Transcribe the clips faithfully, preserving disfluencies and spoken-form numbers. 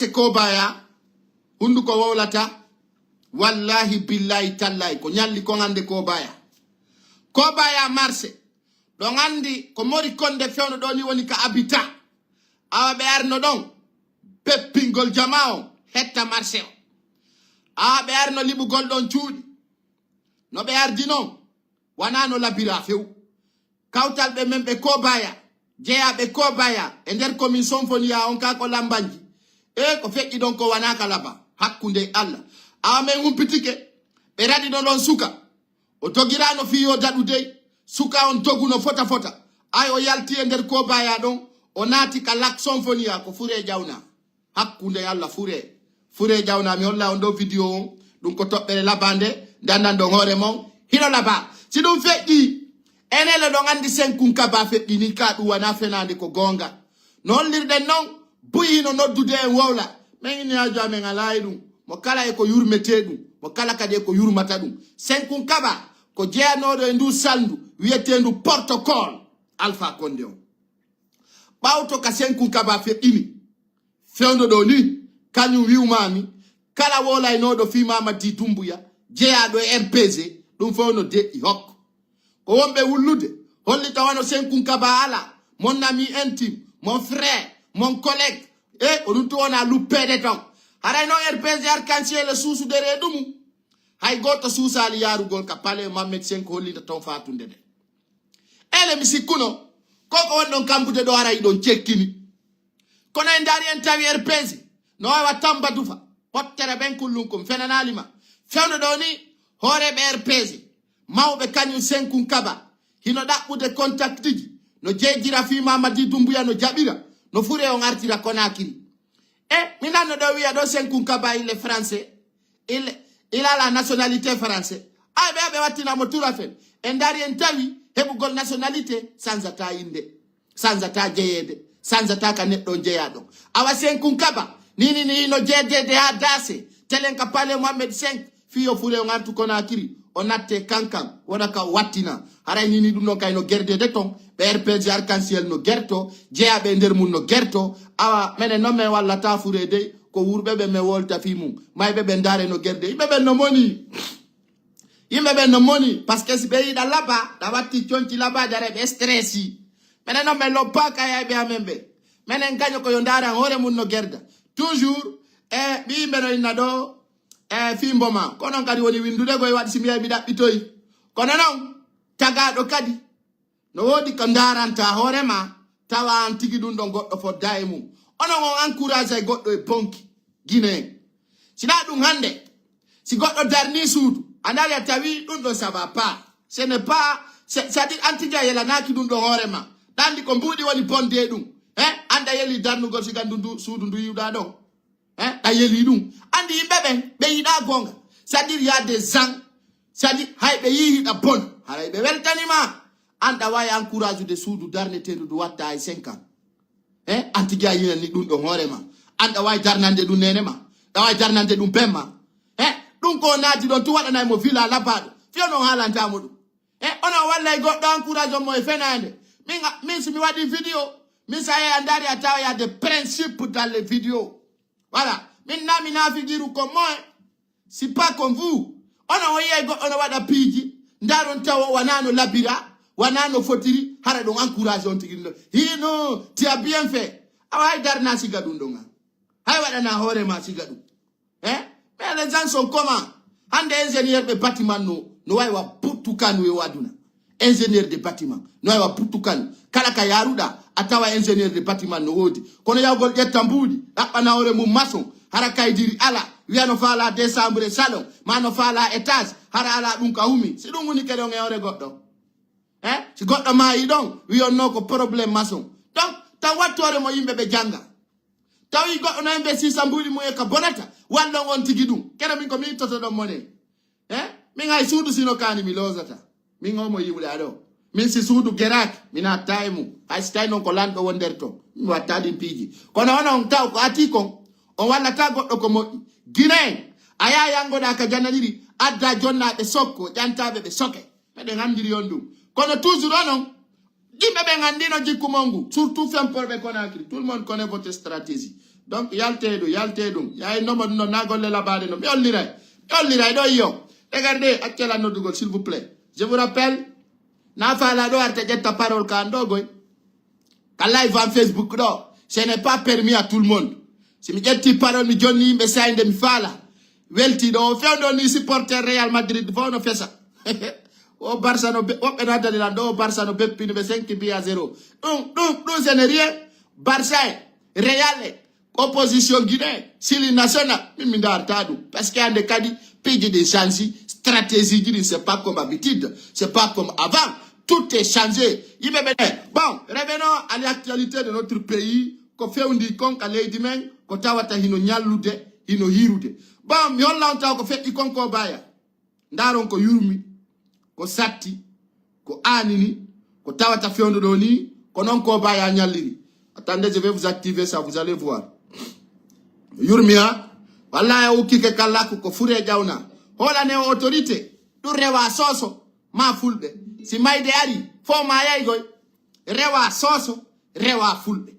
Marse Kobaya, hunduko wowlata. Wallahi, billahi, tallahi, ko ñalli kon hande Kobaya. Kobaya Marse, ɗon andi ko mori konde fewndo ɗo ni woni ka Abita. Awa ɓe arno ɗon, peppingol jama on, hetta marse o. Awa ɓe arno liɓugol ɗon cuuɗi. No ɓe ardi non, wanaa no labira few. Kawtal ɓe men ɓe Kobaya, jeyaaɓe Kobaya e nder komin Sonfoniya on ka ko lambanji. E ko feƴƴi ɗon ko wanaa ka laba, hakkunde e Allah. Awa men humpitike, ɓe raɗi ɗon ɗon suka. O dogiraano fii yo daɗu dey, suka on doguno fota fota. Ay o yalti e nder Kobaya ɗon, o naati ka Lak Sonfoniya ko furee ƴawna. Hakkunde e Allah furee. Furee ƴawna, mi holla on ɗo video on. Ɗum ko toɓɓere labande, nde andan ɗon hoore mon. Hino laba. Si ɗum feƴƴi, enele ɗon andi senkun kaba feƴƴi ni ka ɗum wona fenaande ko goonga. No hollirɗen non, buy hino noddude en wowla. Men inni haaju amen alaa e ɗum. Mo kala e ko yurmetee ɗum. Mo kala kadi e ko yurmata ɗum. Senkun kaba ko jeyanooɗo e ndu salndu wiyeteendu protocole Alpha Condé on. Ɓawto ka senkun kaba feƴƴini. Fewndo ɗo ni, kañum wi'umaami, kala wowlaynooɗo fii Mamadi Doumbouya, jeyaaɗo e R P G, ɗum fow no deƴƴi hokko. Ko wonɓe wullude, hollita wano senkun kaba ala, mon ami intime, mon frère, mon collègue, e ko ɗum tun wona luppeede ton. Haray non R P G arc-en-ciel e suusudere e ɗumu. Hay gooto suusaali yaarugol ka palais Mohamed cinq hollita ton faatunde nde. Ele mi sikkuno, ko ko wonɗon kambude ɗo haray ɗon cekkini. Kono en ndaari en tawi R P G, no waawa tamba dufa. Ɓottere ɓen kullun kun fenanaali ma. Fewndo ɗo ni, hooreeɓe R P G, mawɓe kañum senkun kaba, hino ɗaɓɓude kontaktiji, no jeejira fii Mamadi Doumbouya no jaɓira, no fure on artira Konakiri. E, mi nanno ɗo wi'a ɗo senkun kaba il est français, il, il a la nationalité français. Ay ɓe, ɓe wattina mo turafel. En ndaari en tawi heɓugol nationalité, sanzata innde. Sanzata jeyeede, sanzata ka neɗɗo on jeyaa ɗon. Awa senkun kaba, ni, ni, ni, no jeedeede haa daase, telen ka palais Mohamed cinq, fii yo fure on artu Konakiri, o natte kankan, wona ka o wattina. Haray ni, ni ɗum ɗon kay no gerdeede ton, ɓe R P G arc-en-ciel no gerto, jeyaaɓe e nder mun no gerto, awa menen non men wallataa fure dey, ko wuurɓe ɓen men wolta fii mun, mayɓe ɓen ndaare no gerde, yimɓe ɓen no moni. Yimɓe ɓen no moni, parce que si ɓe yiɗa laba, ɗa watti conci labaaji, haray ɓe stresi. Menen non men loppa kayayɓe amen ɓe. Menen gaño ko yo ndaaran hoore mun no gerda. Toujours, e, ɓi yimɓe no inna ɗo, e, fii mboma. Ko non kadi woni winndude ko e waɗi si mi yahi mi ɗaɓɓitoyi. Kono non, tagaaɗo kadi, no woodi ko ndaaranta hoore ma, tawa an tigi ɗum ɗon goɗɗo fodda e mum. Onon on encourage goɗɗo e bonki. Guinéen. Si ɗa ɗum hannde, si goɗɗo darni suudu, a nari a tawi ɗum ɗon ça va pas. Ce n'est pas, c'est-à-dire an tigi a yelanaaki ɗum ɗon hoore ma. Ɗa anndi ko mbuuɗi woni bonde e ɗum. Eh? An ɗa yeli darnugol siga ndu, ndu suudu ndu yiwɗa ɗon. Eh? Ɗa yeli ɗum. Anndi yimɓe ɓen, ɓe yiɗa goonga. C'est-à-dire y a des gens, c'est-à-dire hay ɓe yii hiɗa bon, haray ɓe weltani ma. An ɗa waawi encourage de suudu darneteendu ndu watta ay cinq ans. Eh, an tigi a yinani ɗum ɗon hoore ma. An ɗa waawi darnande ɗum neene ma. Ɗa waawi darnande ɗum ben ma. Eh, ɗum ko naati ɗon tu waɗanay mo villa labaaɗo. Fiyo non haalanta mo ɗum. Eh, onon wallay goɗɗo encourage on mo e fenaande. Min, min si mi waɗi vidéo, min sa yehi a ndaari a tawa y a des principes dans les vidéos. Voilà. Min na mi naafigiru ko moe. C'est pas comme vous. Onon o yiyay goɗɗo no waɗa piiji, ndaaron tawa wanaa no labira, wanaa no fotiri, hara ɗon encourage on tigi ɗum. Hino, tu as bien fait. Awa hay darna siga ɗum ɗon an. Hay waɗana hoore ma siga ɗum. Eh? Mais les gens sont comment? Hannde ingénieur de bâtiment no, no wawi wa buttu kanu yo aduna. Ingénieur de bâtiment. No wawi wa buttu kanu. Kala ka yaruɗa, a tawa ingénieur de bâtiment no woodi. Kono yawgol ƴetta mbuuɗi, ɗaɓɓana hoore mum maçon, hara kaydiri ala, wiya no faala décembre salon, ma no faala étage, hara ala ɗum ka humi. Si ɗum woni keɗon e hoore goɗɗo. Eh? Si goɗɗo maayi ɗon, wiyon no ko problème maçon. Donc, taw wattu hoore mo yimɓe ɓe janga. Tawi goɗɗo no investir sa mbuuɗi mum e ka bonata, wallon on tigi ɗum. Kene min ko mi ittoto ɗon mone. Eh? Min hay suudu sino kaani mi loosata. Min o mo yiwɗa ɗo. Min si suudu geraaki, mi natta e mum. Hay si tawi non ko lanɗo won nder ton. Mi watta ɗin piiji. Kono onon taw ko ati kon, on wallata goɗɗo ko moƴƴi. Guinéen, a yaa yangoɗa ka jananiri, adda jonnaaɓe sokko, ƴantaaɓe ɓe soke. Meɗen anndiri on ɗum. Kono toujours onon, yimɓe ɓen anndino jikku mon ngu, surtout femporɓe Conakry. Tout le monde connaît votre stratégie. Donc, yaltee ɗum, yaltee ɗum. Yaay nomo ɗum non, naa golle labaade non. Mi holliray. Mi holliray ɗoo, iyo. Regardez, accee lan noddugol, s'il vous plaît. Je vous rappelle, naa faalaa ɗoo arta ƴetta parole ka an ɗoo goy. Ka live an Facebook ɗoo. Ce n'est pas permis à tout le monde. Si mi ƴetti parole, mi jonni yimɓe, saa'i nde mi faala. Weltii ɗoo, o fewndo ni supporter Real Madrid fof no fesa. O Barça no be-, woɓɓe no addani lan ɗoo, o Barça no beppini ɓe cinq buts à zéro. Ɗum, ɗum, ɗum, ce n'est rien. Barça e Real e opposition Guinée, Sili National, min mi ndaartaa ɗum. Parce que hannde kadi piiji ɗin change, stratégie ji ɗin, c'est pas comme habitude, c'est pas comme avant. Tout est changé. Yimɓe ɓe, bon, revenons à l'actualité de notre pays. Ko fewndi kon ka leydi men, ko tawata hino ñallude, hino hirude. Bon, mi holla on taw ko feƴƴi kon ko baya. Ndaaron ko yurmi, ko satti, ko aanini, ko tawata fewndo ɗoo nii, ko non ko baya ñalliri. Attendez, je vais vous activer ça, vous allez voir. Yurmi ha, wallahi o ukkike kallaku ko fure ƴawna. Hoolane o autorité, ɗum rewa soso, ma fulɓe. Si mayde ari, fo ma yaygoy. Rewa soso, rewa fulɓe.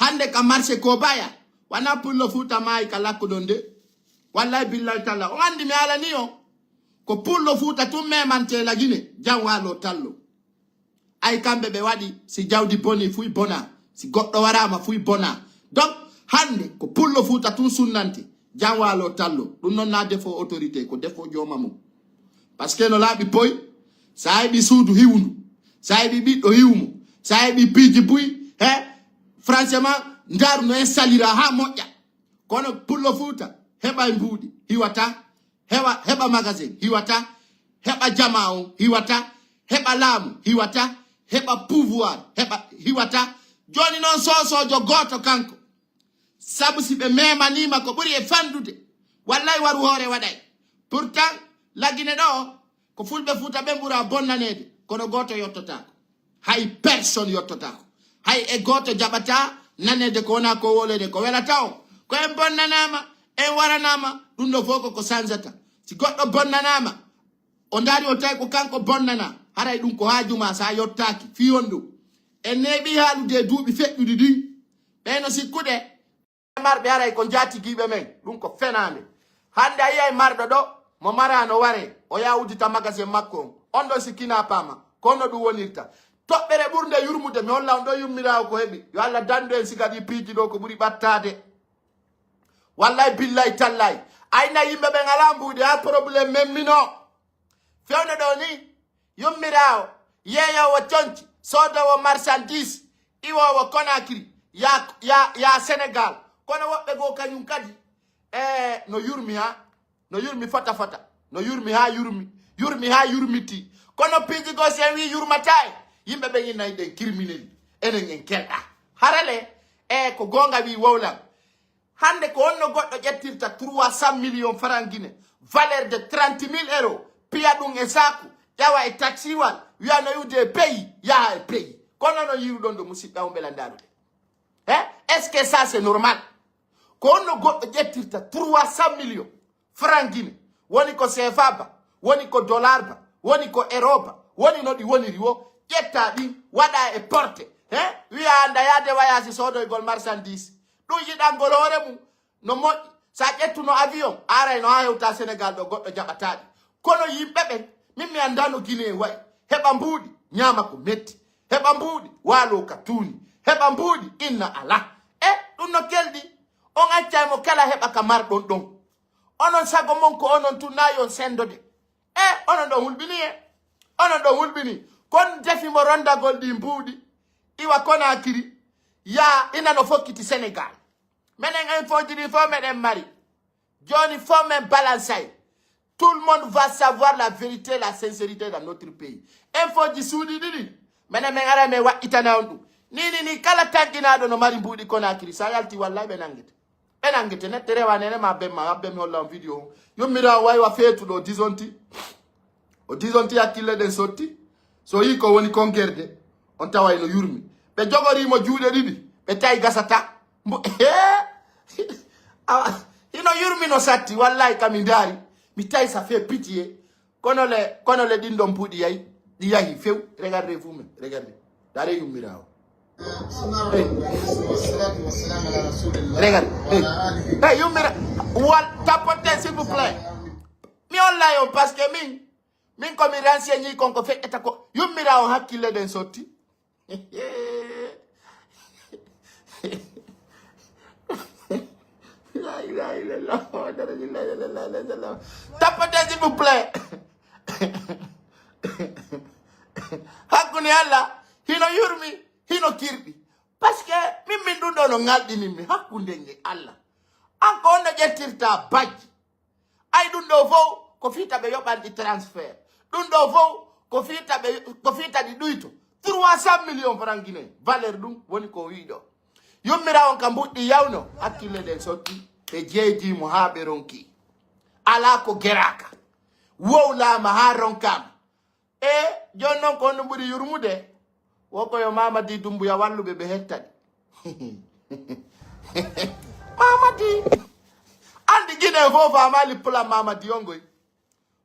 Hannde ka marché Kobaya, wana pullo Fuuta maayi ka lakkuɗon de. Wallahi billahi talla. On anndi mi alanii on. Ko pullo Fuuta tun memante la Gine, jan waalo tallo. Ay kamɓe ɓe waɗi, si jawdi boni fuy bona, si goɗɗo waraama fuy bona. Donc, hannde ko pullo Fuuta tun sunnante, jan waalo tallo. Ɗum non na defo autorité, ko defo jooma mum. Parce que no laaɓi poy, sa heɓi suudu hiwundu, sa heɓi ɓiɗɗo hiwumo, sa heɓi piiji buy, he, franchement, ndaaru no en salira ha moƴƴa. Kono pullo Fuuta, heɓa e mbuuɗi, hiwata, heɓa, heɓa magasin, hiwata, heɓa jama on, hiwata, heɓa laamu, hiwata, heɓa pouvoir, heɓa, hiwata. Jooni non soosoojo gooto kanko. Sabu si ɓe memaniima ko ɓuri e fanɗude, wallay waru hoore waɗay. Pourtant, la Gine ɗoo, ko fulɓe Fuuta ɓen ɓura bonnaneede, kono gooto yottotaako. Hay personne yottotaako. Hay e gooto jaɓataa naneede ko wonaa ko wooleede ko welata on. Ko en bonnanaama, en waranaama, ɗum ɗoo fof ko ko sanjata. Si goɗɗo bonnanaama, o ndaari o tawi ko kanko bonnanaa, haray ɗum ko haaju maa sa yottaaki, fii honɗum? En neeɓii haalude e duuɓi feƴƴuɗi ɗin. Ɓee no sikkude marɓe haray ko njaatigiiɓe men, ɗum ko fenaande. Hannde a yi'ay marɗo ɗo, mo maraano waree, o yaha uddita magasin makko on. On ɗon si kinaa paama, ko honno ɗum wonirta? Toɓɓere ɓurnde yurmude, mi holla on ɗo yummiraawo ko heɓi. Yo Allah dandu en siga ɗi piiji ɗo ko ɓuri ɓattaade. Wallay, billay, tallay. Ayna yimɓe ɓen alaa mbuuɗi, haa problème men mino. Fewndo ɗo ni, yummiraawo, yeeyoowo conci, soodoowo marchandise, iwoowo Conakry, yaa, yaa, yaa Sénégal. Kono woɓɓe goo kañum kadi, e, no yurmi haa, no yurmi fota fota, no yurmi haa yurmi, yurmi haa yurmiti. Kono piiji goo si en wii yurmataa e, yimɓe ɓen inna hiɗen criminel, enen en kelɗaa. Harale, e, ko goonga wii wowlan. Hannde ko honno goɗɗo ƴettirta trois cent millions francs Guinée, valeur de trente mille euros, piya ɗum e saaku, ƴawa e taxiwal, wiya no iwde e pays, yaha e pays. Kono no yiruɗon ɗo, musiɓɓe am ɓe lanndaaɗo ɓe. Hein? Est-ce que ça c'est normal? Ko honno goɗɗo ƴettirta trois cent millions francs Guinée, woni ko C F A ba, woni ko dollar ba, woni ko euro ba, woni no ɗi woniri wo, ƴetta ɗin, waɗa e porte, hein? Wiya anda yaade wayaasi soodoygol marchandise. Ɗum yiɗangol hoore mum no moƴƴi. Sa ƴettuno avion, aray no haa hewta Sénégal ɗo goɗɗo jaɓataaɗi. Kono yimɓe ɓen, min mi anndaa no Guinée wa'i. Heɓa mbuuɗi, ñaama ko metti. Heɓa mbuuɗi, waaloo ka tuuni. Heɓa mbuuɗi, inna alaa. E, ɗum no kelɗi. On accay mo kala heɓa ka marɗon ɗon. Onon sago mon ko onon tun naa yo on sendode. E, onon ɗon hulɓini e. Onon ɗon hulɓini. Kon defi mo rondagol ɗi mbuuɗi. Iwa Conakry. Yaa ina no fokkiti Sénégal. Menen info ji ɗi fof meɗen mari. Jooni fof men balansay. Tout le monde va savoir la vérité, la sincérité dans notre pays. Info ji suuɗi ɗiɗi. Menen men ara men waɗɗitana on ɗum. Ni, ni, ni, kala tanƴinaaɗo no mari mbuuɗi Conakry. Sa yalti wallay ɓe nanngete. Ɓe nanngete nette rewa nene ma bemma, abbe mi holla on vidéo on. Yummiraawo waywa feetuɗo o disonti. O disonti hakkille ɗen sotti. So yii ko woni kon gerde, on taway no yurmi. Ɓe jogori mo juuɗe ɗiɗi, ɓe tawi gasata. Mbo, hee! Awa, hino yurmi no satti, wallahi ka mi ndaari. Mi tawi ça fait pitié. Kono le, kono le ɗin ɗon mbuuɗi yahi, ɗi yahi few. Regardez vous-même, regardez. Dare yummiraawo. Regarde. Hey, yummira. Wal, tapote, s'il vous plaît. Mi on layon, parce que min, min ko mi renseigné kon ko feƴƴata ko. Yummira on hakkille ɗen sotti. La ilaha illallah, Muhammadu Rasulullah sallallahu alaihi wasallam. Tapote, s'il vous plaît. Hakkunde Allah, hino yurmi, hino kirɗi. Parce que min, min ɗum ɗo no ngalɗinin mi hakkunde nge Allah. An ko honno ƴettirta bajji? Ay, ɗum ɗo fow ko fii taɓe yoɓanɗi transfert. Ɗum ɗo fow ko fii taɓe, ko fii taɗi ɗuyto. Trois cent millions francs guinéens. Valeur ɗum woni ko wi'i ɗo. Yummiraawo on ka mbuɗɗi yawno, hakkille ɗen sotti. Ɓe jeejii mo haa ɓe ronki. Alaa ko geraaka. Wowlaama haa ronkaama. E jooni non ko honɗum ɓuri yurmude? Wo ko yo Mamadi Dumbuya walluɓe ɓe hettaɗi. Mamadi! Anndi Gine fof faamaali plan Mamadi on ngoy.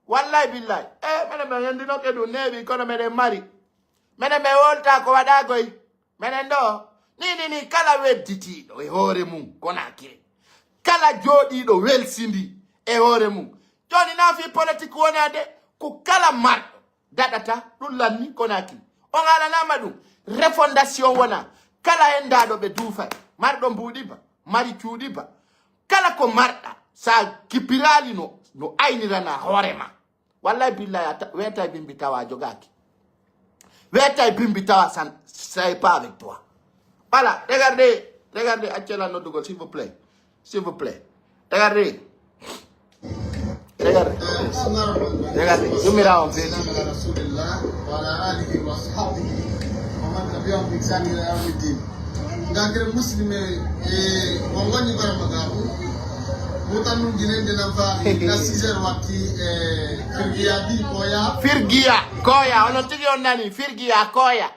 Wallahi billahi. E menen men henndinoke ɗum neeɓi kono meɗen mari. Menen men wolta ko waɗa goy. Menen ɗo. Ni, ni, ni, kala wedditiiɗo e hoore mum Konakiri. Kala jooɗiiɗo welsindi e hoore mum. Jooni na fii politik wonaa de, ko kala marɗo daɗata, ɗum lanni Konakiri. On haalanaama ɗum. Refondation wonaa. Kala henndaaɗo ɓe duufay. Marɗo mbuuɗi ba, mari cuuɗi ba. Kala ko marɗa, sa kipiraali no, no aynirana hoore ma. Wallahi billahi, a ta-, weetay bimbi tawa a jogaaki. Weetay bimbi tawa san, c'est pas avec toi. Voilà, regardez, regardez, accela noddugol, s'il vous plaît. S'il vous plaît. Regardez. Regardez. Regardez. Yumira on feti. Ngakere Muslim e, e, on woni barma gabu. Mutan nun jinende nan fa na six heures watti, e, Firgiya di koya. Firgiya koya, onon tigi on nani, Firgiya koya.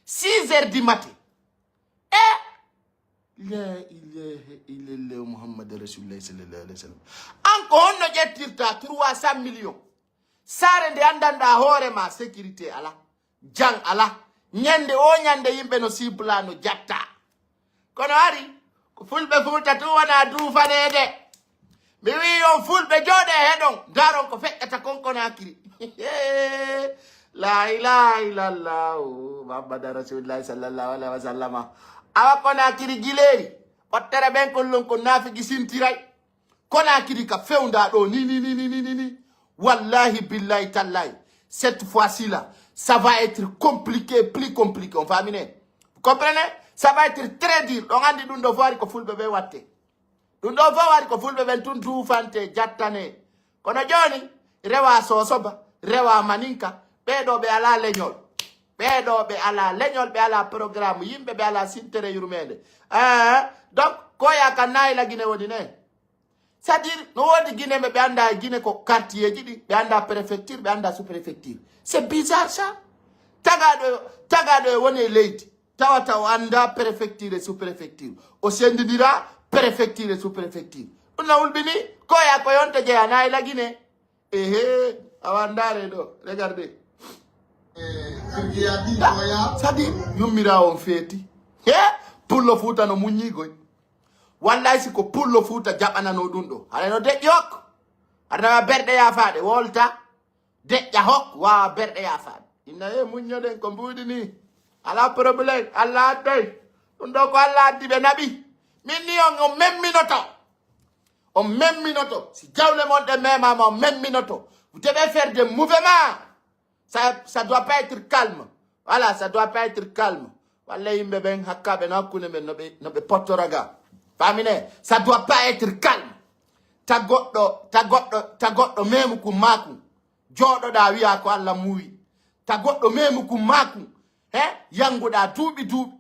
Six heures du matin. E la ilaha illallah Muhammad Rasulullah sallallahu alaihi wasallam. An ko honno ƴettirta trois cent millions? Saare nde anndanɗaa hoore ma, sécurité alaa, jam alaa. Ñannde o ñannde yimɓe no siblaa, no jattaa. Kono ari, ko fulɓe Fuuta tun wonaa duufaneede. Mi wi'i on fulɓe jooɗee heɗon, ndaaron ko feƴƴata kon Konaakiri. La ilaha illallah, Muhammadu Rasulullah sallallahu alaihi wasallam. Awa Konaakiri gileeri, ɓottere ɓen kon lon ko naafigi sintiray. Konaakiri ka fewndaa ɗo ni, ni, ni, ni, ni, ni, ni. Wallahi, billahi, tallahi. Cette fois-ci là, ça va être compliqué, plus compliqué. On va amener. Vous comprenez? Ça va être très dur. Ɗon anndi ɗum ɗo fof ari ko fulɓe ɓe watte. Ɗum ɗo fof ari ko fulɓe ɓen tun duufante, jattane. Kono jooni, rewa Sosoba, rewa Maninka, ɓee ɗo ɓe alaa leñol. Ɓee ɗo ɓe alaa leñol, ɓe alaa programme yimɓe, ɓe alaa sintere yurmeende. Eh, donc, koya ka nayi la Guinée woni ne? C'est-à-dire, no woodi Guinée, ɓe anndaa e Guinée ko quartier ji ɗi, ɓe anndaa préfecture, ɓe anndaa sous-préfecture. C'est bizarre ça. Tagaaɗo, tagaaɗo e woni e leydi, tawata o anndaa préfecture e sous-préfecture. O senndindira préfecture e sous-préfecture. Ɗum na hulɓini, koya ko yonta jeyanaa e la Guinée. Ehe, awa ndaare ɗo, regardez. Eh, Firgiya di koya. C'est-à-dire, yummiraa on feeti. He, pullo Fuuta no muññii goy. Wallahi, si ko pullo Fuuta jaɓanano ɗum ɗo. Haɗa no deƴƴi hokk. Haɗa nawa berɗe yaafaaɗe, wolta. Deƴƴa hokk, waawa berɗe yaafaaɗe. Inna he muññoɗen ko mbuuɗi ni. Alaa problème, Allah adday. Ɗum ɗo ko Allah addi ɓe naɓi. Min ni on, on memminoto. On memminoto. Si jawle mon ɗe memaama, on memminoto. Vous devez faire des mouvements. Ça, ça doit pas être calme. Voilà, ça doit pas être calme. Walla yimɓe ɓen hakkaaɓe no hakkunde men no ɓe, no ɓe pottora ga. Famine, ça doit pas être calme. Ta goɗɗo, ta goɗɗo, ta goɗɗo memu kun makun. Jooɗoɗaa wi'a ko Allah muuyi. Ta goɗɗo memu kun makun. He? Yanguɗaa duuɓi duuɓi.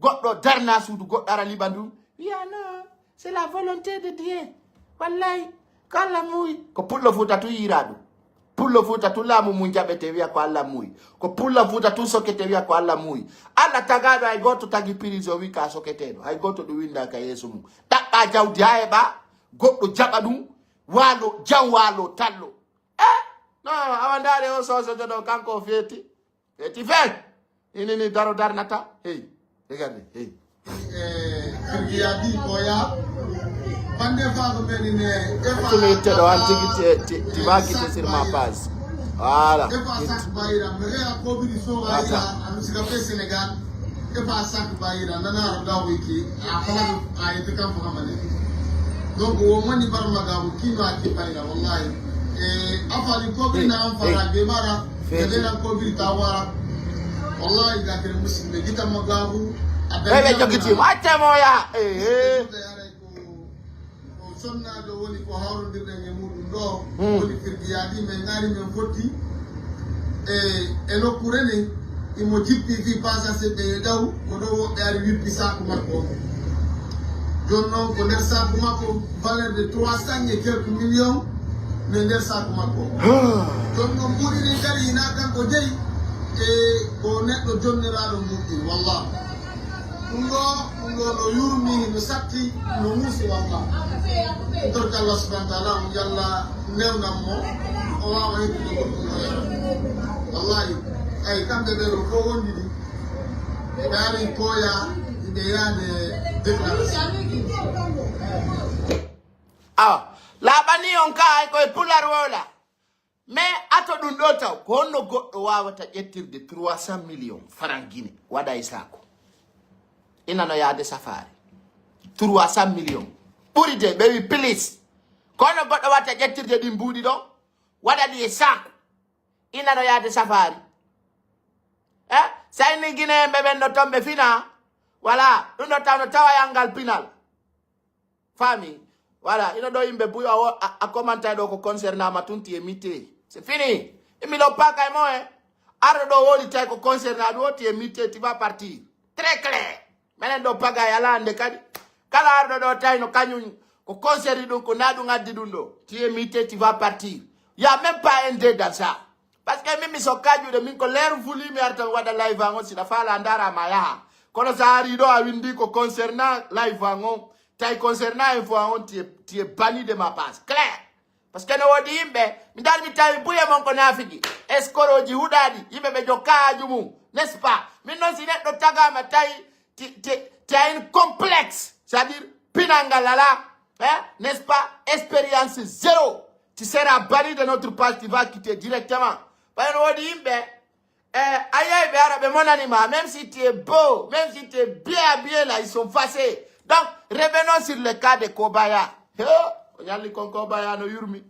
Goɗɗo darna suudu, goɗɗo ara liɓa ndu. Wi'a non, c'est la volonté de Dieu. Wallahi, ko Allah muuyi. Ko pullo Fuuta tun yiira ɗum. Pullo Fuuta tun laamu mum jaɓete wi'a ko Allah muuyi. Ko pullo Fuuta tun sokete wi'a ko Allah muuyi. Allah tagaaɗo hay gooto tagi prison wi'i ka soketeeɗo. Hay gooto ɗum winda ka yeeso mum. Ɗaɓɓa jawdi haa heɓa goɗɗo jaɓa ɗum. Waalo, jam waalo, tallo. Eh? No, awa ndaare o sosojo ɗo kanko o feeti. Eti fe. Ini ni daro darnata. Hey. Regardez, hey. Eh, Firgiya di Koya. Bande fa ko meni ne, e fa Tumi te do an tigi te, te, te va quitter sur ma page. Voilà. E fa sak bayira, mere a ko bi so bayira, Attends. Anu siga pe Senegal. E fa sak bayira, nana ro da wiki, a fa a e te kan fa mane. Donc, wo mani bar magabu kino a ki bayira, wallahi. Eh, afa ni ko bi Hey, na an fa hey. Be mara. Feti. Kadena ko bi tawara. Wallahi, ga kere musidɓe, gita mo gaabu, a Hey, ɓe dañaama jogitii mo, acca mo ya. Eh, eh. Ko, ko sonnaajo woni ko hawrondirɗen e muɗum ɗo, Hmm. Woni firgiyaadi, men ngaari men fotti. E, e nokkuure ne, imo jippi fii paasa seɗɗa e ɗaw, ko ɗo woɓɓe ari wippi saaku makko on. Jooni noon, ko nder saaku makko, valeur de trois cents et quelques millions, mais nder saaku makko. Jooni noon, mbuuɗi ɗin kadi hinaa kanko jeyi, e ko neɗɗo jonniraaɗo mbuuɗi, wallah. Ɗum ɗo, ɗum ɗo no yurmi, no satti, no muusi, wallah. Torki Allah subhanahu wa ta'ala, on yalla newnan mo, o waawa heɓude goɗɗum o yara. Wallahi, ay, kamɓe ɓe ɗo ko wondidi, ɓe ari koya, ɓe yaade déclaration. Awa, laaɓani on ka ay koye pular wola. Mais ato ɗum ɗo taw, ko honno goɗɗo waawata ƴettirde trois cents millions francs Guinée, waɗa e saako? Ina no yaade safaari. Trois cents millions. Ɓuri de, ɓe wi, please. Ko honno goɗɗo watta ƴettirde ɗin mbuuɗi ɗo, waɗa ɗi e saako? Ina no yaade safaari. Eh? Sa inni Guinéen ɓe ɓen ɗo ton ɓe fina. Voilà. Ɗum ɗo taw no tawa e angal pinal. Faami? Voilà, ino ɗo yimɓe buy a, wo- a, a commentaire ɗo ko concernant ma tun, tu es mité. C'est fini. Imi lo paka e mo e. Arɗo ɗo woni tay ko concernant ɗo, tu es mité, tu vas partir. Très clair. Menen ɗo paga e ala hande kadi. Kala arɗo ɗo tay no kañum ko concerne ɗum, ko na ɗum addi ɗum ɗo. Tu es mité, tu vas partir. Y a même pas un deux dans ça. Parce que min mi sokka juuɗe, min ko l'heure voulu mi arta mi waɗa live an on, si ɗa faala a ndaara ma yaha. Kono sa ari ɗo a windi ko concernant live an on, tay concernant info an on, tu es, tu es banni de ma page. Clair. Parce que no woodi yimɓe, mi dari mi tawi buye mon ko naafiki. Escroc ji huɗaaɗi, yimɓe ɓe jokka haaju mum. N'est-ce pas? Min non si neɗɗo tagama tawi ti, ti, ti a un complexe, c'est-à-dire pinal ngal alaa, hein, n'est-ce pas, expérience zéro, tu seras banni de notre page, tu vas quitter directement. Parce que no woodi yimɓe, eh, a yiyay ɓe ara ɓe monani ma, même si tu es beau, même si tu es bien habillé là, ils sont fâchés. Donc, revenons sur le cas de Kobaya. He, o ñalli kon Kobaya no yurmi.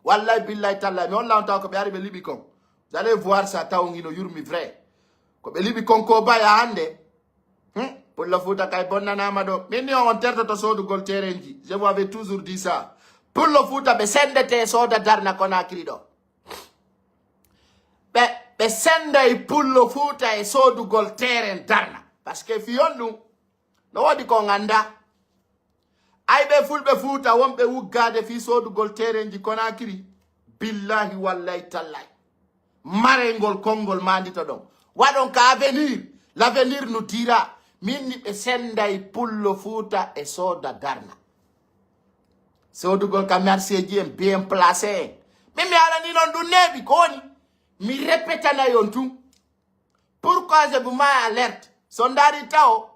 Wallahi, billahi, tallahi, mi holla on taw ko ɓe ari ɓe liɓi kon. Vous allez voir ça, taw ngino yurmi vrai. Ko ɓe liɓi kon ko baya hande. Hmm? Pullo Fuuta kay bonnanaama ɗo. Min ni on tertoto soodugol terenji. Je vous avais toujours dit ça. Pullo Fuuta ɓe sendete sooda darna Conakry ɗo. Ɓe, ɓe senday Pullo Fuuta e soodugol teren darna. Parce que fiyon ɗum, no woodi ko ngannda. Ay ɓe fulɓe Fuuta wonɓe wuggaade fii soodugol terenji Conakry, billahi wallahi tallahi. Marengol konngol maandito ɗon. Waɗon ka avenir, l'avenir nous dira. Min ni ɓe senday Pullo Fuuta e sooda darna. Soodugol ka marché ji en bien placé en. Min mi haalani non ɗum neeɓi ko woni. Mi répétanay on tun. Pourquoi je vous mets alerte? So ndaari taw,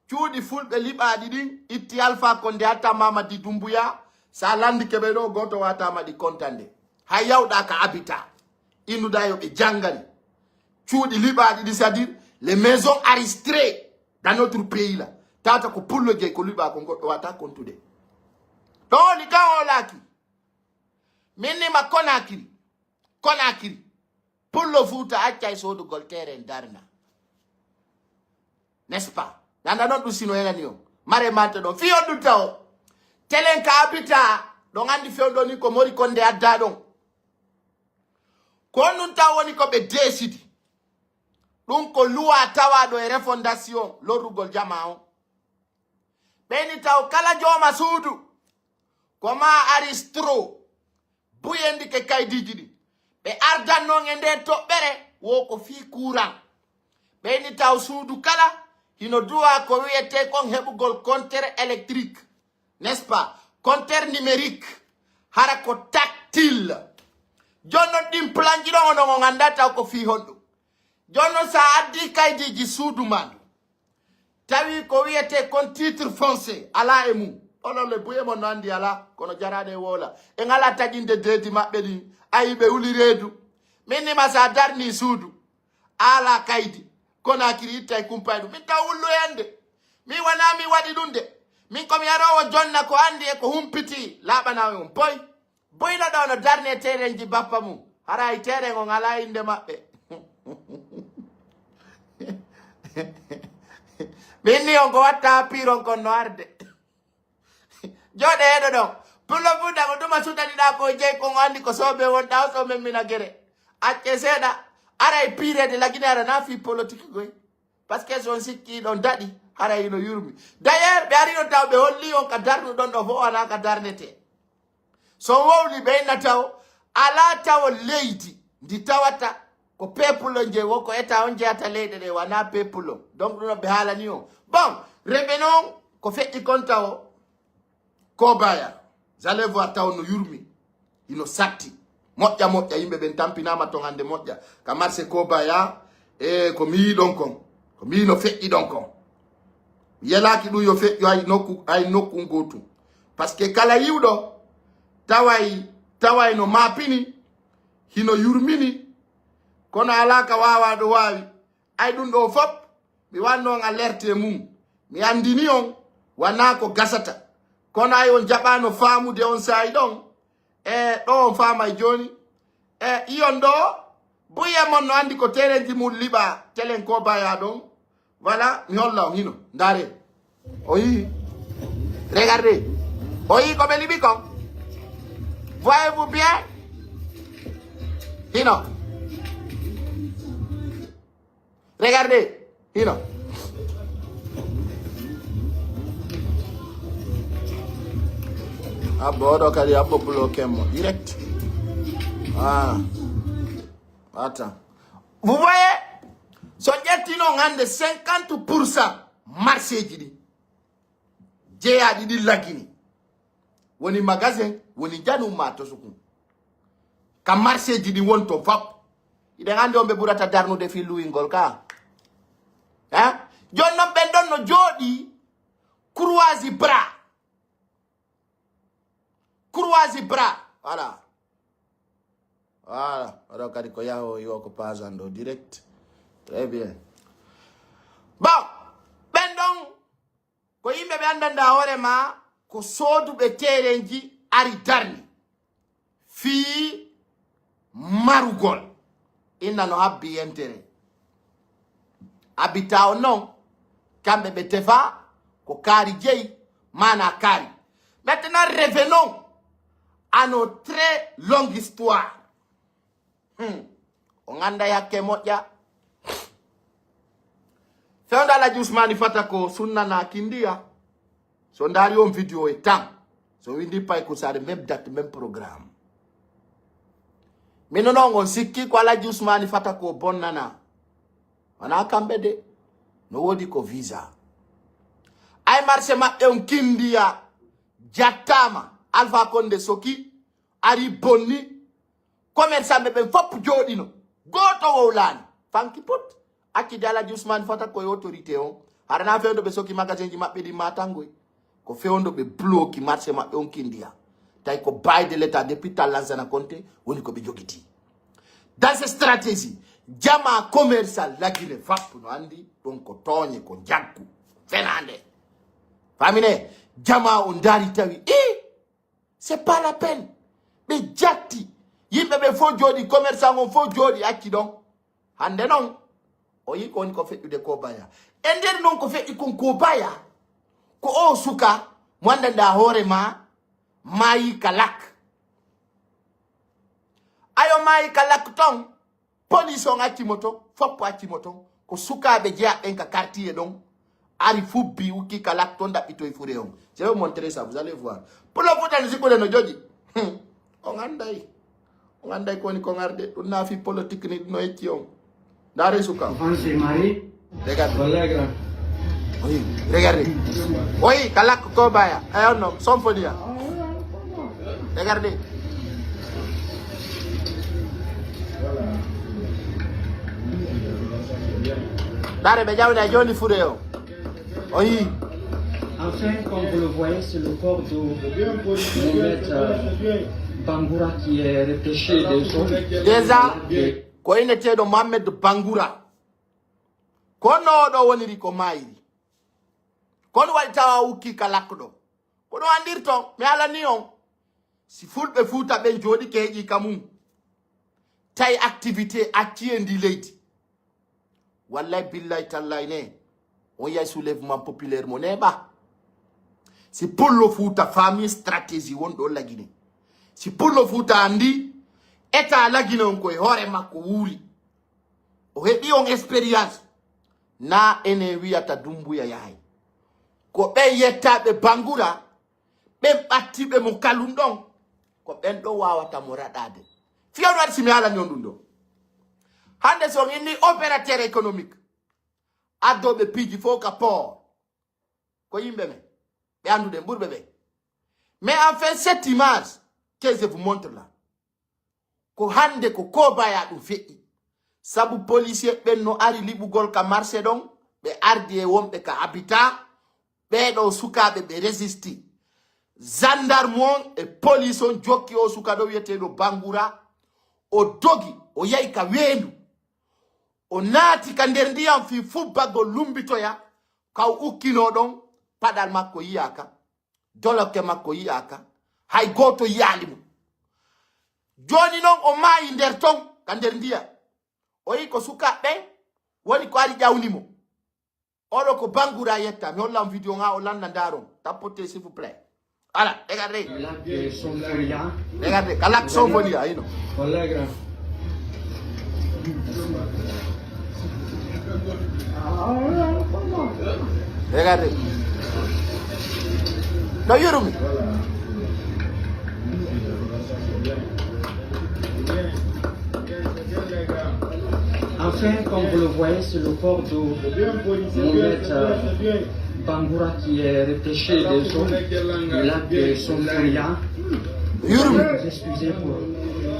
cuuɗi fulɓe liɓaaɗi ɗin, itti Alpha Condé, hatta Mamadi Doumbouya, sa landike ɓe ɗo, gooto wataama ɗi kontande. Hay yawɗa ka Abita. Innuda yo ɓe jangani. Cuuɗi liɓaaɗi ɗi, c'est-à-dire les maisons aristrées dans notre pays là. Tata ko pullo jeyi ko liɓaa ko goɗɗo wata kontude. Ɗo woni ka o laaki. Min ni ma Conakry. Conakry. Pullo Fuuta accay soodugol teren darna. N'est-ce pas? Nanda non ɗum sino henani on. Mare mante ɗon. Fii on ɗum tawo. Telen ka Abita. Ɗon andi fewndo ni ko mori konde adda ɗon. Ko on ɗum taw woni ko ɓe desidi. Ɗum ko luwa tawaɗo e refondation lorrugol jama on. Ɓeyni taw kala jooma suudu ko ma aristro buyendike kaydiiji ɗin. Ɓe ardan non e nde toɓɓere wo ko fii kuuran. Ɓeyni taw suudu kala hino duwa ko wiyetee kon heɓugol compteur électrique, n'est-ce pas? Compteur numérique, hara ko tactile. Jooni non ɗin planji ɗon onon on anndaa taw ko fii honɗum. Jooni non sa addi kaydiiji suudu ma ndu, Tawi ko wi'etee kon titre foncier alaa e mum. Onon le buy e mon no anndi alaa, kono jaraaɗe e wowla. En alaa taƴinde deedi maɓɓe ɗin. Ayi, ɓe uli reedu. Min ni ma sa darni suudu, a alaa kaydi. Konaakiri ittay kumpay ɗum. Min taw ullu e annde. Min wanaa mi waɗi ɗum de. Min ko mi yaroowo jonna ko anndi e ko humpiti. Laaɓanaa on poy. Buyɗo ɗo no darne terenji bappa mum. Haray teren on alaa innde maɓɓe. Min ni on ko watta piron kon no arde. Jooɗe heɗo ɗon. Pullo Fuuta ko tuma sutaniɗaa ko jeyi kon o anndi ko soobe wonɗaa o so memmina gere. Acce seeɗa. Aray piireede lagine ara naa fii politique goy. Parce que si on sikki ɗon daɗi, haray hino yurmi. D'ailleurs, ɓe ari ɗon taw ɓe holli on ka darnuɗon ɗo fof wonaa ka darnetee. So on wowli ɓe inna taw, alaa taw leydi ndi tawata ko peuple on jeyi, wo ko état on jeyata leyɗe ɗe, wanaa peuple on. Donc ɗum ɗon ɓe haalani on. Bon, reɓe noon ko feƴƴi kon taw, Kobaya, vous allez voir taw no yurmi, hino satti. Moƴƴa, moƴƴa, yimɓe ɓen tampinaama ton hannde moƴƴa. Ka marché Kobaya, e ko mi yi'i ɗon kon, ko mi yi'i no feƴƴi ɗon kon. Mi yelaaki ɗum yo feƴƴu hay nokku, hay nokku gootum. Parce que kala yi'uɗo, taway, taway no maapini, hino yurmini, kono alaa ka waawaa ɗo waawi. Ay ɗum ɗoo fof, mi wanno on alerte mum. Mi anndini on, wanaa ko gasata. Kono ay on jaɓaano faamude on saa'i ɗon. E ɗo on faamay jooni. E iyon ɗoo, buy e mon no anndi ko terenji mum liɓaa, telen ko baya ɗon. Voilà, mi holla on hino. Ndaare. O yii. Regardez. O yii ko ɓe liɓi kon. Voyez-vous bien? Hino. Regardez. Hino. Abbo oɗo kadi abbo bloqué mo direct. Ah. Attends. Vous voyez? So ƴetti non hannde cinquante pour cent marché ji ɗi jeyaaɗi ɗi lagini. Woni magasin, woni janum ma to sukun. Ka marché ji ɗi won to fop. Hiɗen anndi on ɓe ɓurata darnude fii luwingol ka. Hein? Jooni non ɓen ɗon no jooɗi croise bras. Croise bras. Voilà. Voilà. Oɗo kadi ko yaho yo ko pasan ɗo direct. Très bien. Bon, ɓen ɗon ko yimɓe ɓe anndanɗaa hoore maa ko sooduɓe teerenji ari darni fii marugol. Inna no habbi yentere. Habitat on non, kamɓe ɓe tefa ko kaari jeyi, maanaa kaari. Maintenant, revenons à notre très longue histoire. Hmm. On annday hakke moƴƴa. Fewndo Alhaji Usmani Fata ko sunnana kindiya. So ndaari on vidéo e tan. So windi pay ko sare même date, même programme. Min non on sikki ko Alhaji Usmani Fata ko bonnana. Wanaa kamɓe de. No woodi ko visa. Ay marché maɓɓe on kindiya. Jattaama. Alpha Condé soki. Ari bonni. Commerçant ɓe ɓen fof jooɗino. Gooto wowlaani. Fanki put. Acci de Alhaji Usmani Fata koye autorité on. Haɗanaa fewndo ɓe soki magasin ji maɓɓe ɗin matangoy. Ko fewndo ɓe bloki marché maɓɓe on kindiya. Tawi ko bail de l'État depuis tan Lansana Conté woni ko ɓe jogiti. Dans cette stratégie, jama commerçant lagine fap no anndi ɗon ko tooñe, ko njaggu, fenaande. Famine, jama o ndaari tawi, i C'est pas la peine. Ɓe jatti. Yimɓe ɓe fof jooɗi, commerçant on fof jooɗi, acci ɗon. Hannde non, o yii ko woni ko feƴƴude ko baya. E nder non ko feƴƴi kon ko baya, ko o suka mo anndanɗaa hoore ma, maayi ka lak. Ayo maayi ka lak ton, Police on acci mo ton, foppo acci mo ton. Ko sukaaɓe jeyaɓe ɓen ka quartier ɗon, ari fubbi, ukki ka lak ton, ɗaɓɓitoy fure on. Je vais vous montrer ça, vous allez voir. Pulo Fuuta no sikkude no joƴi. Hmm. On anday. On anday ko woni kon arde. Ɗum naa fi politique ni, ɗum no yecci on. Ndaare suka. Offense est mariée. Regardez. Wallahi grand. Oui, regardez. Oui, ka lak ko baya. Eh, on no, son fodiya. Regardez. Ndaare ɓe ƴawna e jooni fure o. Enfin, comme vous le voyez, c'est le corps de Mohamed, euh, Bangoura qui est repêché des eaux. Déjà, ko inneteeɗo Mohamed Bangoura. Kono oɗo woniri ko maayiri. Kono waɗi tawa ukki ka lakkuɗo. Kono andirton, mi alani on. Si fulɓe Fuuta ɓen jooɗike heƴi ka mum, tawi activité acci e ndi leydi. Wallahi billahi tallahi ne, on yahi soulèvement populaire mo neeɓa. Si pullo Fuuta faami stratégie won ɗo Lagine. Si pullo Fuuta andi, état Lagine on ko e hoore makko wuuri. O heɓi on expérience. Na enen wiyata Dumbuya yahay. Ko ɓen yettaaɓe Bangura, ɓen ɓattiɓe mo kalun ɗon. Ko ɓen ɗon wawata mo raɗade. Fiyawno waɗi si mi haalani on ɗum ɗo. Hande so on inni opérateur économique, addooɓe piiji fof ka port. Ko yimɓe men. Ɓe annduɗen ɓurɓe ɓe. Mais en fait, cette image que je vous montre là, ko hande ko Kobaya ɗum feƴƴi. Sabu policier ɓen no ari liɓugol ka marché ɗon, ɓe ardi e wonɓe ka Habitat, ɓee ɗoo sukaaɓe ɓe résisti. Gendarme on e police on jokki o suka ɗo wiyeteeɗo Bangura, o dogi, o yahi ka weendu. O naati ka nder ndiyam fii fubbagol lumbitoya, ka o ukkinoo ɗon, paɗal makko yiyaaka, dolokke makko yiyaaka, hay gooto yiyaali mo. Jooni non o maayi nder ton, ka nder ndiyam. O yi ko sukaaɓe ɓen woni ko ari ƴawni mo. Oɗo ko Bangura yetta. Mi holla on vidéo nga o landa ndaron. Tapoter, s'il vous plaît. Voilà, regardez. Le lac de Sonfolia. Regardez, ka lac Sonfolia, you know. Wallahi grand. Regardez. No yurumi. Enfin, comme vous le voyez, c'est le corps de Mohamed, euh, Bangoura qui est repêché des eaux du lac de Sonfolia. Vous allez vous excuser pour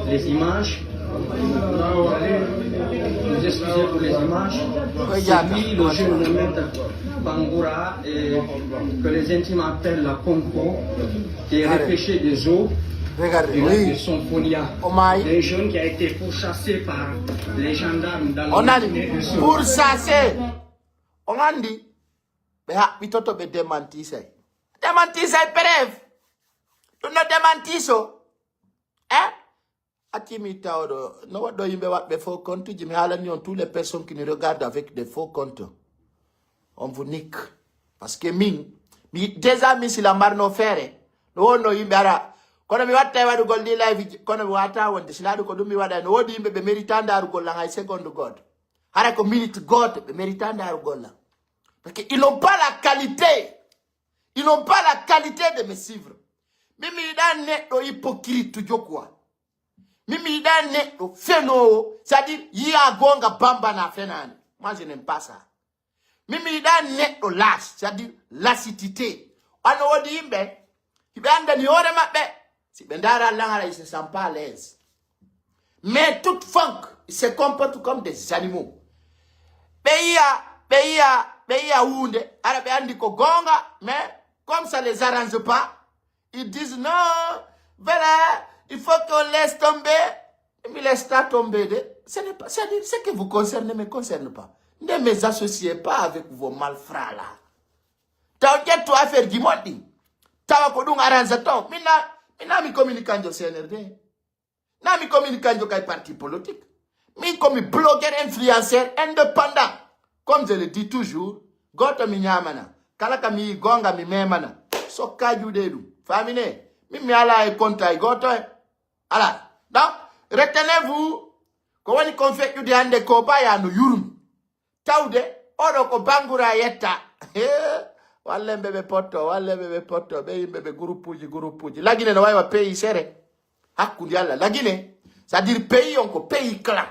les images. Vous allez vous excuser pour les images. C'est lui, le jeune Mohamed Bangoura, et que les intimes appellent la Konko, qui est repêché des eaux du lac de Sonfolia. Un jeune qui a été pourchassé par les gendarmes dans la matinée de ce pourchassé. On andi, ɓe haɓɓitoto ɓe démentir say. Démentir say preuve. Ɗum no démentir so. Eh? Accimi tawɗo, no waɗɗo yimɓe waɗɓe faux compte ji, mi haalani on tous les personnes qui nous regardent avec des faux comptes. On vous nique. Parce que min, mi, déjà min sila marno feere, no wonno yimɓe ara, kono mi watta e waɗugol ɗi live ji, kono mi wata wonde, sila ɗum ko ɗum mi waɗa, no woodi yimɓe ɓe mérita ndarugol lan hay seconde gooto. Hara ko minute gooto, ɓe mérita ndarugol lan. Parce que ils n'ont pas la qualité. Ils n'ont pas la qualité de me suivre. Min mi yiɗa neɗɗo hypocrite jo quoi. Min mi yiɗa neɗɗo fenoowo, c'est-à-dire yiya goonga bambana fenaani. Moi, je n'aime pas ça. Min mi yiɗa neɗɗo lâche, c'est-à-dire lassitude. Ano woodi yimɓe, hiɓe andani hoore maɓɓe. Si ɓe ndaara lan hara, ils se sentent pas à l'aise. Mais toute funk, ils se comportent comme des animaux. Ɓe yiya, ɓe yiya, ɓe yiya huunde, ara ɓe andi ko goonga, mais comme ça les arrange pas, ils disent non, voilà, il faut qu'on laisse tomber. Mi laisse pas tomber de, ce n'est pas, c'est-à-dire, ce qui vous concerne ne me concerne pas. Ne m'associez pas avec vos malfrats là. Taw ƴettu affaire ji moƴƴi. Tawa ko ɗum arrange ton. Min na, min na mi communicanjo C N R D. Na mi communicanjo kay parti politique. Min ko mi blogueur influenceur indépendant. Comme je le dis toujours, gooto mi ñaamana. Kala ka mi yi goonga mi memana. Sokka juuɗe ɗum. Famine, min mi ala e konta e gooto e. Ala. Donc, retenez-vous. Ko woni kon feƴƴude hannde ko baya no yurmi. Tawde, oɗo ko Bangura yetta. Wallemɓe ɓe potto, wallemɓe ɓe potto, ɓe yimɓe ɓe groupuji, groupuji. Lagine no waywa pays sere. Hakkunde Allah, Lagine. C'est-à-dire pays on ko pays clan.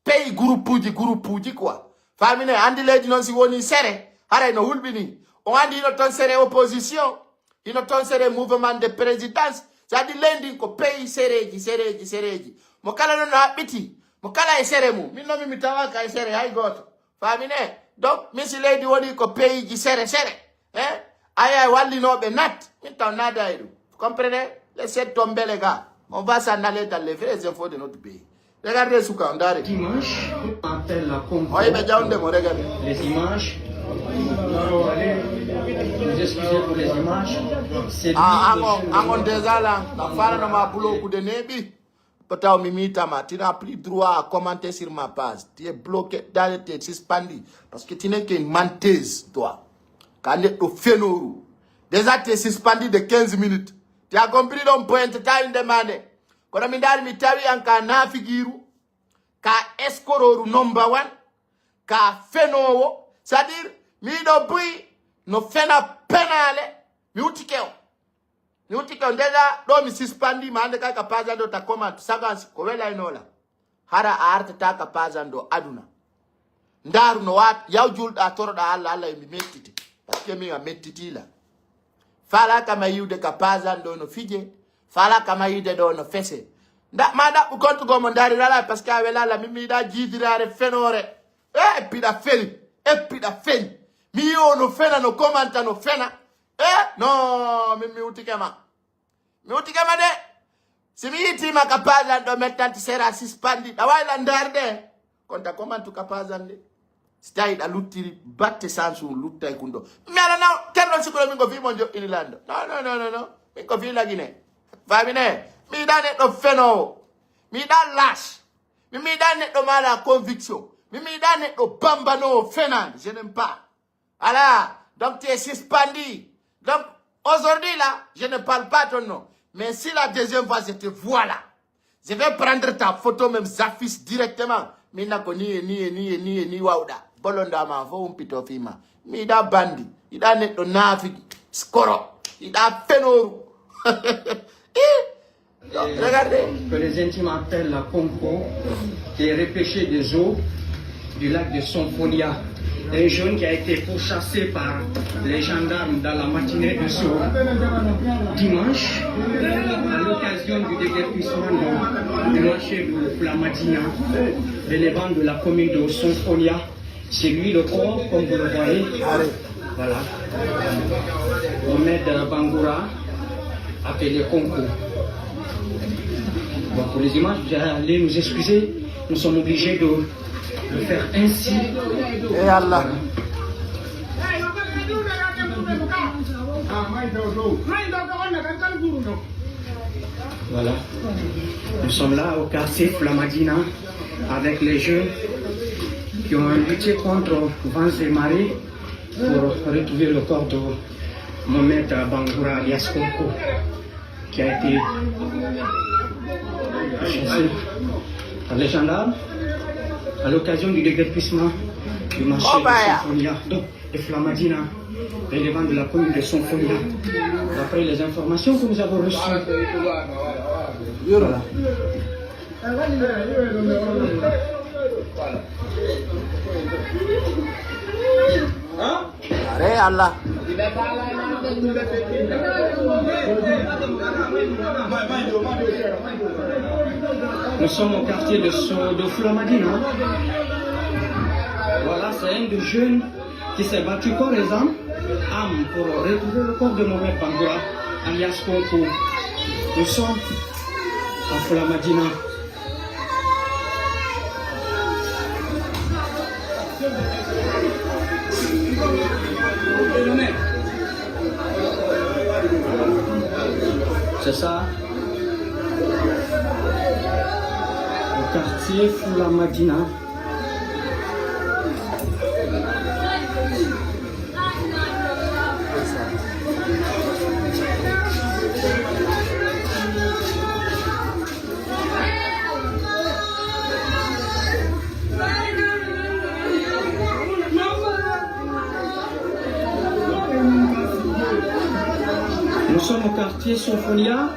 Pays groupuji, groupuji quoi. Famine, andi leydi non si woni sere, haray no hulɓini. On andi hino ton sere opposition, hino ton sere mouvement de présidence. C'est-à-dire leydi ko pays sereji, sereji, sereji. Mo kala non no haɓɓiti, mo kala e sere mum. Min non mi, mi tawaka e sere hay gooto. Famine, Donc, min si leydi woni ko peyiiji sere sere, eh? Aya e wallinooɓe nat, min taw naada e ɗum. Vous comprenez? Laissez tomber les gars. On va s'en aller dans les vraies infos de notre pays. Regardez suka, on dirait. Dimanche, appel la Congo. Oye, ɓe jawnde mo, regardez. Les images. Vous excusez pour les images. C'est Ah, lui, angon, le angon déjà là, la fala no ma bulo kude nebi. Pataw mi mitama, tu n'as plus droit à commenter sur ma page. Tu es bloqué, d'ailleurs, tu es suspendu. Parce que tu n'es qu'une menteuse, toi. Ka neɗɗo fenooru. Déjà, tu es suspendu de quinze minutes. Tu as compris donc, pointe, ta inde mande. Kono mi ndaari mi tawi an ka naafigiiru, ka eskorooru number one, ka fenoowo. C'est-à-dire, miɗo buy no fena penaale, mi wutike o. Mi wuttike on déjà, ɗo mi suspendima hande kay ka page an ɗo ta comment, sago an si ko welayno la. Hara a artata ka page an ɗo aduna. Ndaaru no waat, yaw julɗa toroɗa Alla, Alla e mi mettite. Parce que min a mettiti la. Fala kama yiwde ka page an ɗo no fije, fala kama yiwde ɗo no fese. Nda, ma ɗaɓɓu compte go mo ndaari rala, parce que a welala, min mi yiɗa jiidiraare fenoore. E, eppiɗa feni, eppiɗa feni. Mi yi'o no fena, no commenta, no fena. Eh, no, min mi wutike ma. Mi wutike ma de. Si mi yitima ka page an ɗo mettanti sera sispandiɗa wayla ndaari de. Konta komantu ka page an de. Si tawi ɗa luttiri batte sansu luttay kun ɗo. Mi ala na terɗo sikuɗo min ko fi mo joɗɗini lanɗo. No, no, no, no, no. Min ko fi lagine. Famine. Mi yiɗa neɗɗo fenowo. Mi yiɗa lâche. Mi yiɗa neɗɗo mala conviction. Mi yiɗa neɗɗo bambanowo fenande. Je n'aime pas. Voilà. Donc, tu es suspendu. Donc, aujourd'hui, là, je ne parle pas ton nom. Mais si la deuxième fois, je te vois là, je vais prendre ta photo, même j'affiche directement. Minna ko ni e ni e ni e ni e ni wawɗa. Bolonda ma fo humpito fima. Mi yiɗa bandi. Yiɗa neɗɗo naafiki. Skoro. Yiɗa fenoru. Ih! Regardez. Que les intimes appellent la Conco, qui est repêché des eaux du lac de Sonfolia. Un jeune qui a été pourchassé par les gendarmes dans la matinée de ce dimanche, à l'occasion du déguerpissement de- du marché de Flamadina, relevant de la commune de Sonfolia. C'est lui le corps, comme vous le voyez. Voilà. Mohamed Bangoura, appelé Conco. Bon, pour les images, vous allez nous excuser. Nous sommes obligés de le faire ainsi. Eh Allah. Voilà. Nous sommes là au quartier Flamadina avec les jeunes qui ont lutté contre vents et marées pour retrouver le corps de Mohamed Bangoura alias Coco, qui a été chassé par les gendarmes à l'occasion du déguerpissement du marché de Sonfonia, donc de Flamadina, relevant de la commune de Sonfonia. D'après les informations que nous avons reçues. Voilà. Are Allah. Nous sommes au quartier de, So- de Flamadina. Voilà, c'est un des jeunes qui s'est battu corps et âme, âme pour retrouver le corps de Mohamed Bangoura, alias Coco. Nous sommes à Flamadina. C'est ça. Au quartier Flamadina. Nous sommes au quartier Sofonia.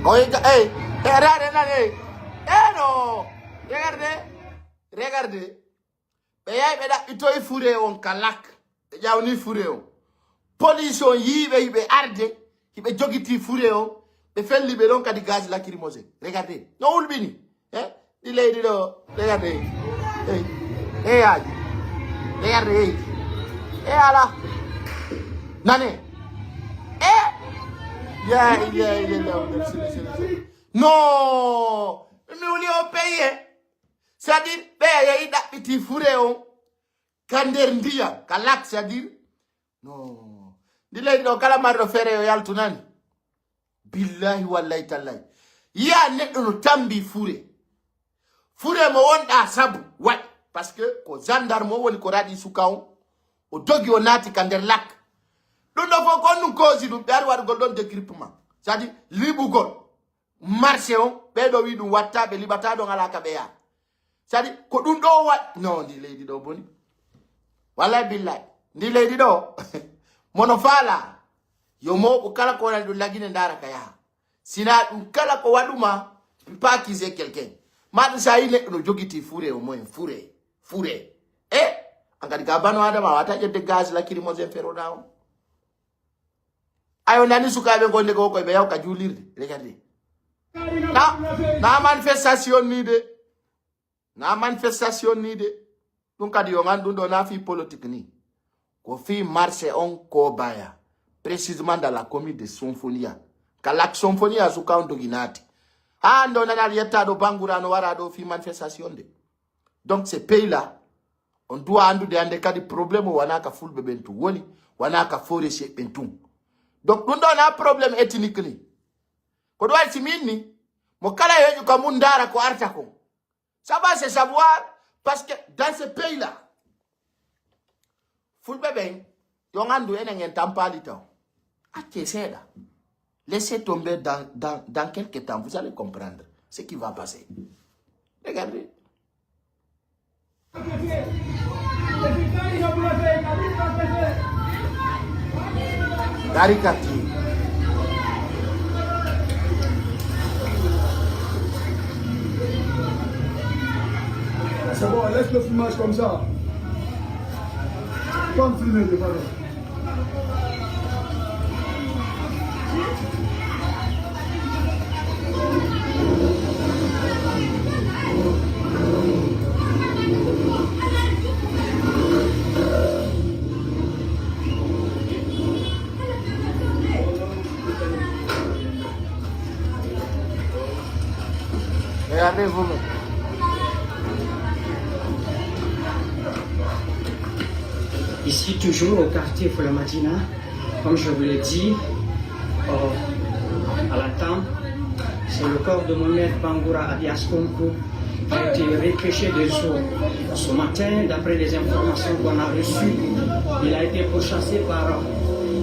Oy, ga-, ey, ey, regardez, nan, ey. Eh, non. Regardez. Regardez. Ɓe yahi ɓe ɗaɓɓitoyi fure on ka lak. Ɓe ƴawni fure on. Police on yii ɓe, hiɓe arde, hiɓe jogitii fure on. Ɓe felli ɓe ɗon kadi gaz lacrymogène. Regardez. No hulɓini. Eh? Ɗi leydi ɗo. Regardez. Ey. Ey, aji. Regardez, ey. Ey, ala. Nane. Eh? Ya, ya, ya, ya, ya. Non. Mi wuli o pays, eh. C'est-à-dire, ɓe yehi ɗaɓɓiti fure on ka nder ndiyam, ka lak, c'est-à-dire, non. Ndi leydi ɗo, kala marɗo fere yo yaltu nani. Billahi, wallahi, tallahi. Yi'a neɗɗo no tambi fure. Fure mo wonɗa sabu waɗi. Parce que ko gendarme o woni ko raɗi suka on. O dogi o naati ka nder lak. Ɗum ɗo fof ko on ɗum cause ɗum. Ɓe ari waɗugol ɗon déguerpissement. C'est-à-dire, liɓugol. Marché on, ɓee ɗoo wi'i ɗum watta, ɓe liɓataa ɗon alaa ka ɓe yaha. C'est-à-dire, ko ɗum ɗoo waɗ-, non, ndi leydi ɗoo boni. Wallahi billahi, ndi leydi ɗoo, mono faala, yo mooɓu kala ko wonani ɗum lagine ndaara ka yaha. Sinaa ɗum kala ko waɗuma, pas accuser quelqu'un. Maa ɗum so a yii neɗɗo no jogitii fure o moyen, fure, fure. Eh? An kadi ka bano Adama, a wata ƴetde gaz lacrymogène feroɗaa on. Ayo, nani sukaaɓe gonɗe ko koye ɓe yaw ka juulirde, regardez. Na, na manifestation ni de. Na manifestation ni de. Ɗum kadi yo ngan ɗum ɗo na fii politique ni. Ko fii marché on ko baya. Précisément dans la commune de Sonfonia. Ka lak Sonfonia suka on dogi naati. Haa ndo nanal yetta ɗo Bangura no wara ɗo fii manifestation de. Donc, ce pays-là, on doit anndude hannde kadi problème o wonaa ka fulɓe ɓen tun woni, wonaa ka forestier ɓen tun. Donc, ɗum ɗo na problème ethnique ni. Ko ɗum waɗi si min ni, mo kala heƴu ka mun ndaara ko arta kon. Ça va se savoir, parce que dans ce pays-là, fulɓe ɓen, yo on anndu enen en tampaali taw. Accee seeɗa. Laissez tomber dans, dans, dans quelque temps, vous allez comprendre ce qui va passer. Regardez. Dari Quartier. C'est bon, laisse le filmage comme ça. Comme filmer, pardon. Regardez vous-même. Ici, toujours au quartier Fulamadina, comme je vous l'ai dit, euh, à la tente, c'est le corps de Mohamed Bangoura alias Konko qui a été repêché des eaux ce matin, d'après les informations qu'on a reçues. Il a été pourchassé par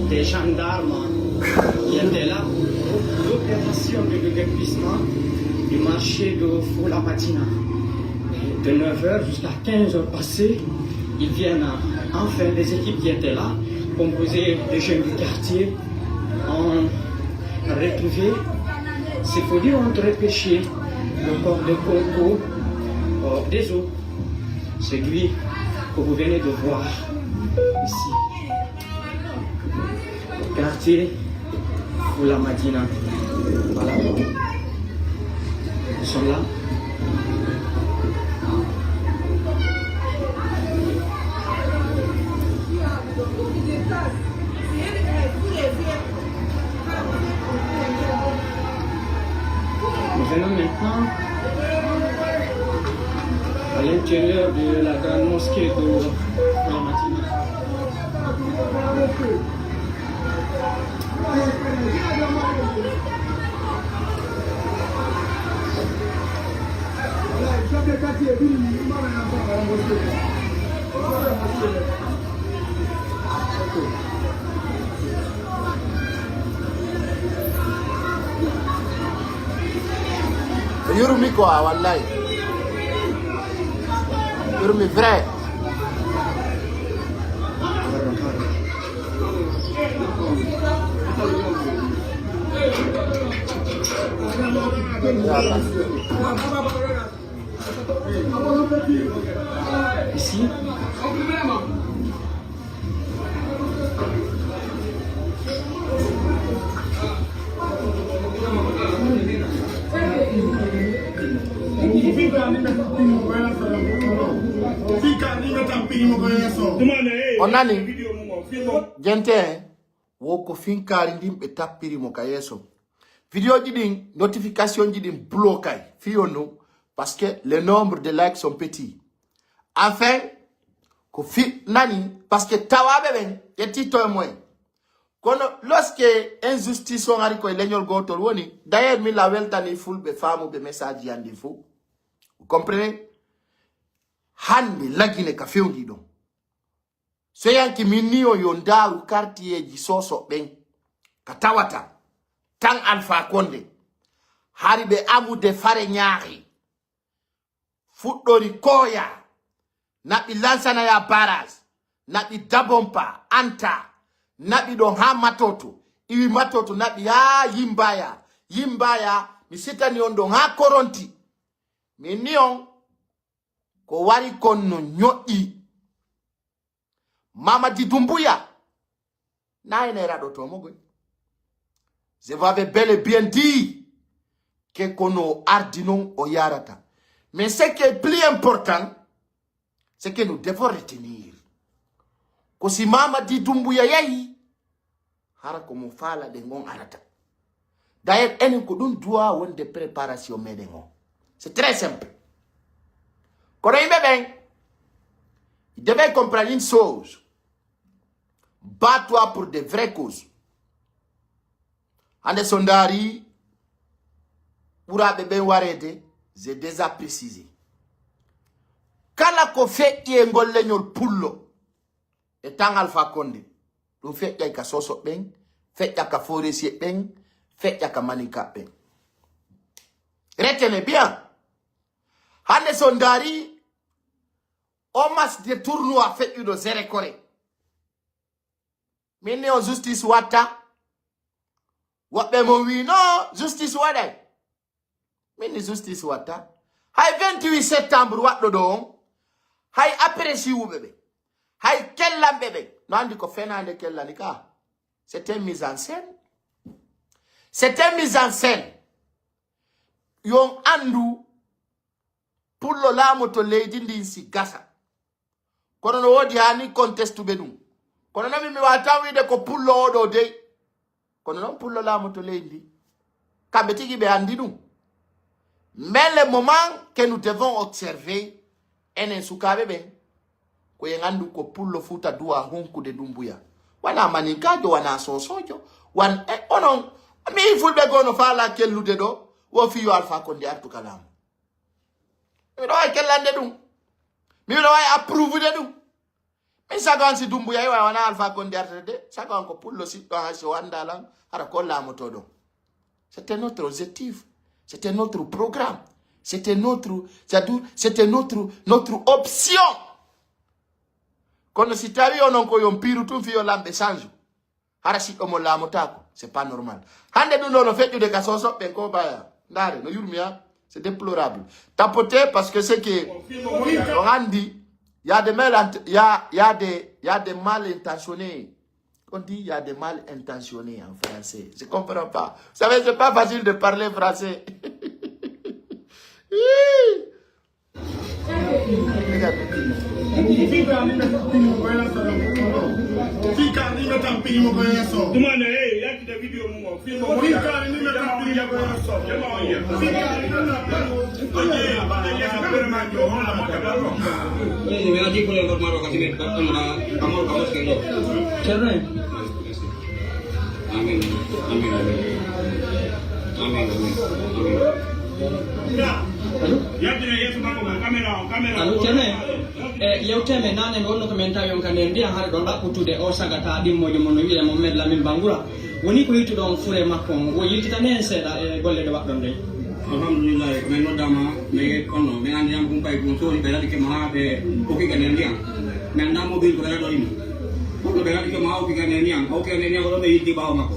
des gendarmes qui étaient là pour l'opération de déguerpissement du marché de Fulamadina. De neuf heures jusqu'à quinze heures passées, ils viennent enfin, les équipes qui étaient là, composées de jeunes du quartier, ont retrouvé, s'il faut dire, ont repêché le corps de Konko, euh, des eaux. C'est lui que vous venez de voir ici. Quartier Fulamadina. Voilà. Nous sommes là. Nous venons maintenant à l'intérieur de la grande mosquée de Fulamadina. Yurmi quoi, wallahi. Yurmi vrai. Ici. On nani? Gente, wo ko finkaari ndin ɓe tappiri mo ka yeeso. Videoji ɗin, notificationji ɗin blokay. Fiyo no, parce que le nombre de likes sont petits. Enfin, ko fi nani, parce que tawaaɓe ɓen ƴetti toye moyen. Kono lorsque injustice on ari koye leñol gootol woni, d'ailleurs, mi la weltani fulɓe faamuɓe message yandi fuu. Vous comprenez? Hande lagine ka fewndi ɗon. Seyanke min ni on yo ndaaru quartierji soso ɓen ka tawata tan Alpha Condé. Hari ɓe amude fare ñaahi. Fuɗɗori Koya, naɓi Lansanaya barrage, naɓi Dabompa, Anta, naɓi ɗon haa Matoto, iwi Matoto, naɓi haa Yimbaya, Yimbaya, mi sitani on ɗon haa Koronti. Min ni on, ko wari kon no ñoƴƴi. Mamadi Doumbouya, na ene raɗoto mo goy. Je vous avais bel et bien dit que kono o ardi non o yarata. Mais ce qui est plus important, c'est que nous devons retenir ko si Mamadi Doumbouya yahi, hara ko mo faalaɗen on arata. D'ailleurs, enen ko ɗum duwa wonde préparation meɗen on. C'est très simple. Kono yimɓe ɓen, ils devaient comprendre une chose. Bats-toi pour de vraies causes. Hande so ndaari ɓuraaɓe ɓen wareede, j'ai déjà précisé. Kala ko feƴƴi e ngol leñol pullo e tan Alpha Condé, ɗum feƴƴay ka Soso ɓen, feƴƴa ka Forestier ɓen, feƴƴa ka Maninka ɓen. Retenez bien. Hande so ndaari o match de tournoi feƴƴuɗo Zéro Corée. Min ni o justice watta. Woɓɓe mon wi no justice waɗay. Min ni justice watta. Hay vingt-huit septembre waɗɗo ɗo on. Hay après siwuɓe ɓe. Hay kellanɓe ɓe. No andi ko fenaande kellani ka. C'est une mise en scène. C'est une mise en scène. Yo on andu pullo laamoto leydi ndin si gasa. Kono no woodi haa ni kontestuɓe ɗum. Kono non min mi waawata wiide ko pullo oo ɗoo dey. Kono non pullo laamoto leydi ndi. Kamɓe tigi ɓe anndi ɗum. Mais le moment que nous devons observer, enen sukaaɓe ɓen, ko en anndu ko pullo Fuuta duwa honkude Dumbuya. Wanaa maninkaajo, wanaa soosoojo, wan-, e onon, mi fulɓe goo no faalaa kellude ɗoo, wo fii yo Alfaa Konde artu ka laamu. Mi ɗo wawi kellande ɗum. Mi ɗo wawi approuvude ɗum. Min sago an si Dumbuya e wawi wona Alpha Condé artata de, sago an ko pullo siɗɗo an si o annda lan, hara ko laamoto ɗon. C'était notre objectif. C'était notre programme. C'était notre, c'est-à-dire, c'était notre, notre option. Kono si tawi onon ko yon piru tun fiyo lamɓe change. Hara siɗɗo mo laamotaako, c'est pas normal. Hande ɗum ɗo no feƴƴude ka Sosoɓe ɓen ko baya. Ndaare, no yurmi ha. C'est déplorable. Tapoter parce que c'est que on a dit, il y a des mal int-, il y a, il y a des, il y a des mal intentionnés. On dit, il y a des mal intentionnés en français. Je comprends pas. Vous savez, c'est pas facile de parler français. Ceerno en. Amin. Amin. Amin. Amin. Amin. Amin. Amin. Allo? Allo, ceerno en. E, yewtere men naane, mi wonno ko men tawi on ka nder ndiyan, hare ɗon ɗaɓɓutude o sagata ɗimmojo mon no wi'e Mohamed Lamine Bangura. Woni ko yiltuɗon fure makko on, wo yiltitane en seeɗa e golle ɗe waɗɗon ɗen. Alhamdulillahi, ko men noddaama, men yetti on ɗon. Men anndinaama ɗum kay ɗum soodi ɓe raɗike mo haa ɓe okki ka nder ndiyan. Men anndaa mo ɓiy ko ɓe raɗori mo. Kono ɓe raɗike mo haa okki ka nder ndiyan, o okki ka nder ndiyan, ko ɗon ɓe yilti ɓaawo makko.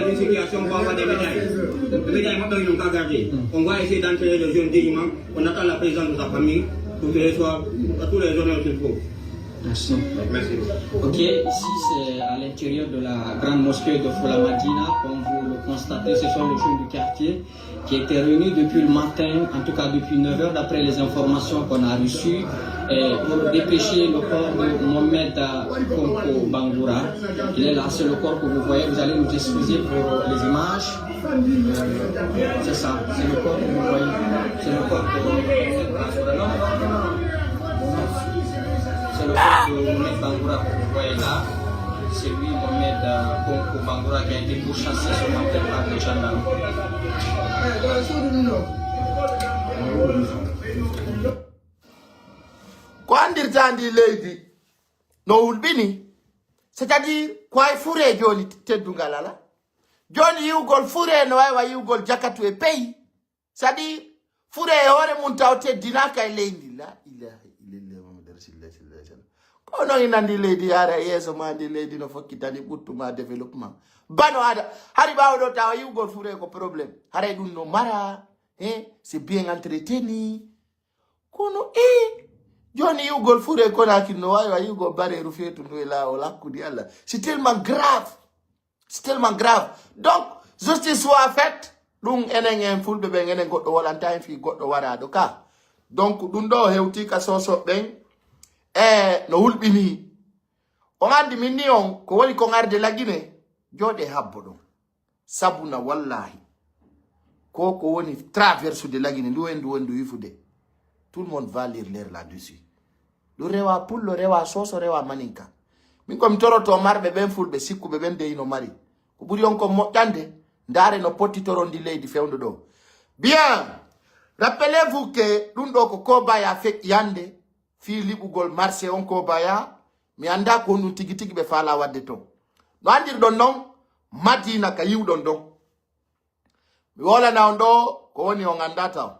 dans une situation pour avoir des médailles. Les médailles, maintenant, ils n'ont qu'à garder. On va essayer d'enterrer le jeune dignement. On attend la présence de sa famille pour que ce soit à tous les honneurs qu'il faut. Merci. Merci. Ok, ici c'est à l'intérieur de la grande mosquée de Fula Madina. Comme vous le constatez, ce sont les jeunes du quartier qui étaient réunis depuis le matin, en tout cas depuis neuf heures, d'après les informations qu'on a reçues, euh, pour dépêcher le corps de Mohamed, euh, Konko Bangoura. Il est là, c'est le corps que vous voyez. Vous allez nous excuser pour, euh, les images. Euh, c'est ça, c'est le corps que vous voyez. C'est le corps de Mohamed Bangoura. Non, non, non, non. C'est le corps de Mohamed Bangoura que vous voyez là. C'est lui, Mohamed, euh, Konko Bangoura, qui a été pourchassé ce matin par les gendarmes. Ko anndirtaa ndi leydi no hulɓini, c'est-à-dire ko hay furee jooni teddungal alaa. Jooni yi'ugol furee no wayi wa yi'ugol jakatu e peyi. C'est-à-dire furee e hoore mum taw teddinaaka e leydi. La ilaha illallah Muhammadu Rasulullah sallallahu alaihi wasallam. Ko non ina ndi leydi yaara e yeeso ma, ndi leydi no fokkitani ɓuttu ma développement. Bano ada hari ɓaawo ɗo tawa yi'ugol furee ko problème. Haray ɗum no mara, hein, c'est bien entretenu. Kono e jooni yi'ugol furee Conakry no wayi wa yi'ugol bareeru feetu ndu e laawol hakkunde Allah. C'est tellement grave. C'est tellement grave. Donc, justice soit faite. Ɗum enen en fulɓe ɓen enen goɗɗo wolanta en fii goɗɗo waraaɗo ka. Donc ɗum ɗo hewti ka soso ɓen e no hulɓini. On anndi min ni on ko woni kon arde lagine jooɗe habbo ɗon. Sabuna wallahi ko ko woni traverse de lagine ndu en ndu woni ndu yifude. Tout le monde va lire l'air là-dessus. Ɗum rewa pullo, rewa soso, rewa maninka. Min ko mi toroto marɓe ɓen fulɓe sikkuɓe ɓen de ino mari ko ɓuri on kon moƴƴande. Ndaare no pottitoron ndi leydi fewndo ɗo. Bien. Rappelez-vous que ɗum ɗo ko kobaya feƴƴi hannde fii liɓugol marché on kobaya. Mi annda ko honɗum tigi tigi ɓe faala waɗde ton. No anndirɗon non madina ka yiwɗon ɗon. Mi wolana on ɗo ko woni on annda taw.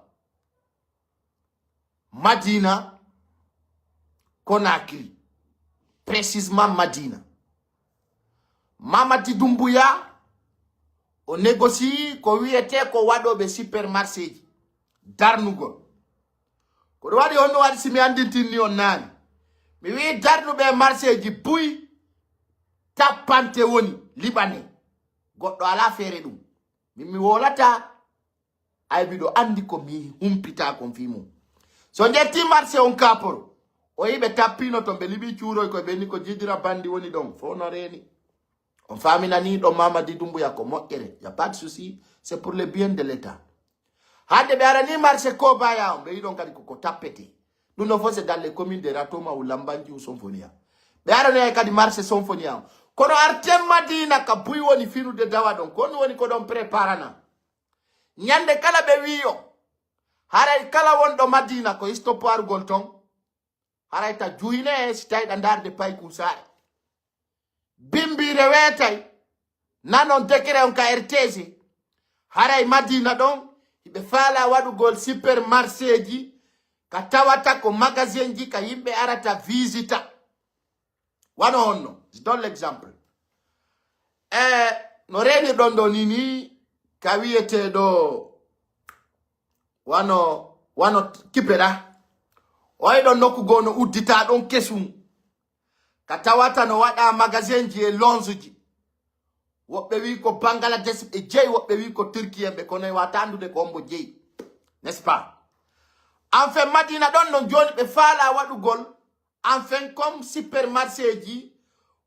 Madina Conakry, précisément Madina. Mamadi Doumbouya o négocie ko wiyetee ko waɗooɓe supermarché ji darnugol. Ko ɗum waɗi honno waɗi si mi anndintinni on naani? Mi wi'i darnuɓe e marché ji buy tappante woni liɓane. Goɗɗo alaa feere ɗum. Min mi wowlataa. Ay miɗo anndi ko mi humpitaa kon fii mum. So njettii marché on kaaporo o yi'i ɓe tappiino ton ɓe liɓii cuuroy koy ɓe ni ko jidira banndi woni ɗon fof no reeni. On faaminanii ɗon Mamadi Doumbouya ko moƴƴere y a pas de souci. C'est pour le bien de l'état. Hannde ɓe aranii marché kobaya on ɓe yiɗon kadi koko tappetee. Ɗum ɗon fof c'est dans les communes de Ratoma ou Lambanji ou Sonfonia. Ɓe aranii ay kadi marché Sonfonia on kono arten Madina ka buy woni finude dawa ɗon ko honɗum woni ko ɗon préparana? Ñande kala ɓe wi'i on Haray kala wonɗo Madina ko istoppo arugol ton. Haray ta juhine si tawi ɗa ndaarde pay kuusaare. Bimbiire weetay, nanon dekere on ka R T C. Haray Madina ɗon, hiɓe faalaa waɗugol supermarchéji, ka tawata ko magasinji ka yimɓe arata visita. Wano honno, je donne l'exemple. E no reenirɗon ɗo ni, ni ka wi'eteeɗo wano, wano Kipera. O e ɗon nokku goo no udditaa ɗon kesun. Ka tawata no waɗa magasinji e lonsuji. Woɓɓe wi'i ko Bangladesh ɓe jeyi, woɓɓe wi'i ko Turki en ɓe, kono e wata anndude ko hombo jeyi. N'est-ce pas? Enfin, Madina ɗon non jooni ɓe faalaa waɗugol, enfin, comme supermarchéji,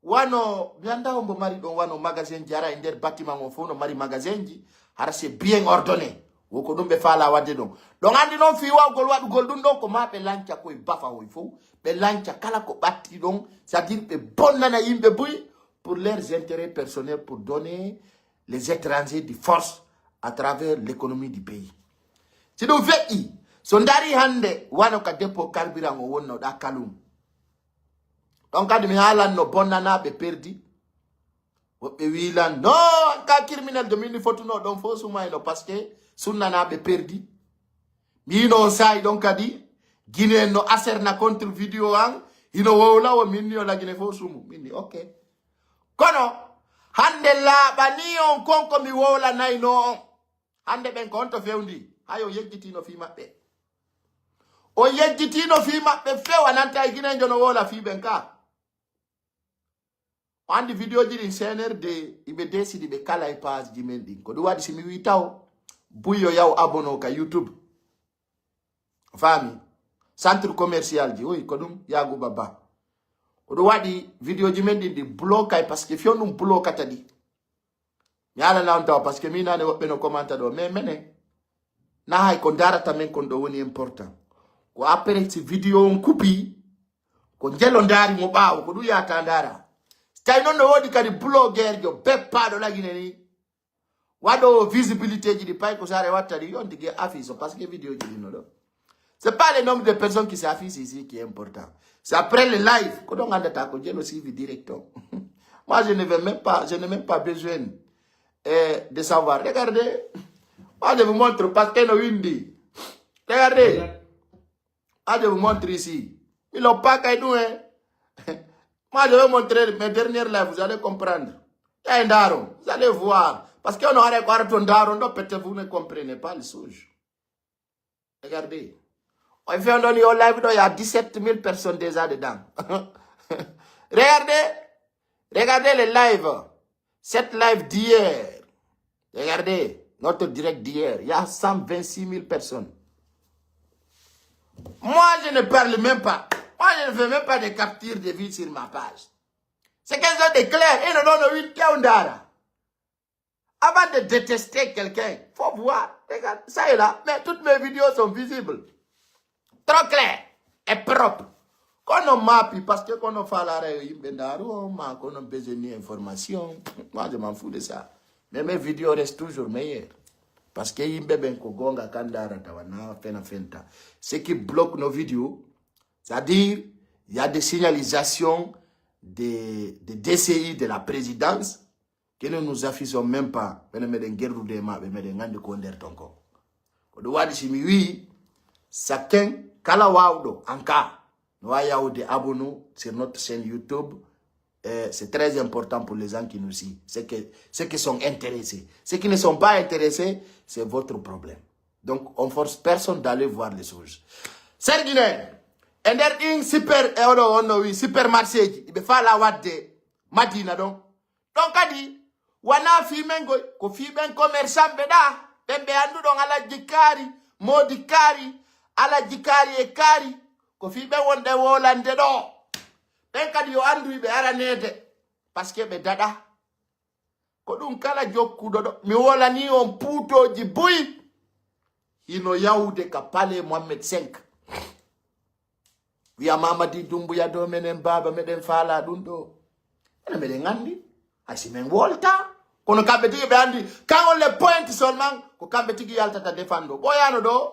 wano, mi anndaa hombo mari ɗon, wano magasinji, hara e nder bâtiment on fof no mari magasinji, hara c'est bien ordonné. Wo ko ɗum ɓe faalaa waɗde ɗon. Ɗon anndi non fii waawgol waɗugol ɗum ɗon, ko maa ɓe lanca koye bafahoy fof, ɓe lanca kala ko ɓatti ɗon, c'est-à-dire ɓe bonnana yimɓe buy pour leurs intérêts personnels, pour donner les étrangers de force à travers l'économie du pays. Si ɗum feƴƴi, so ndaari hannde wano ka dépôt carburant o wonnoɗaa kalum. Ɗon kadi mi haalan no bonnanaaɓe perdi. Woɓɓe wi'i lan, no, an ka criminel de min fotuno ɗon fof sumayno, parce que sunnanaaɓe perdi. Mi yino on saa'i ɗon kadi, Guinéen no aserna contre vidéo an, hino wowla wo min ni o lagine fof sumu. Min ni, ok. Kono, hannde laaɓanii on kon ko mi wowlanayno on. Hannde ɓen ko honto fewndi? Hay on yejjitiino fii maɓɓe. On yejjitiino fii maɓɓe few, a nanta e Guinéenjo no wowla fii ɓen ka. O anndi vidéoji ɗin C N R D, iɓe desidi ɓe kala e page ji men ɗin. Ko ɗum waɗi si mi wii taw, buy yo yaw abono ka YouTube. Faami? Centre commercial ji, oui, ko ɗum Yaaguba Ba. Ko ɗum waɗi vidéoji men ɗin ɗi blokay, parce que fiyon ɗum blokata ɗi. Mi alana on tawa, parce que mi nane woɓɓe no commenta ɗo, mais menen, na hay ko ndarata men kon ɗo woni important. Ko après si vidéo on kupi, ko njelo ndaari mo ɓaawo, ko ɗum yaata ndara. Si tawi non no woodi kadi blogueur jo beppaaɗo lagine ni, waɗo visibilité ji ɗi pay ko sare watta ɗi, yon tigi affiche, parce que vidéo ji ɗi no ɗo. C'est pas le nombre de personnes qui s'affichent ici qui est important. C'est après le live. Ko ɗon anndata ko jelo C V direct on. Moi, je ne vais même pas, je n'ai même pas besoin, euh, de savoir. Regardez. Moi, je vous montre parce que no windi. Regardez. Moi, je vous montre ici. Mi loppa kay ɗum, hein. Moi, je vais montrer mes dernières lives. Vous allez comprendre. Yaye ndaro. Vous allez voir. Parce que on aurait quoi ton ndaro, non, peut-être vous ne comprenez pas les choses. Regardez. On fait un live, il y a dix-sept mille personnes déjà dedans. Regardez. Regardez les lives. Cette live d'hier. Regardez. Notre direct d'hier. Il y a cent vingt-six mille personnes. Moi, je ne parle même pas. Moi, je ne fais même pas de capture de vie sur ma page. C'est qu'elles ont des clairs. Et non, non, non, oui, t'es un dara. Avant de détester quelqu'un, faut voir. Regarde, ça est là. Mais toutes mes vidéos sont visibles. Trop clair et propre. Kono mapi, parce que kono falara yo yimɓe ndaru on, ma kono besoin ni information. Moi, je m'en fous de ça. Mais mes vidéos restent toujours meilleures. Parce que yimɓe ɓen ko gonga kan ndarata, wana fena fenta. Ce qui bloque nos vidéos, c'est-à-dire, il y a des signalisations des, des D C I de la présidence que nous nous affichons même pas, ɓene meɗen gerrude e maɓɓe, meɗen nganndi ko nder ton ko. Ko ɗum waɗi si mi wii, sakken kala waawɗo, an ka, no waawi yahude abonné sur notre chaîne YouTube. Eh, c'est très important pour les gens qui nous suivent. C'est que, ceux qui sont intéressés. Ceux qui ne sont pas intéressés, c'est votre problème. Donc, on force personne d'aller voir les choses. Sergine, e nder ɗin super, e oɗo on no wii, supermarché ji, ɓe faala waɗde Madina ɗon. Ɗon kadi, wanaa fii men goy, ko fii ɓen commerçant ɓe ɗaa, ɓen ɓe annduɗon Alajji Kaari, Moodi Kaari, Alajji Kaari e Kaari, ko fii ɓen wonɗen wolande ɗoo. Ɓen kadi yo anndu ɓe araneede, parce que ɓe daɗa. Ko ɗum kala jokkuɗo ɗo, mi wolanii on puutooji buy, hino yahude ka Palais Mohammed cinq. Wi'a Mamadi Doumbouya dow menen baaba, meɗen faalaa ɗum ɗoo. Ene meɗen anndi, hay si men wolta. Kono kamɓe tigi ɓe anndi, kan on le point seulement, ko kamɓe tigi yaltata defan ɗoo. Ɓooyaano ɗoo,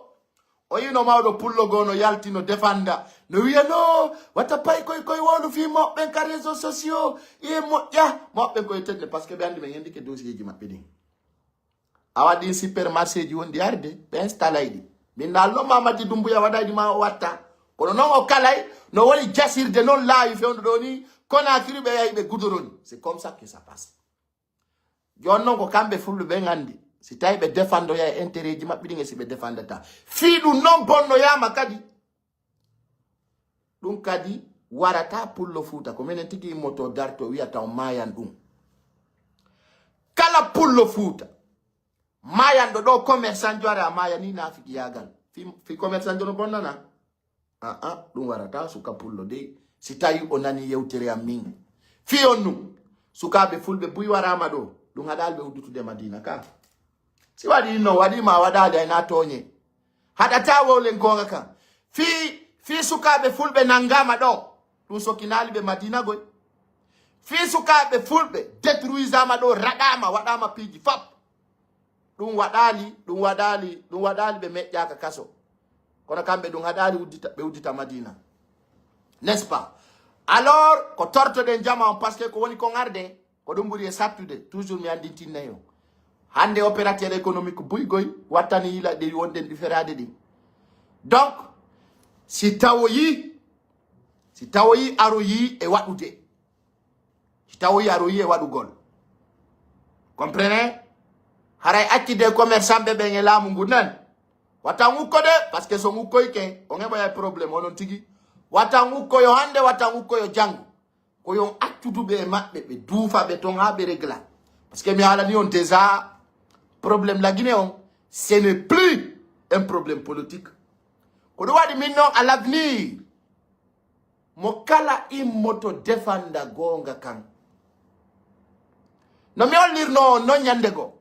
O yi'uno mawɗo pullo goo no yalti no defanda. No wiya no, wata pay koy koy wowlu fii mawɓen ka réseaux sociaux. Iye moƴƴa. Mawɓen koye tenne, parce que ɓe anndi men hendike dossier ji maɓɓe ɗin. A waɗi supermarché ji wonɗi arde, ɓe instalay ɗi. Min naalno Mamadi Doumbouya waɗay ɗi ma o watta. Kono non o kalay, no woni jasirde non laawi fewndo ɗo ni, Conakry ɓe yahi ɓe gudoroni. C'est comme ça que ça passe. Jooni non ko kamɓe fulɓe ɓen anndi. Si tawi ɓe defandoya e intérêt ji maɓɓe ɗin e si ɓe defandata. Fii ɗum non bonnoyaama kadi. Ɗum kadi warata pullo Fuuta. Ko menen tigi immoto darto wiyata on maayan ɗum. Kala pullo Fuuta. Maayanɗo ɗo commerçant jo are a maayani naafiqiyaagal. Fi, fi commerçant jo no bonnana. Ah, ah, ɗum warata suka pullo de. Si tawi o nani yewtere am min. Fi on ɗum. Sukaaɓe fulɓe buy waraama ɗo. Ɗum haɗaali ɓe uddutude Madina ka. Si waɗi non, waɗi ma waɗaali ay na tooñe. Haɗata wowlen goonga kan. Fii, fii sukaaɓe fulɓe nanngaama ɗo. Ɗum sokinaali ɓe Madina goy. Fii sukaaɓe fulɓe detruisaama ɗo, raɗaama, waɗaama piiji fop. Ɗum waɗaali, ɗum waɗaali, ɗum waɗaali ɓe meƴƴaaka kaso. Kono kamɓe ɗum haɗaali uddita, ɓe uddita Madina. N'est-ce pas? Alors, ko tortoɗen jama on, parce que ko woni kon arde, ko ɗum ɓuri e sattude. Toujours mi anndintinne on. Hannde opérateur économique buy goy wattani yila ɗi wonɗen ɗi feraade ɗin. Donc, si tawoyi, si tawoyi aroyi e waɗude, si tawoyi aroyi e waɗugol. Comprenez? Haray acci de commerçant ɓe ɓen e laamu ngu nan. Watan ukko de, parce que so ukkoyke, on heɓoya e problème, onon tigi. Watan ukkoyo hannde, watan ukkoyo janngo. Ko yon accudu ɓe e maɓɓe, ɓe duufa ɓe ton haa ɓe regla. Parce que mi haalani on déjà, problème la Guinée on, ce n'est plus un problème politique. Ko ɗum waɗi min non à l'avenir, mo kala immoto defanda goonga kan. No mi hollirno on non ñande goo.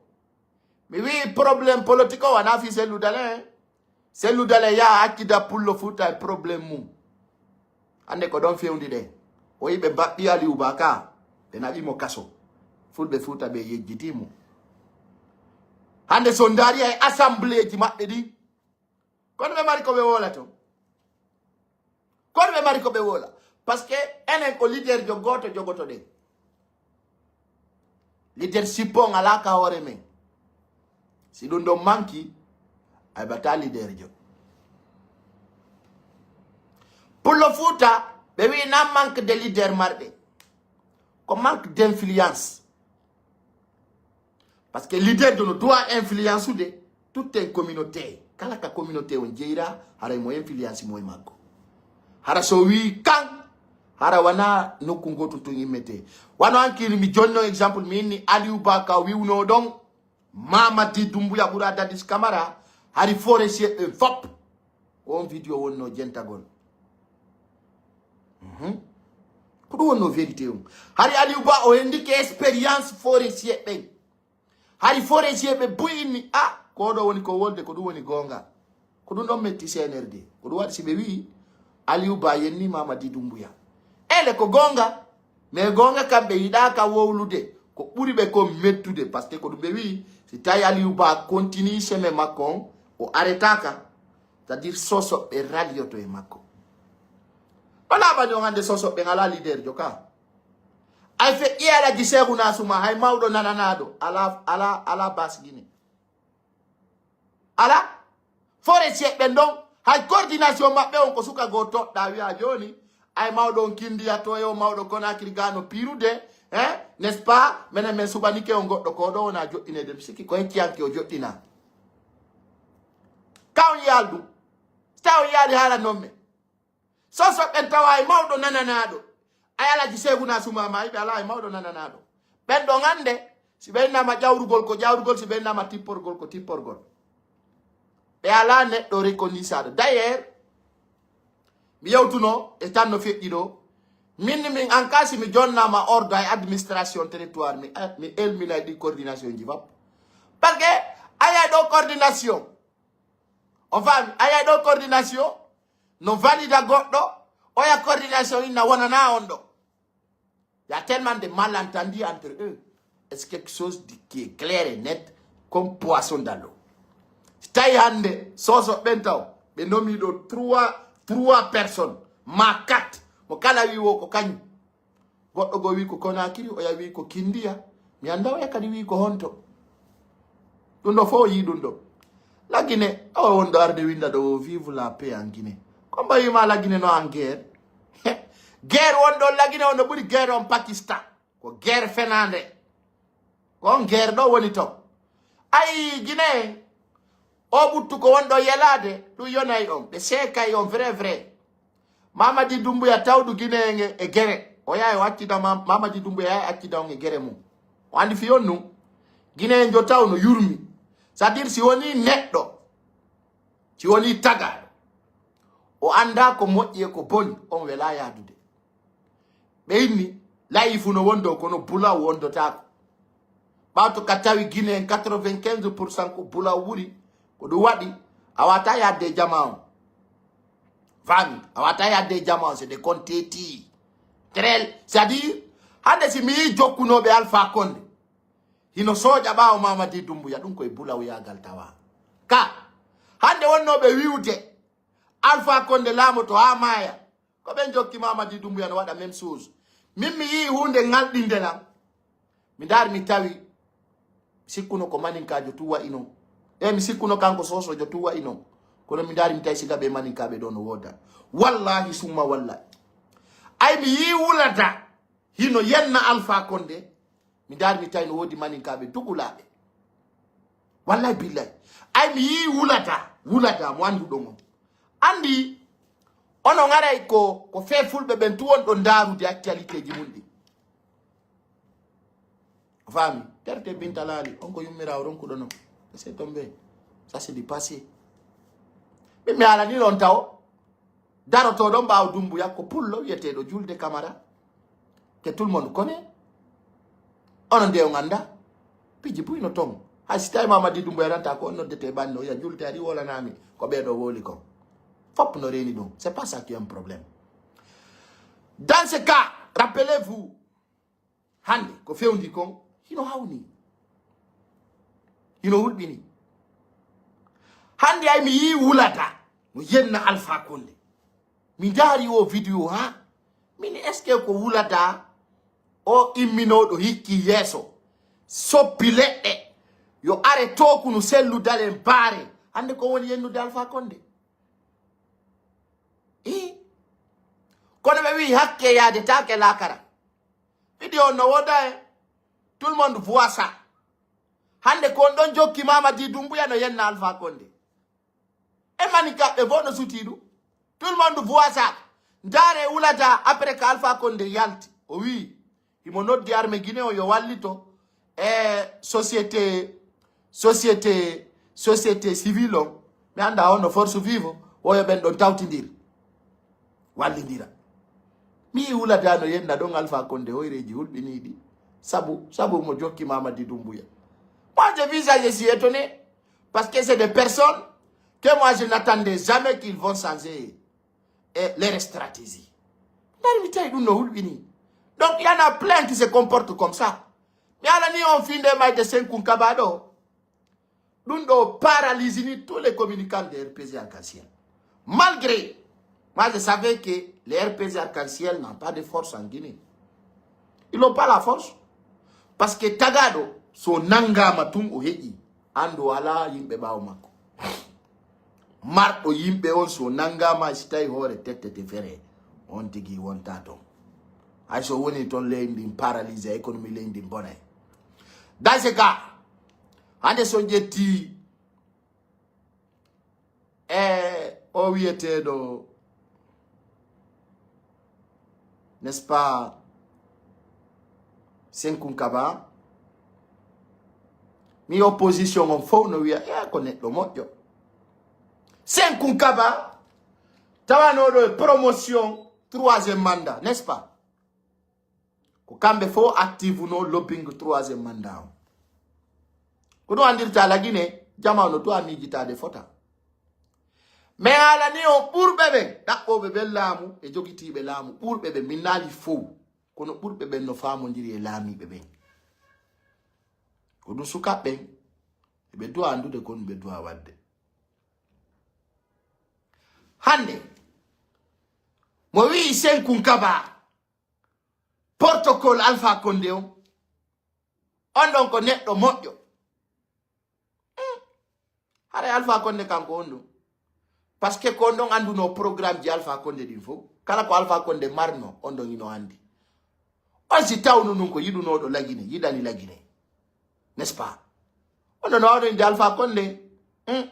Mi wi'i problème politique o wanaa fii Cellou Dalein. Cellou Dalein yaa accida pullo Fuuta e problème mum. Hannde ko ɗon fewndi ɗe. O yi'i ɓe mbaɓɓi Aliou Ba ka, ɓe naɓi mo kaso. Fulɓe Fuuta ɓe yejjiti mo. Hannde so ndaari e assemblée ji maɓɓe ɗi, kono ɓe mari ko ɓe woola ton. Kono ɓe mari ko ɓe woola. Parce que enen ko leader jo gooto jogotoɗen. Leadership on alaa ka hoore men. Si ɗum ɗon manki, a heɓataa leader jo. Pullo Fuuta, ɓe wi'i na manque de leader marɗe. Ko manque d'influence. Parce que leader de no doit influence ude toute une communauté. Kala ka communauté on jeyra, haray mo influence mo e makko. Hara so wi kan, hara wana nokku ngotu tun immete. Wano an kiri mi jonno exemple, mi inni Aliou Ba ka wiwno ɗon, Mamadi Doumbouya ɓura Dadis Camara, hari forestier ɓe fop. Ko on video wonno jentagol. Mhm. Ko ɗum wonno vérité on. Hari Aliou Ba o hendike expérience forestier ɓen. Hari forestier ɓe buy inni, a, ko ɗo woni ko wolde, ko ɗum woni goonga. Ko ɗum ɗon metti C N R D. Ko ɗum waɗi si ɓe wi'i Aliou Ba yenni Mamadi Doumbouya. Ele ko goonga. Mais goonga kam ɓe yiɗaaka wowlude. Ko ɓuri ɓe kon mettude. Parce que ko ɗum ɓe wi'i, si tawi Aliou Ba continue chemin makko on, o arrêtaka. C'est-à-dire, Soso ɓe ralioto e makko. Wala bani on hannde Soso ɓen alaa leader jo ka. Ay fe ƴe Alaji Seexuna Suma, hay mawɗo nananaaɗo, alaa, alaa, alaa bas Gine. Alaa. Forestier ɓen ɗon, hay coordination maɓɓe on ko suka goo toɗɗa wi'a jooni, ay mawɗo on Kindiya to e o mawɗo Conakry ga no piirude, hein? N'est-ce pas? Menen men suɓanike on goɗɗo ko ɗo wona joɗɗineede, mi sikki ko hecciyanke o joɗɗina. Ka on yi'al ɗum. Si tawi on yi'ali haala non men. Soso ɓen tawa e mawɗo nananaaɗo. Ay Alaji Seexuna Suma ma, ɓe alaa e mawɗo nananaaɗo. Ɓen ɗon hannde, si ɓe innama ƴawrugol ko ƴawrugol, si ɓe innama tipporgol ko tipporgol. Ɓe alaa neɗɗo reconnaissable. D'ailleurs, mi yewtuno e tan no feƴƴi ɗo. Min, min an ka si mi jonnama ordre e administration territoire, mi, mi elmina e ɗi coordination ji fop. Parce que ayay ɗo coordination. On faami? Ayay ɗo coordination. No valida goɗɗo, oya coordination inna wonana on ɗo. Il y a tellement de malentendus entre eux. C'est quelque chose de, qui est clair et net comme poisson dans l'eau. Si tawi hannde Soso ɓen taw, E nomi ɗo trois, trois personnes, ma quatre. Mo kala wi wo ko kañum. Goɗɗo goo wi ko Konakiri, oya wi ko Kindiya. Mi annda oya kadi wi ko honto. Ɗum ɗo fof o yii ɗum ɗo. La Guinée, o won ɗo arde winda ɗo, vive la paix en Guinée. Ko mbawi ma La Guinée no en guerre. Guerre won ɗo La Guinée, on no ɓuri guerre on Pakistan. Ko guerre fenande. Ko on guerre ɗo woni ton. Ay, Guinée, o ɓuttu ko won ɗo yelaade, ɗum yonay on. Ɓe seekay on vrai, vrai. Mamadi Doumbouya tawdu Guinée en e, e gere. O yahay o accida Ma-, Mamadi Doumbouya yahay accida on e gere mum. O andi fi on nun. Guinée en jo taw no yurmi. C'est-à-dire si woni neɗɗo, si woni tagaaɗo, o anda ko moƴƴi e ko boni, on wela yaadude. Ɓe inni, layi fu no wondo, kono bulaw wondotaako. Ɓawto ka tawi Guinée en quatre-vingt-quinze pour cent ko bulaw ɓuri, ko ɗum waɗi, a wata yadde e jama on. Fami, a wata yadde e jama on, c'est des comptes têtus. Très, c'est-à-dire, hande si mi yii jokkunooɓe Alpha Condé, hino sooƴa ɓaawo Mamadi Doumbouya, ɗum koye bulawyagal tawa. Ka, hande wonnooɓe wi'ude, Alpha Condé laamoto haa maaya. Ko ɓen jokki Mamadi Doumbouya no waɗa même chose. Min mi yii huunde ŋalɗinde lan. Mi ndaari mi tawi, mi sikkuno ko maninkaajo tun wa'i non. E mi sikkuno kanko soosoojo tun wa'i non. Kono mi ndaari mi tawi siga ɓe maninkaaɓe ɗo no wooda. Wallahi summa wallahi. Ay mi yii wulata hino yenna Alpha Condé. Mi ndaari mi tawi no woodi maninkaaɓe dugulaaɓe. Wallahi billahi. Ay mi yii wulata, wulata mo annduɗon on. Andi, onon aray ko, ko fee fulɓe ɓen tun wonɗon ndaarude actualité ji mun ɗin. A faami? Terte Binta Laali, on ko yummiraawo ronkuɗo non. Laissez tomber. Ça, c'est du passé. Ɓe mi haalani non tawo. Darotooɗo ɓaawo Dumbuya ko pullo wi'eteeɗo Julde Kamara. Que tout le monde connaît. Onon de on annda. Piiji buy no ton. Hay si tawi Mamadi Dumbuya nanta ko on noddete banno, ya Julde ari wolanaami. Ko ɓee ɗo woli kon. Fop no reeni ɗum. C'est pas ça qui est un problème. Dans ce cas, rappelez-vous, hande ko fewndi kon, hino hawni. Hino hulɓini. Hande ay mi yii wulata no yenna Alpha Condé. Mi ndaari o vidéo ha. Min est-ce que ko wulata o imminooɗo hikki yeeso? Soppi leɗɗe. Yo are tookunu sellu dalen baare. Hande ko woni yennude Alpha Condé? I. Kono ɓe wi'i hakke yaadetaake laakara. Vidéo no woda e. Tout le monde voit ça. Hande ko on ɗon jokki Mamadi Dumbuya no yenna Alpha Condé. E maninkaɓe fof no sutii ɗum. Tout le monde voit ça. Ndaare wulata après que Alpha Condé yalti. O wi'i, himo noddi armée Guinée o yo wallito e société, société, société civile on. Mi annda on no force vive, o yo ɓen ɗon tawtindir. Wallindira. Mi wulata no yenna ɗon Alpha Condé hoyreeji hulɓiniiɗi. Sabu, sabu mo jokki Mamadi Dumbuya. Moi, je vis ça, je suis étonné. Parce que c'est des personnes que moi, je n'attendais jamais qu'ils vont changer, eh, leur stratégie. Ndari mi tawi ɗum no hulɓini. Donc, il y en a plein qui se comportent comme ça. Mi alani on finde mayde Senkun Kaba ɗo. Ɗum ɗo paralysie ni tous les communicants de R P G Arc-en-Ciel. Malgré, moi je savais que les R P G Arc-en-Ciel n'ont pas de force en Guinée. Ils n'ont pas la force. Parce que tagaɗo so nangama tun o heƴi. Andu ala yimɓe ɓawo makko. Marɗo yimɓe on so nangama si tawi hoore tettete fere. On tigi wonta ton. Hay so woni ton leydi ndin paralysé, économie leydi ndin bonay. Dans ce cas, hande so ƴetti e o wiyeteeɗo, n'est-ce pas, Senkun Kaba, mi opposition on fof no wiya, e ko neɗɗo moƴƴo. Senkun Kaba, tawanooɗo e promotion troisième mandat, n'est-ce pas? Ko kamɓe fof active no lobbying troisième mandat on. Ko ɗum anndirta la Guinée, jama no du'a miijitaade fota. Mais haala ni on ɓurɓe ɓen, ɗaɓɓooɓe ɓen laamu e jogitiiɓe laamu, ɓurɓe ɓen, min naali fow, kono ɓurɓe ɓen no faamondiri e laamiiɓe ɓen. Ko ɗum sukaaɓe ɓen, eɓe du'a anndude ko ɗum ɓe du'a waɗde. Hannde, mo wi'i Senkunkaba, protocole Alpha Condé on, on ɗon ko neɗɗo moƴƴo. Hmm. Haray Alpha Condé kanko on ɗon. Parce que ko on ɗon anndunoo programme ji Alpha Condé ɗin fof. Kala ko Alpha Condé marno, on ɗon hino anndi. On si tawno nun ko yiɗunooɗo Lagine, yiɗani Lagine. N'est-ce pas? On ɗon no wawno inde Alpha Condé. Hmm.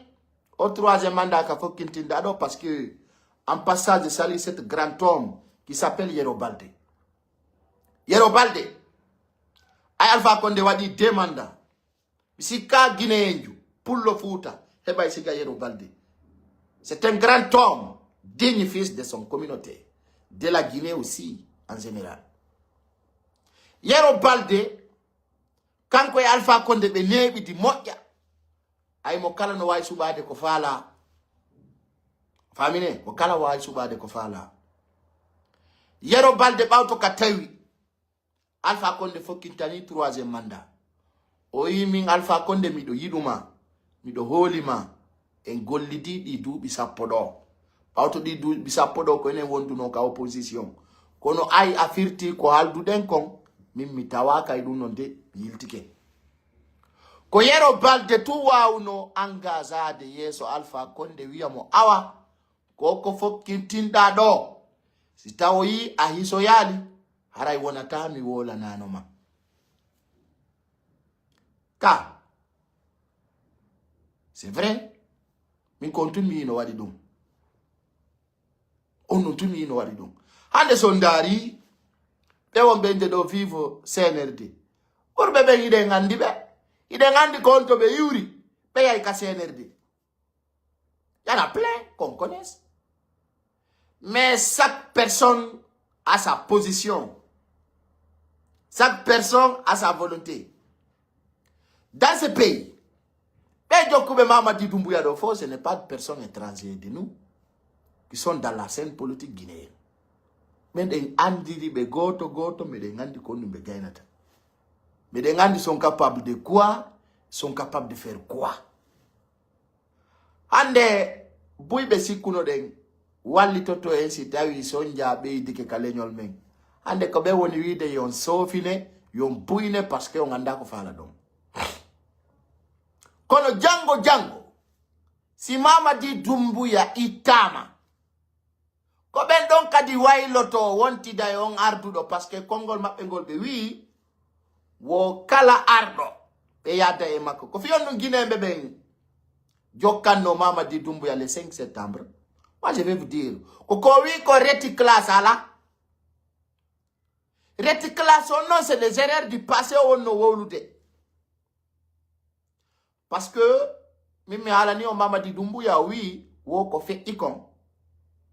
O troisième mandat ka fokkintinɗa ɗo, parce que en passage de saluer cet grand homme qui s'appelle Yero Balde. Yero Balde. Ay Alpha Condé waɗi deux mandats. Mi sikka Guinéenju, Pullo Fuuta, heɓay siga Yero Balde. C'est un grand homme, digne fils de son communauté, de la Guinée aussi, en général. Yero Balde, kanko e Alpha Condé ɓe neeɓidi moƴƴa. Ay mo kala no waawi suɓaade ko faalaa. Faamine, ko kala waawi suɓaade ko faalaa. Yero Balde ɓawto ka tawi. Alpha Condé fokkintanii troisième mandat. O wi'i, "Min Alpha Condé, miɗo yiɗu ma, miɗo hooli ma. En gollidii ɗii duuɓi sappo ɗoo. Ɓawto ɗii duuɓi sappo ɗoo ko enen wondunoo ka opposition. Kono ay a firti ko haalduɗen kon, min mi tawaaka e ɗum non de, mi yiltike." Ko Yero Balde tun waawunoo engageade yeeso Alpha Condé wi'a mo, "Awa, ko ko fokkintinɗaa ɗoo, si tawoyii a hisoyaali, haray wonataa mi woolanaano ma." Ka, c'est vrai, min ko on tun mi hino waɗi ɗum. On non tun mi hino waɗi ɗum. Hannde so on ndaari, ɓe wonɓe inde ɗo vivo C N R D. Ɓurɓe ɓen hiɗen anndi ɓe. Hiɗen anndi ko on to ɓe iwri, ɓe yahi ka C N R D. Il y en a plein qu'on connaisse. Mais chaque personne a sa position. Chaque personne a sa volonté. Dans ce pays, ɓe jokkuɓe Mamadi Doumbouya ɗo fof, ce n'est pas de personnes étrangères de nous qui sont dans la scène politique guinéenne. Meɗen anndiri ɓe gooto gooto, meɗen anndi ko honɗum ɓe gaynata. Meɗen anndi sont capables de quoi, sont capables de faire quoi. Hannde, buy ɓe sikkunoɗen wallitotoo en si tawii sonjaa ɓeydike ka leñol men. Hannde ko ɓe woni wiide yon soofine, yon buyne, parce que on anndaa ko faala ɗon. Kono janngo, janngo, si Mamadi Doumbouya ittaama, ko ɓen ɗon kadi waylotoo wontida e on arduɗo, parce que konngol maɓɓe ngol ɓe wi'i, wo kala arɗo, ɓe yahda e makko. Ko fii on ɗum Gineeɓe ɓen jokkannoo Mamadi Doumbouya le cinq septembre. Moi, je vais vous dire, ko ko wi'i ko reti classe ala. Reti classe on non, c'est les erreurs du passé o wonno wowlude. Parce que min mi haalani on Mamadi Doumbouya o wi'i wo ko feƴƴi kon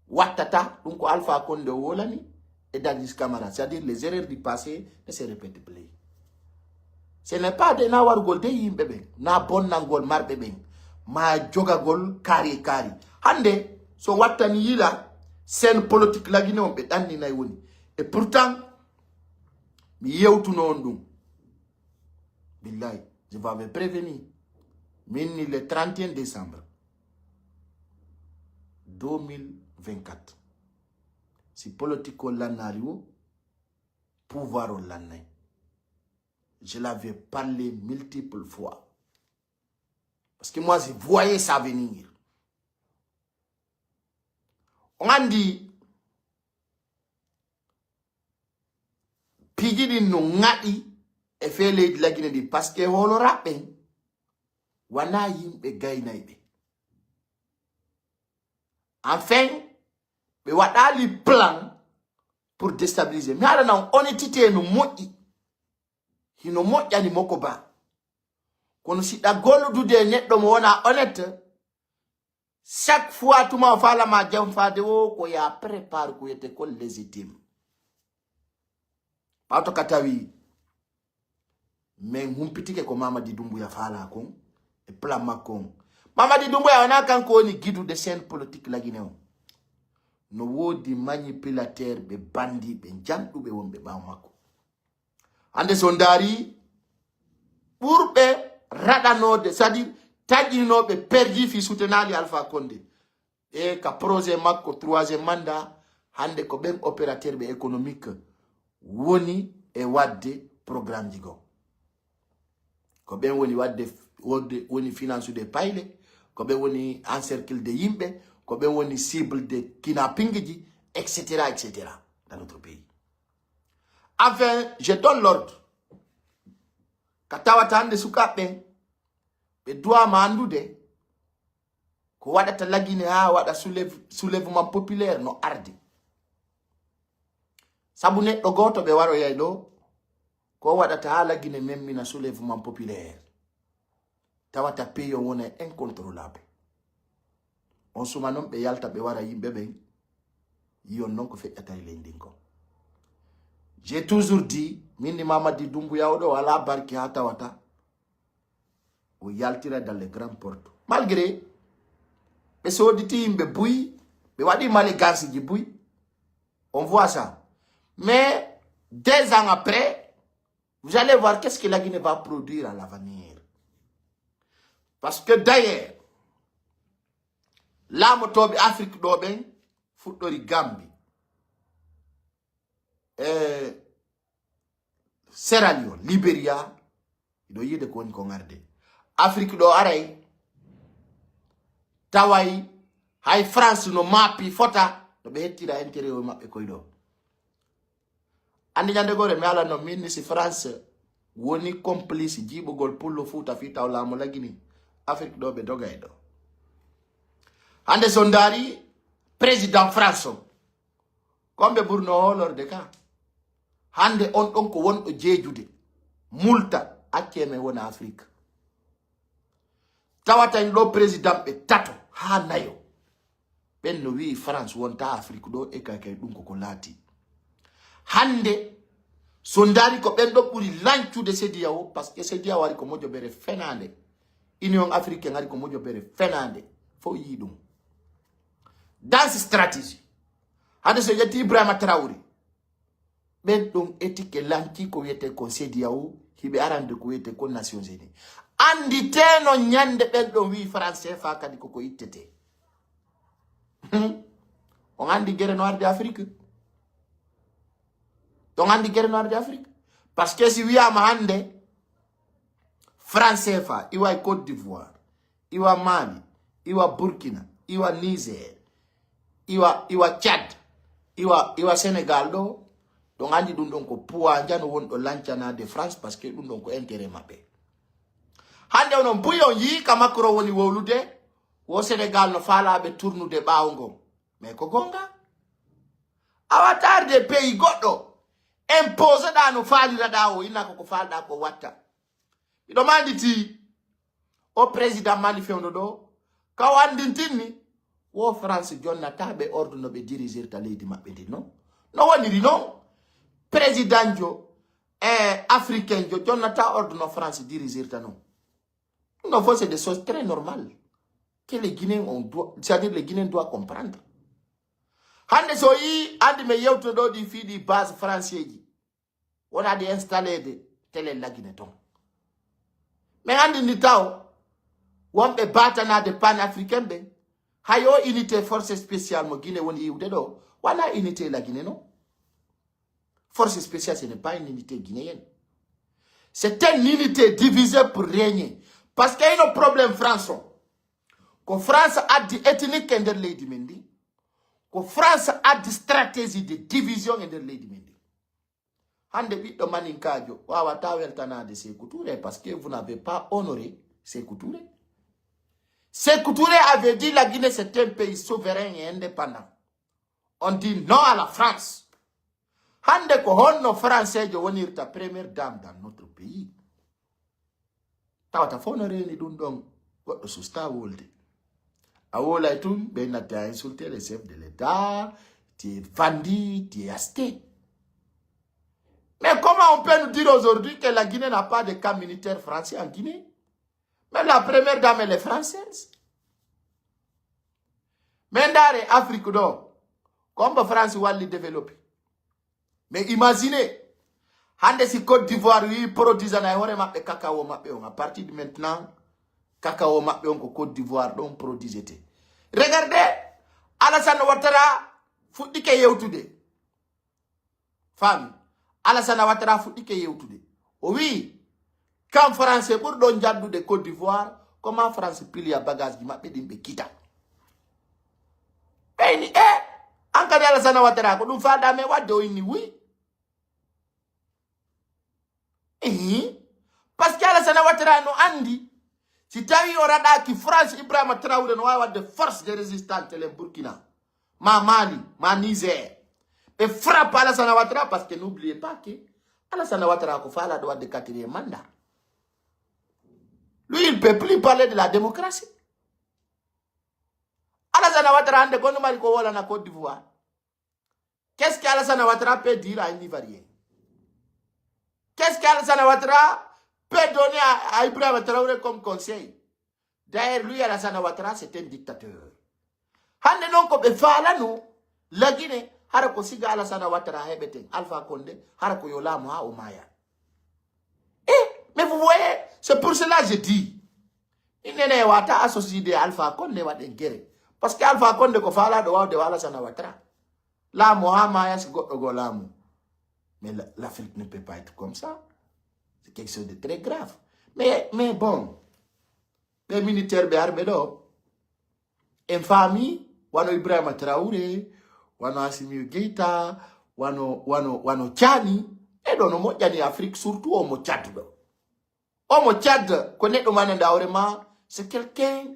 wattata, ɗum ko Alpha Condé o wolani e Dadis Camara, c'est-à-dire les erreurs du passé ne se répètent plus. Ce n'est pas de na warugol de yimɓe ɓen, na bonnangol marɓe ɓen, ma jogagol kaari e kaari. Hannde, so wattani yila, scène politique lagine on ɓe ɗanninay woni. Et pourtant, mi yewtuno on ɗum. Billahi, je vous avais prévenu. Min ni le trente et un décembre deux mille vingt-quatre. Si politique o lannaali wo, pouvoir o lannay. Je l'avais parlé multiple fois. Parce que moi, je voyais ça venir. On a dit, piiji ɗin no ŋaɗi e fee leydi Lagine ɗin, parce que honoraaɓe ɓen wanaa yimɓe gaynayɓe. Enfin, ɓe waɗaali plan pour déstabiliser. Mi haalana on, honnêteté no moƴƴi. Hino moƴƴani mo ko baa. Kono si ɗa golludude e neɗɗo mo wonaa honnête, chaque fois tuma o faala ma janfaade wo, ko ya prépare ko wiyete ko légitime. Ɓawto ka tawi men humpitike ko Mamadi Doumbouya faalaa kon e plan makko on. Mamadi Doumbouya wonaa kanko woni guide de scène politique Lagine on. No woodi manipulateur ɓe bandi ɓe janɗuɓe wonɓe ɓaawo makko. Hannde so ndaari ɓurɓe raɗanoode, c'est-à-dire taƴinooɓe perdi fii sutenaali Alpha Condé. E ka projet makko troisième mandat, hande ko ɓen opérateur ɓe économique woni e wadde programme ji goo. Ko ɓen woni wadde, wonde, woni finance de payle, ko ɓen woni encercle de yimɓe, ko ɓen woni cible de kidnapping ji, et cetera, et cetera, dans notre pays. Enfin, je donne l'ordre. Ka tawata hande sukaaɓe ɓen, ɓe duwaama anndude ko waɗata La Guinée haa waɗa soulève-, soulèvement populaire no ardi. Sabu neɗɗo gooto ɓe waroyay ɗoo, ko waɗata haa La Guinée memmina soulèvement populaire. Tawata pays on wonay incontrôlable. On suma non ɓe yalta ɓe wara yimɓe ɓen, yi'on non ko feƴƴata e leydi ndin kon. J'ai toujours dit, min ni Mamadi Doumbouya o ɗoo alaa barki haa tawata o yaltira dans les grandes portes. Malgré ɓe sooditi yimɓe buy, ɓe waɗi malégance ji buy. On voit ça. Mais deux ans après, vous allez voir qu'est-ce que la Guinée va produire à l'avenir. Parce que d'ailleurs, laamotooɓe Afrique ɗoo ɓen fuɗɗori Gambie, e Sierra Leone, Liberia, hiɗo yiide ko woni ko ŋarde. Afrique ɗoo aray, taway hay France no maapi fota, no ɓe hettira intérêt o maɓɓe koy ɗoo. Anndi ñande gore mi alanno min ni si France woni complice jiiɓugol pullo Fuuta fii taw laamu La Guinée, Afrique ɗoo ɓe dogay ɗoo. Hande so ndaari président France on, ko ɓe ɓurno hoolorde ka. Hande on ɗon ko wonɗo jeejude, multa, accee men wona Afrique. Tawata en ɗoo président ɓe tato haa nayo. Ɓen no wi'i France wonta Afrique ɗoo e kay kay ɗum ko ko laati. Hande so ndaari ko ɓen ɗoo ɓuri lancude CEDEAO, parce que CEDEAO ari ko mojobere fenaande. Union africaine ari ko mojobere fenaande. Fow yi'i ɗum. Dans stratégie. Hande so ƴetti Ibrahima Traoré, ɓen ɗon etike lanci ko wiyetee kon CEDEAO, hiɓe arande ko wiyetee kon Nations Unies. Annditeeno ñande ɓen ɗon wi'i France CFA kadi koko ittete. Hmm. On anndi gere no arde Afrique? On anndi gere no arde Afrique? Parce que si wiyaama hannde France CFA, iwa e Côte d'Ivoire, iwa Mali, iwa Burkina, iwa Niger, iwa, iwa Tchad, iwa, iwa Sénégal ɗoo, ɗon anndi ɗum ɗon ko poids njano wonɗo lancanaade France, parce que ɗum ɗon ko intérêt maɓɓe. Hannde onon buy on yii ka Macron woni wowlude, wo Sénégal no faalaa ɓe tournude ɓaawo ngon. Mais ko gonga. Awa taarde pays goɗɗo, imposeɗaa no faaliraɗaa o, inna ko ko faalɗaa ko watta. Miɗo maanditi o président Mali fewndo ɗoo, ka o anndintinni, wo France jonnataa ɓe ordre no ɓe dirisirta leydi maɓɓe ndin non. No woniri non, présidentjo, eh, africainjo jonnataa ordre no France dirisirta non. Non, faut, c'est des choses très normales que les Guinéens ont doi-, c'est-à-dire les Guinéens doivent comprendre. Hannde so yii, anndi men yewtude ɗoo ɗi fii ɗi base français ji. Wona ɗi installé de télé La Guinée ton. Men anndi ndi taw, wonɓe baatanaade panafricain ɓen, hay o unité force spéciale mo Guinée woni iwde ɗoo, wona unité La Guinée non. Force spéciale, ce n'est pas une unité guinéenne. C'est une unité divisée pour régner. Parce que ino problème France on. Ko France addi ethnique e nder leydi men ndi. Ko France addi stratégie de division e nder leydi men ndi. Hannde ɓiɗɗo maninkaajo waawataa weltanaade Sékou Touré parce que vous n'avez pas honoré Sékou Touré. Sékou Touré avait dit la Guinée c'est un pays souverain et indépendant. On dit non à la France. Hannde ko honno Françaijo wonirta première dame dans notre pays? Tawata fof no reeni ɗum ɗon, goɗɗo susta wolde. A wolay tun, ɓe natti a insulter le chef de l'État, tu es vendu, tu es acheté. Mais comment on peut nous dire aujourd'hui que la Guinée n'a pas de camp militaire français en Guinée? Même la première dame, elle est française. Mais ndaare Afrique ɗo, comme France walli développé. Mais imaginez, hande si Côte d'Ivoire wi produisana e hoore maɓɓe cacao maɓɓe on, à partir de maintenant, cacao maɓɓe on ko Côte d'Ivoire ɗon produisete. Regardez, Alassane Ouattara fuɗɗike yewtude. Faami? Alassane Ouattara fuɗɗike yewtude. O wi'i, kan Français ɓurɗo janndude Côte d'Ivoire, ko ma France piliya bagage ji maɓɓe ɗin ɓe kita. Ɓe inni, e, an kadi Alassane Ouattara, ko ɗum faalɗaa men waɗde? O inni, oui. Ihi. Parce que Alassane Ouattara no anndi, si tawi o raɗaaki France, Ibrahima Traoré no waawi waɗde force de résistance telen Burkina, ma Mali, ma Niger. Ɓe frappe Alassane Ouattara, parce que n'oubliez pas que Alassane Ouattara ko faalaaɗo waɗde quatrième mandat. Lui, il peut plus parler de la démocratie. Alassane Ouattara hannde ko no mari ko wolana Côte d'Ivoire. Qu'est-ce qu'Alassane Ouattara peut dire à un Ivoirien? Qu'est-ce qu'Alassane Ouattara peut donner à, à Ibrahima Traoré comme conseil? D'ailleurs, lui, Alassane Ouattara, c'est un dictateur. Hannde non ko ɓe faalano, la Guinée, hara ko siga Alassane Ouattara heɓeten, Alpha Condé, hara ko yo laamu haa o maaya. Eh, mais vous voyez, c'est pour cela que je dis, inene wata associé de Alpha Condé waɗen gere. Parce que Alpha Condé ko faalaaɗo waawde wa Alassane Ouattara. Laamu haa maaya si goɗɗo goo laamu. Mais la- l'Afrique ne peut pas être comme ça. C'est quelque chose de très grave. Mais, mais bon, ɓe militaire ɓe arɓe ɗo, en famille, wano Ibrahima Traoré, wano Assimi Goïta, wano, wano, wano Tchani, ɓe ɗo no moƴƴani Afrique, surtout Omo Tchad ɗo. Omo Tchad, ko neɗɗo mananda hoore ma, c'est quelqu'un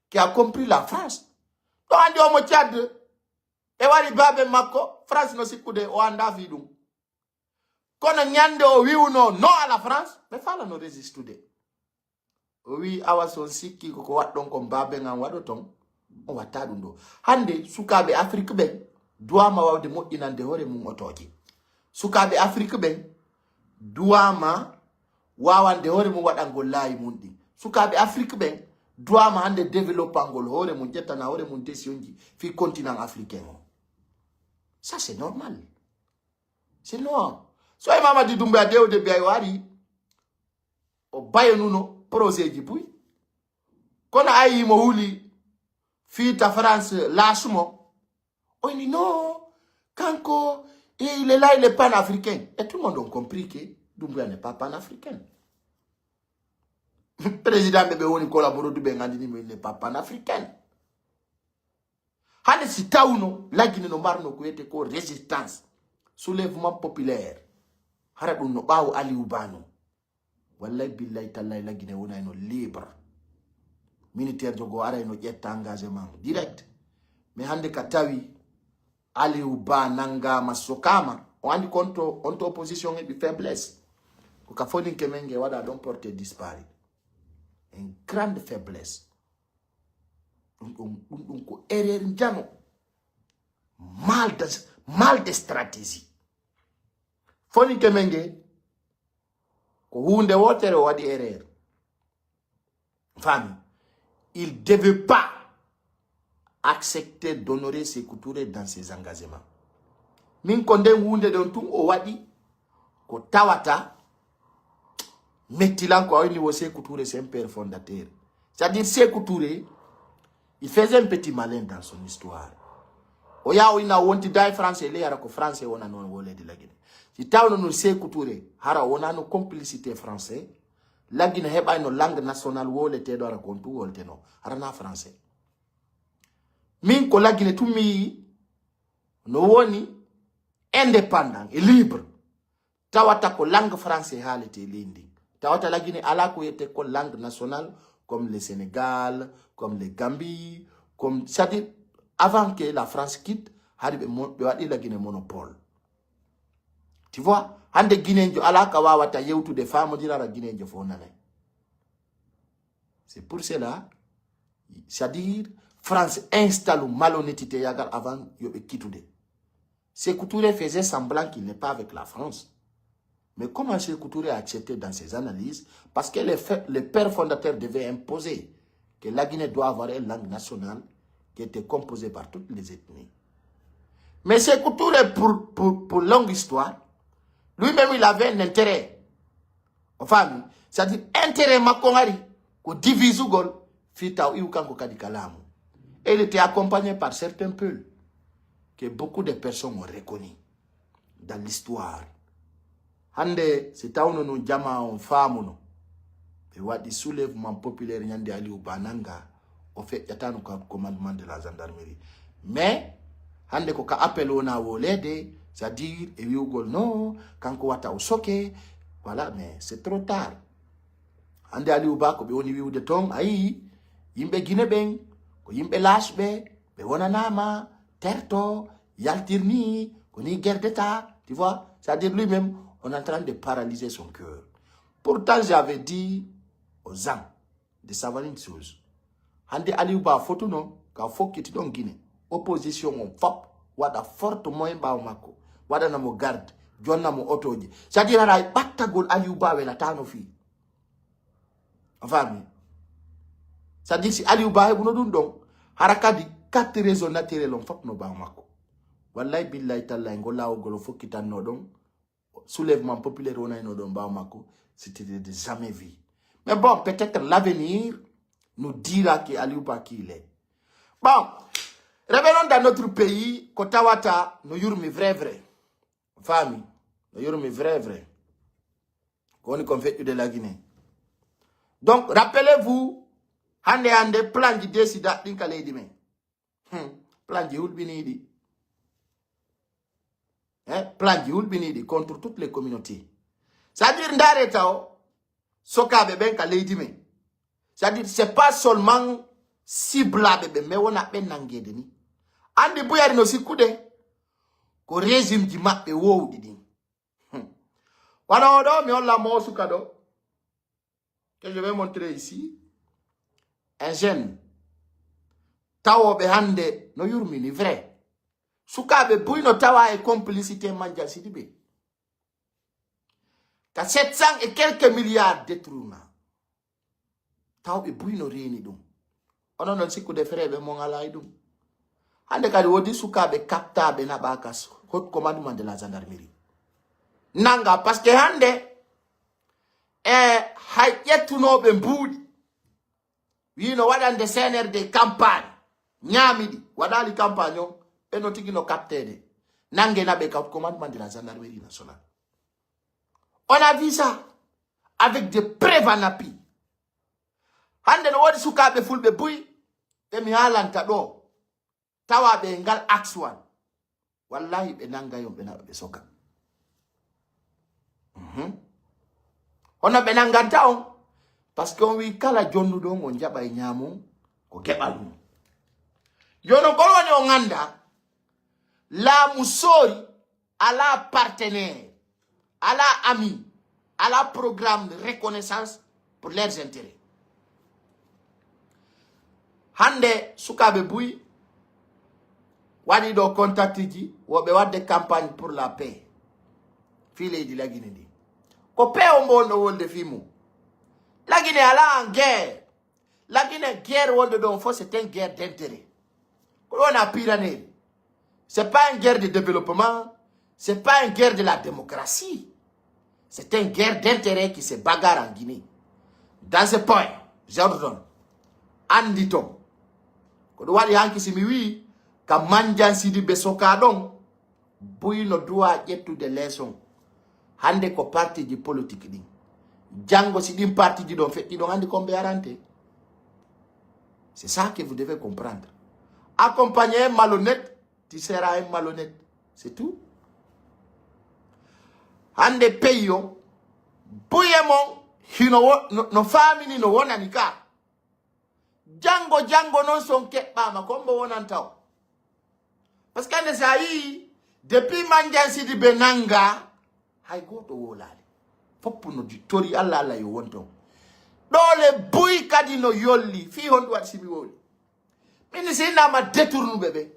qui a compris la France. Ɗo andi Omo Tchad, ɓe wari baaben makko, France no sikkude o anndaa fii ɗum. Kono ñande o wi'unoo non à la France, ɓe faalano résistude. O wi'i, awa, si on sikkii ko ko waɗɗon kon baaben an waɗoton, on wattaa ɗum ɗoo. Hannde sukaaɓe Afrik ɓen duwaama waawde moƴƴinande hoore mum otooje. Sukaaɓe Afrik ɓen duwaama waawande hoore mum waɗangol laayi mum ɗin. Sukaaɓe Afrik ɓen duwaama hannde développangol hoore mum, ƴettana hoore mum décisionji fii continent africain o. Ça, c'est normal. C'est normal. So e Mamadi Doumbouya dewde mbiya o ari, o bayonuno projet ji buy. Kono ayi mo wuli fii ta France laasumo. O ini non, kanko, il est là, il est panafricain. Et tout le monde ont compris que Doumbouya n'est pas panafricain. Président ɓe ɓe woni collaborer du ɓe ngandini mo, il n'est pas panafricain. Hande si tawno La Guinée no marno ko wiyete ko résistance, soulèvement populaire. Hara ɗum no ɓaawo Aliou Ba non. Wallahi billahi tallahi La Guinée wonayno libre. Militaire jogo arayno ƴetta engagement direct. Mais hande ka tawi Aliou Ba nangama sokama. O andi konto, onto opposition heɓi faiblesse. Ko ka foninke men nge waɗa ɗon porté disparu. Une grande faiblesse. Ɗum, ɗum, ɗum, ɗum ko erreur njano. Mal de, mal de stratégie. Foninke men nge, ko huunde wootere o waɗi erreur. Fami. Il devait pas accepter d'honorer Sékou Touré dans ses engagements. Min ko nden huunde ɗon tun o waɗi ko tawata mettilan ko awni wo Sékou Touré, c'est un père fondateur. C'est-à-dire Sékou Touré, il faisait un petit malin dans son histoire. O yaha o ina wontida e Français ley, hara ko Français wona non wolede La Guinée. Si tawno non Sékou Touré, hara wonano complicité français, La Guinée heɓayno langue nationale woleteɗo, hara ko on tun wolteno, hara na français. Min ko La Guinée tun mi yi'i no woni indépendant et libre. Tawata ko langue français haalete leydi ndin. Tawata La Guinée ala ko wiyete ko langue nationale, comme le Sénégal, comme le Gambie, comme, c'est-à-dire, avant que la France quitte, hari ɓe mo-, ɓe waɗi La Guinée monopole. Tu vois, hande Guinéen jo ala ka wawata yewtude famodira, hara Guinéen jo fof nanay. C'est pour cela, c'est-à-dire, France installe malhonnêteté yagal avant yo ɓe kitude. Sékou Touré faisait semblant qu'il n'est pas avec la France. Mais comment Sékou Touré a accepté dans ses analyses? Parce que les, fa- les pères fondateurs devaient imposer que la Guinée doit avoir une langue nationale qui était composée par toutes les ethnies. Mais Sékou Touré, pour, pour, pour longue histoire, lui-même, il avait un intérêt. O faami? C'est-à-dire, intérêt makko ngari ko divisugol fii taw iwu kanko kadi ka laamu. Et il était accompagné par certains Peuls que beaucoup de personnes ont reconnu dans l'histoire. Hannde, si tawno non jamaa on faamuno, ɓe waɗi soulèvement populaire ñande Aliou Ba nanga, o feƴƴatano ka commandement de la gendarmerie. Mais, hannde ko ka appel wona woleede, c'est-à-dire e wi'ugol no, kanko wata o soke, voilà, mais c'est trop tard. Hannde Aliou Ba ko ɓe woni wi'ude ton, ayi, yimɓe Gine ɓen, ko yimɓe laacuɓe, ɓe wonanaama, terto, yaltir ni, ko ni guerre d'État, tu vois, c'est-à-dire lui-même, on est en train de paralyser son cœur. Pourtant, j'avais dit aux gens de savoir une chose. Hannde Aliou Ba fotuno, ka fokkiti ɗon Gine, opposition on fop, waɗa forte moyen ɓaawo makko, waɗana mo garde, jonna mo otooje. C'est-à-dire hara e ɓattagol Aliou Ba welatano fii. A faami? C'est-à-dire si Aliou Ba heɓuno ɗum ɗon, hara kadi quatre réseaux naturels on fop no ɓaawo makko. Wallahi billahi tallahi ngol laawol ngol o fokkitanno ɗon, soulèvement populaire wonayno ɗon ɓaawo makko, c'était de jamais vu. Mais bon, peut-être l'avenir nous dira que Aliou Ba qui il est. Bon, revenons dans notre pays, ko tawata no yurmi vrai vrai. Faami? No yurmi vrai vrai. Ko woni kon feƴƴude la Guinée. Donc, rappelez-vous, hannde hannde plan ji décida ɗin ka leydi men. Hmm. Plan ji hulɓiniiɗi. Hein? Plan ji hulɓiniiɗi contre toutes les communautés. C'est-à-dire, ndaare taw, sokaaɓe ɓen ka leydi men. C'est-à-dire, c'est pas seulement ciblaaɓe ɓen, mais wona ɓen nangeede ni. Anndi buyari no sikkude, ko régime ji maɓɓe woowɗi ɗin. Hmm. Wano o ɗo, mi holla mo o suka ɗo. Que je vais montrer ici. Un jeune. Tawooɓe hannde no yurmini, vrai. Sukaaɓe buy no tawa e complicité Mandiang Sidibé. Ka sept cents et quelques milliards détournement. Taw ɓe buy no reeni ɗum. Onon non sikkude fereeɓe mon alaa e ɗum. Hannde kadi woodi sukaaɓe kaɓtaaɓe naɓaa ka s-, haut commandement de la gendarmerie. Nanga, parce que hannde, e hay ƴettunooɓe mbuuɗi. Wii no waɗande C N R D campagne. Ñaami ɗi. Waɗaali campagne on. Ɓe no tigi no kaɓteede. Nange naɓe ka haut commandement de la gendarmerie nationale. On a vu ça avec des preuves en appui. Hannde no woodi sukaaɓe fulɓe buy, ɓe mi haalanta ɗoo, tawaaɓe e ngal axe wan. Wallahi, ɓe nanga yon, ɓe naɓa, ɓe soka. Mhm. Hono ɓe nanganta on, parce que on wi kala jonnuɗo on, on jaɓa e ñaamon, ko geɓal mum. Yo non, kono woni on annda, laamu soori, alaa partenaire, alaa ami, alaa programme de reconnaissance pour leurs intérêts. Hannde sukaaɓe buy waɗi ɗo contact ji, woɓe waɗde campagne pour la paix. Fii leydi Lagine ndi. Ko paix o mbo wonɗo wolde fii mum. Lagine alaa en guerre. Lagine guerre wonde ɗon fof, c'est une guerre d'intérêt. Ko ɗon a piraneri. C'est pas une guerre de développement, c'est pas une guerre de la démocratie. C'est une guerre d'intérêt qui se bagarre en Guinée. Dans ce point, j'ordonne, anndi ton. Ko ɗum waɗi hanki si mi wii, ka Mandiang Sidibé soka ɗon, buy no duwa ƴettude leçon. Hannde ko parti ji politique ɗin. Janngo si ɗin parti ji ɗon feƴƴi ɗon, anndi kon ɓe arante. C'est ça que vous devez comprendre. Accompagner un malhonnête, tu seras un malhonnête. C'est tout. Hannde pays o, buye mon, hino wo-, no, no faamini, no wonani ka. Janngo, janngo non, si on keɓɓaama, ko hombo wonanta on? Parce que hannde si a yii, depuis Mandiang Sidibé nanga, hay gooto wowlaali. Foppu no di-, tori Alla, Alla yo wonto. Ɗoo le buy kadi no yolli. Fii honɗum waɗi si mi wowli? Min si innama détournuɓe ɓe.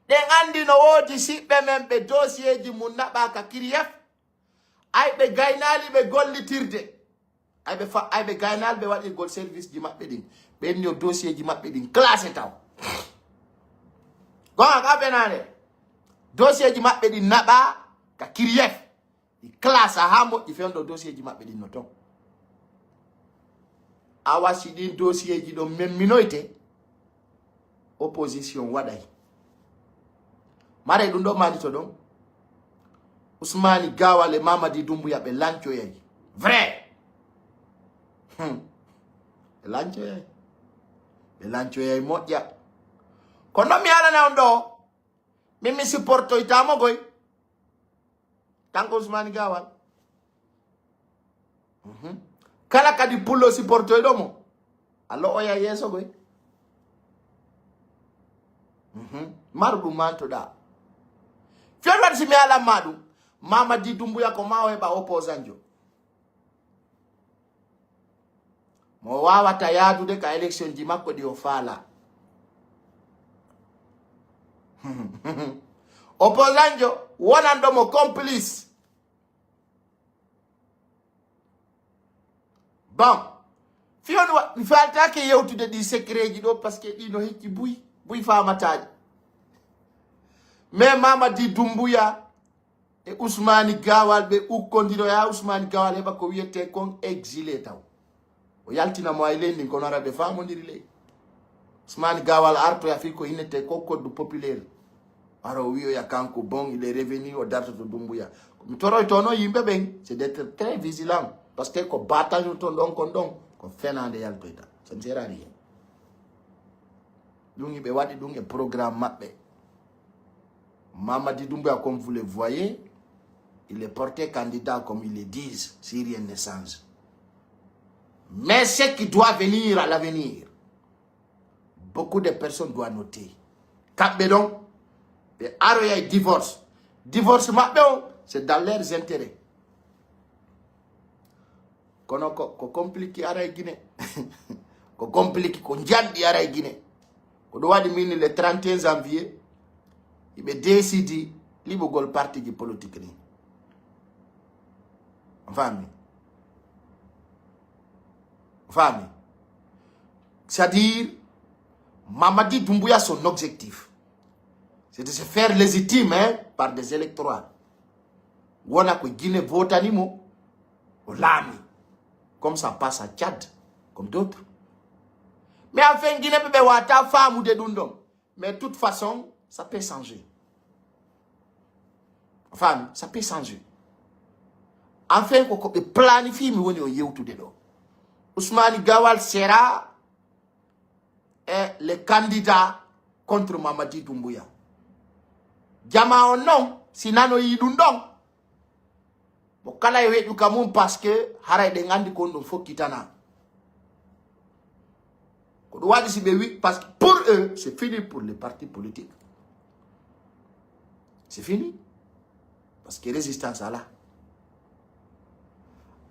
Ɗen anndi no woodi siɓɓe men ɓe dossier ji mum naɓaa ka kiriyef. Ay ɓe gaynaali ɓe gollitirde. Ay ɓe fa-, ay ɓe gaynaali ɓe waɗirgol service ji maɓɓe ɗin. Ɓen yo dossier ji maɓɓe ɗin classé taw. Gonga ka ɓenaane. Dossier ji maɓɓe ɗin naɓaa ka kiriyef. Ɗi classa haa moƴƴi fewndo dossier ji maɓɓe ɗin no ton. Awa si ɗin dossier ji ɗon memminoyte, opposition waɗay. Mare ɗum ɗo maalito ɗon. Usmani Gawal e Mamadi Dumbuya ɓe lancoyay. Vrai. Hmm. Ɓe lancoyay. Ɓe lancoyay moƴƴa. Kono mi alana on ɗo. Min mi supportoyta mo goy. Kanko Usmani Gawal. Mhm. Kala kadi pullo supportoyɗo mo. A lo'oya yeeso goy. Mhm. Maru ɗum mantoɗa. Fiyon waɗi si mi alan ma ɗum. Mamadi Dumbuya ko ma o heɓa opposant jo. Mo wawata yaadude ka élection ji makko ɗi o faala. Opposant jo wonanɗo mo complice. Bon, fiyon wa-, mi faltake yewtude ɗi secret ji ɗo, parce que ɗi no hecci buy, buy famataji. Mais Mamadi Dumbuya e Usmani Gawal ɓe ukkondiro ya Usmani Gawal heɓa ko wiyete kon exilé taw. O yaltina mo ay leydi ndin, kono ara ɓe famondiri ley. Usmani Gawal artoya fii ko innete ko code populaire. Ara o wi'oya kanko, bon, il est revenu, o dartoto Dumbuya. Ko mi toroyto non yimɓe ɓen, c'est d'être très vigilant. Parce que ko bataille ton ɗon kon ɗon, ko fenaande yaltoyta. Ça ne sert à rien. Ɗum hiɓe waɗi ɗum e programme maɓɓe. Mamadi Doumbouya, comme vous le voyez, il est porté candidat comme ils le disent, si rien ne change. Mais ce qui doit venir à l'avenir, beaucoup de personnes doivent noter. Kamɓe ɗon, ɓe aroyay divorce. Divorce maɓɓe on, c'est dans leurs intérêts. Kono ko, ko compliqué ara e Guinée. Ko compliqué, ko njanɗi ara e Guinée. Ko ɗum waɗi min le trente et un janvier, hiɓe décidi liɓugol partiji politique ni. On faami? On faami? C'est-à-dire, Mamadi Doumbouya, son objectif, c'est de se faire légitimer, hein, par des électorats. Wona ko Guinée votani mo, o laami. Comme ça passe à Tchad, comme d'autres. Mais enfin, Guinée ɓe, ɓe wata faamude ɗum ɗon. Mais de toute façon, ça peut changer. Enfin, ça peut changer. Enfin, ko, ko ɓe planifié mi woni o yewtude ɗo. Ousmane Gawal sera e le candidat contre Mamadi Doumbouya. Jama on non, si nanoyi ɗum ɗon, mo kala e weƴƴu ka mum, parce que haray ɗen anndi ko on ɗum fokkitana. Ko ɗum waɗi si ɓe wi, parce que pour eux, c'est fini pour les partis politiques. C'est fini. Parce que résistance ala.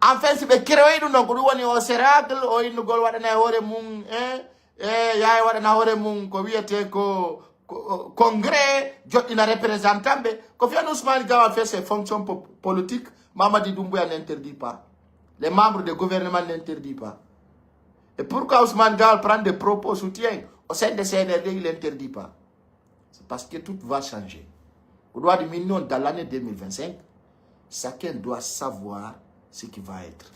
Enfin, si ɓe créé ɗum ɗon, ko ɗum woni o céracle, o innugol waɗana e hoore mum, eh, eh, yaay waɗana hoore mum ko wiyete ko, ko, congrès, joɗɗina représentant ɓe. Ko fiyani Ousmane Gawal fait ses fonctions po-, politiques, Mamadi Doumbouya n'interdit pas. Les membres du gouvernement n'interdit pas. Et pourquoi Ousmane Gawal prend des propos soutien au sein de C N R D, il n'interdit pas. C'est parce que tout va changer. Ko ɗum waɗi min non, dans l'année deux mille vingt-cinq, chacun doit savoir ce qui va être.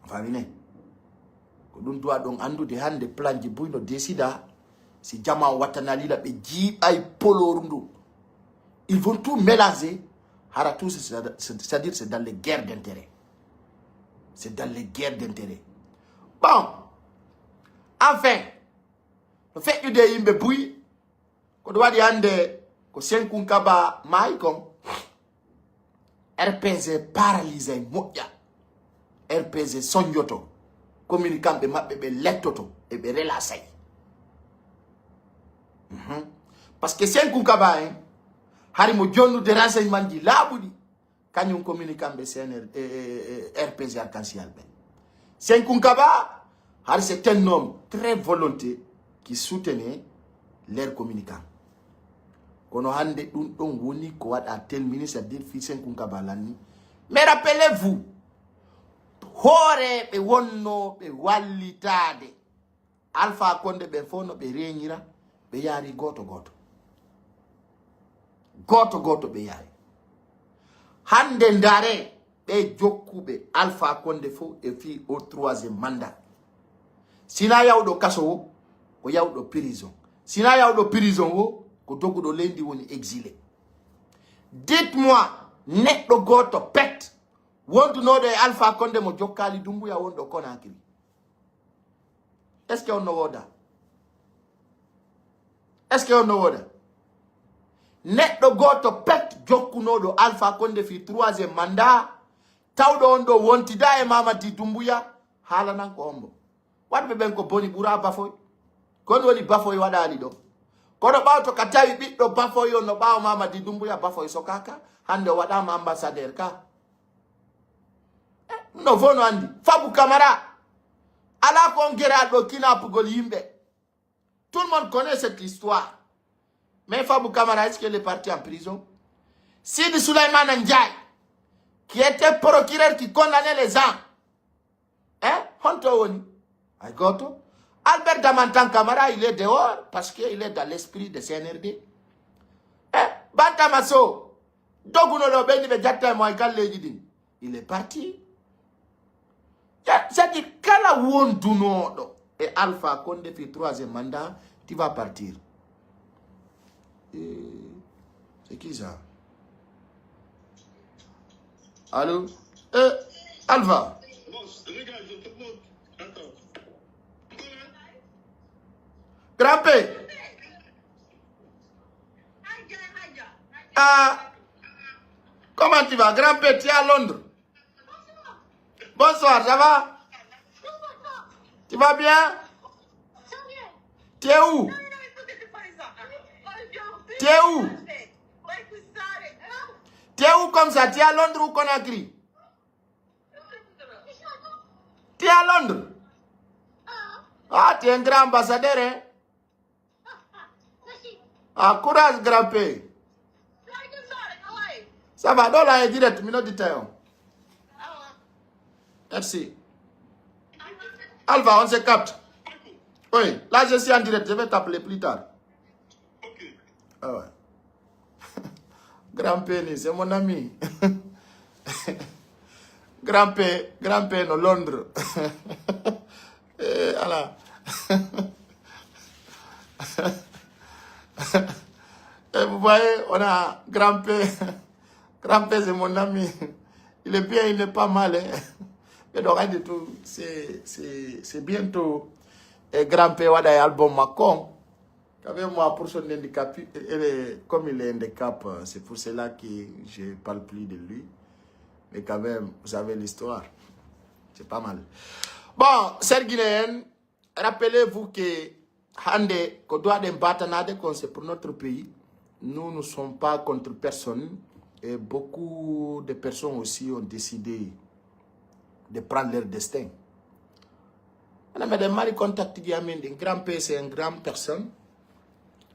Famine. Ko ɗum doit ɗon anndude hannde plan ji buy no décida, si jama o wattanalila ɓe jiiɓay poloru ndu. Ils vont tout mélanger. Hara tout, c'est, c'est, c'est-à-dire c'est dans les guerres d'intérêt. C'est dans les guerres d'intérêt. Bon. Enfin, no feƴƴude e yimɓe buy, ko ɗum waɗi hannde ko Senkunkaba maayi kon, R P G paralysé moƴƴa. R P G sonjoto. Communicant ɓe maɓɓe ɓe lettoto e ɓe relasay. Mhm. Parce que Senkunkaba en, hari mo jonnude renseignement ji laaɓuɗi, kañum communicant ɓe C N R, eh, eh, eh, R P G Arc-en-Ciel ɓen. Senkunkaba, hari c'est un homme très volonté qui soutenait leurs communicants. Kono hannde ɗum ɗon woni ko waɗa tel ministre, c'est-à-dire fii Senkunkaba lanni. Mais rappelez-vous, hooreeɓe wonnooɓe wallitaade Alpha Condé ɓen fof no ɓe reñira, ɓe yaari gooto gooto. Gooto gooto ɓe yaari. Hannde ndare ɓe jokkuɓe Alpha Condé fof e fii o troisième mandat. Sina yawɗo kaso o, Ko yawɗo prison. Sina yawɗo prison o, ko doguɗo leydi woni exilé. Dites-moi, neɗɗo gooto pet wondunooɗo e Alpha Condé mo jokkaali Dumbuya wonɗo Conakry. Est-ce que on no wooda? Est-ce que on no wooda? Neɗɗo gooto pet jokkunooɗo Alpha Condé fii troisième mandat, tawɗo on ɗo wontida e Mamadi Dumbuya, haalanan ko hombo. Waɗɓe ɓen ko boni ɓura Bafoy. Ko on woni Bafoy waɗaali ɗo. Kono ɓawto ka tawi ɓiɗɗo Bafoy on no ɓaawo Mamadi Dumbuya, Bafoy sokaka, hande o waɗama ambassadeur ka. Eh, no fo no andi. Fabu Camara. Ala ko on geral ɗo kinapugol yimɓe. Tout le monde connaît cette histoire. Mais Fabu Camara, est-ce qu'il est parti en prison? Sidi Souleymane Ndiaye, qui était procureur qui condamnait les gens. Hein? Honto woni? Ay goto. Albert Damantan Camara, il est dehors parce qu'il est dans l'esprit de C N R D. Eh, Bantama Sow, doguno ɗo ɓeydi ɓe jatta e mo ay galleji ɗin. Il est parti. Ya, c'est-à-dire, kala wondunooɗo e Alpha Condé fii troisième mandat, tu vas partir. Eh, c'est qui ça? Allô? Eh, Alpha. Grand P. Ah, comment tu vas, Grand P? Tu es à Londres? Bonsoir, ça va? Tu vas bien? Tu es où? Tu es où? Tu es où comme ça? Tu es à Londres ou Conakry? Tu es à Londres? Ah, tu es un grand ambassadeur, hein? Ah, courage, grand-père. Ça va, ɗo la e direct, mi nodditay on. Merci. Alpha, on se capte. Oui, là, je suis en direct, je vais t'appeler plus tard. Ah ouais. Grand-père, c'est mon ami. Grand-père, grand-père, no Londres. Eh, ala. Et vous voyez, on a grand-père. Grand-père, c'est mon ami. Il est bien, il n'est pas mal, hein. Mais donc, rien du tout, c'est, c'est, c'est bientôt. Et grand-père, voilà, album Macron. Quand même, moi, pour son handicap, elle est- comme il est handicap, c'est pour cela que je parle plus de lui. Mais quand même, vous savez l'histoire. C'est pas mal. Bon, Serguinéen, rappelez-vous que hande ko duwaɗen batanade kon, c'est pour notre pays. Nous ne sommes pas contre personne. Et beaucoup de personnes aussi ont décidé de prendre leur destin. Ene meɗen mari contact ji amin ɗin. Grand-père, c'est un grand personne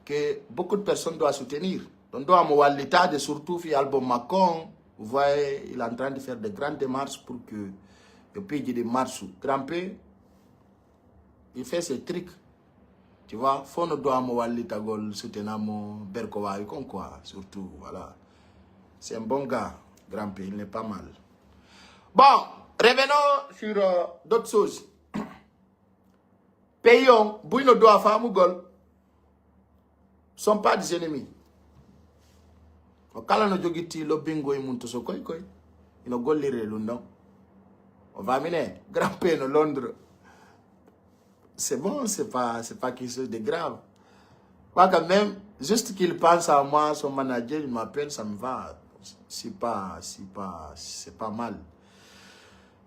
que beaucoup de personnes doivent soutenir. Donc, doit mo wallitade, surtout fi album Macron. Vous voyez, il est en train de faire de grandes démarches pour que le pays de marche. Grand-père, il fait ses trucs. Tu vois, faut no doit mo wallitagol, soutenir mo, berko wawi kon quoi, surtout, voilà. C'est un bon gars, grand-père, il n'est pas mal. Bon, revenons sur euh, d'autres choses. Pays on, buy no doit famugol, sont pas des ennemis. O kala no jogitti lobbingo e mum to so koy koy. Ino gollirde ɗum ɗon. O famine, grand-père no Londres. C'est bon, c'est pas, c'est pas quelque chose de grave. Moi, quand même, juste qu'il pense à moi, son manager, il m'appelle, ça me va. C'est pas, c'est pas, c'est pas mal.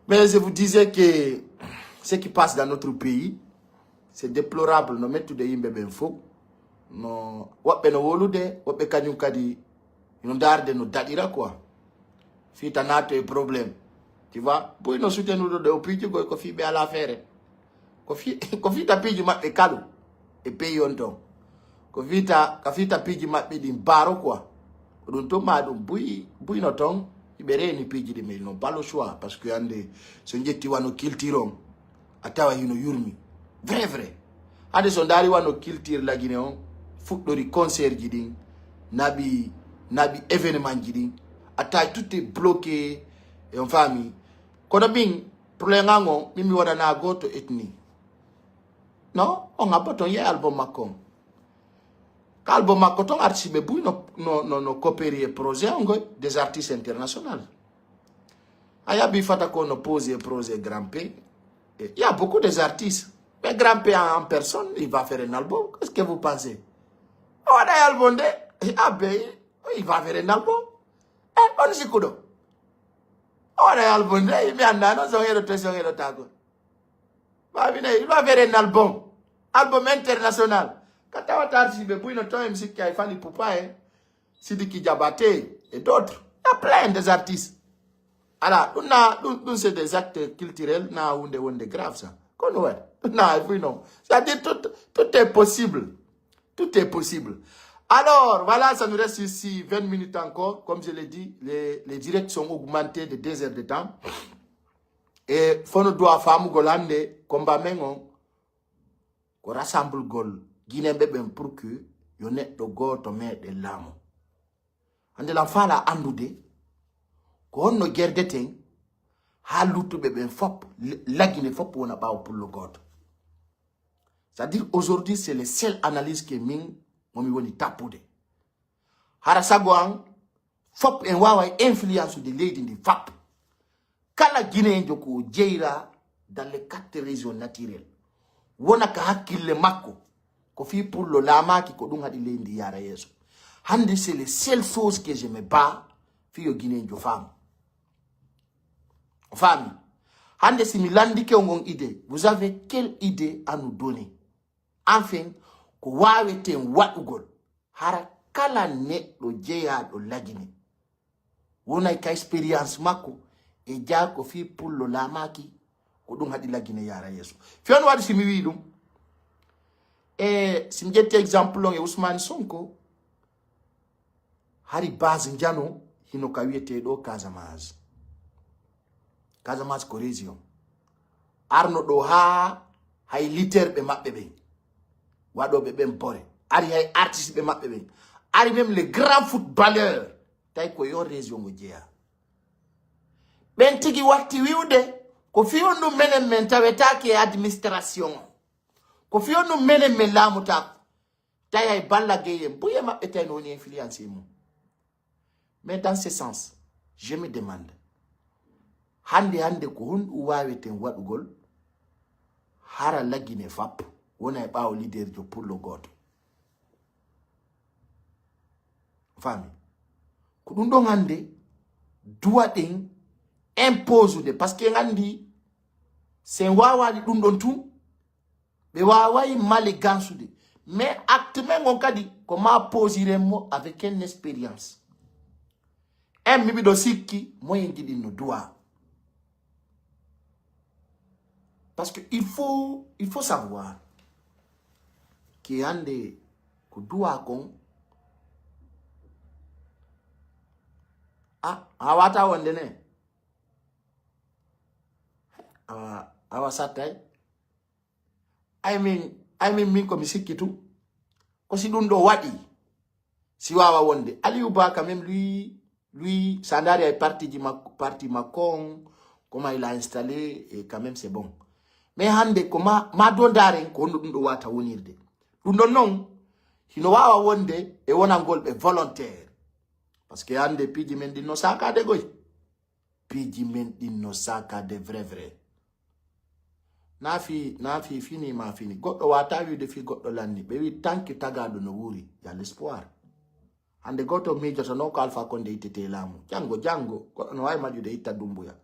Mais je vous disais que ce qui passe dans notre pays, c'est déplorable. No mettude yimɓe ɓen fof. No, woɓɓe no wolude, woɓɓe kañum kadi no ndaarde no daɗira quoi. Fii ta naatto e problème. Tu vois? Buy no sutenuɗo ɗe o piiji goy ko fii ɓe alaa feere. Ko fii, ko fii ta piiji maɓɓe kalu e pays on ton. Ko fii ta, ka fii ta piiji maɓɓe ɗin baaro quoi. Ko ɗum tun ma ɗum buy, buy no ton. Iɓe reeni piiji ɗi mais ils n'ont pas le choix. Parce que hannde so njetti wano culture on, a tawa hino yurmi. Vrai, vrai. Hade so ndaari wano culture lagine on, fuɗɗori concert ji ɗin, naɓi, naɓi événement ji ɗin, a tawi tout est bloqué, e on faami. Kono min, problème an on, min mi wonana gooto ethnie. Non, on habba ton ye album makko on. Ka album makko ton artiste ɓe buy no, no, no, no coopérer e projet on goy, des artistes internationaux. A yabi fata ko no poser projet Grand P. Et il y a beaucoup des artistes. Mais Grand P en, en personne, il va faire un album. Qu'est-ce que vous pensez? On a un album de, ah ben, il va faire un album. Eh, on s'y kudo. On a un album de, mais on a, non, son héros, son héros, tago. Babine, il va faire un album. Album international. Ka tawata artiste ɓe buy no ton M C K ay Fally Ipupa, eh. Sidiki Diabaté et d'autres. Il y a plein des artistes. Ala, ɗum na, ɗum, ɗum c'est des actes culturels, na hunde wonde grave ça. Kono waɗi, na, you know. C'est-à-dire tout, tout est possible. Tout est possible. Alors, voilà, ça nous reste ici vingt minutes encore. Comme je l'ai dit, les, les directs sont augmentés de deux heures de temps. E fono duwa famugol hannde, combat men on, ko rassemblugol Guinéen ɓe ɓen pour que yo neɗɗo gooto meɗen laamu. Hannde lan faala anndude ko honno gerdeten haa luttuɓe ɓen fop, l-, La Guinée fop wona ɓaawo pullo gooto. C'est-à-dire aujourd'hui, c'est le seul analyse que min mo mi woni tappude. Hara sago an, fop en waaway influence de leydi ndi fap. Kala Guinéenjo ko o jeyra dans les quatre régions naturelles. Wona ka hakkille makko, ko fii pullo laamaaki ko ɗum haɗi leydi ndi yaara yeeso. Hannde c'est le seul chose que je me bats, fii yo Guinéenjo faamu. O faami? Hannde si mi landike on on idée, vous avez quelle idée à nous donner? Enfin, ko waaweten waɗugol hara kala neɗɗo jeyaaɗo La Guinée wonay ka expérience makko e jaa ko fii pullo laamaaki ko ɗum haɗi La Guinée yaara yeeso. Fii on waɗi si mi wi'i ɗum, e si mi ƴetti exemple on e Ousmane Sonko, hari base njano hino ka wi'etee ɗo Casamance. Casamance ko région. Arno ɗo haa hay leader ɓe maɓɓe ɓen. Waɗooɓe ɓen bore. Ari hay artiste ɓe maɓɓe ɓen. Ari même les grands footballeurs. Tawi ko yo région o jeyaa. Ɓen tigi watti wi'ude, ko fii on ɗum menen men tawetaake e administration. Ko fii on ɗum menen men laamutaako. Tawi hay Balla Gaye en, buy e maɓɓe tawi no woni influence e mum. Mais dans ce sens, je me demande, hannde, hannde ko honɗum waaweten waɗugol hara La Guinée fap wona e ɓaawo leaderjo pullo gooto? Faami? Ko ɗum ɗon hannde duwaɗen imposude, parce que en anndi si en waawaali ɗum ɗon tun, ɓe waaway male gansude. Mais acte men on kadi, ko ma posiren mo avec une expérience. En mi miɗo sikki, moyen jiɗin no duwa. Parce que il faut, il faut savoir que hannde ko duwa kon, a, a wata wonde ne? Awa, awa sattay. Ay min, ay min, min ko mi sikki tun. Ko si ɗum ɗo waɗi, si waawa wonde. Aliou Ba quand même, lui, lui, sa ndaari ay parti ji makko, parti makko on, comment il a installé, et quand même c'est bon. Mais hannde ko ma, ma do ndaaren ko honno ɗum ɗo wata wonirde. Ɗum ɗon non, hino waawa wonde e wonangol ɓe volontaire. Parce que hannde piiji men ɗin no saakaade goy. Piiji men ɗin no saakaade vrai vrai. Naa fii, naa fii fini ma fini. Goɗɗo waawataa wi'ude fii goɗɗo lanni. Ɓe wi'i tanki tagaaɗo no wuuri. Y a l'espoir. Hannde gooto miijoto non ko Alpha Condé ittetee laamu. Janngo, janngo, goɗɗo no waawi maƴude itta Dumbuya.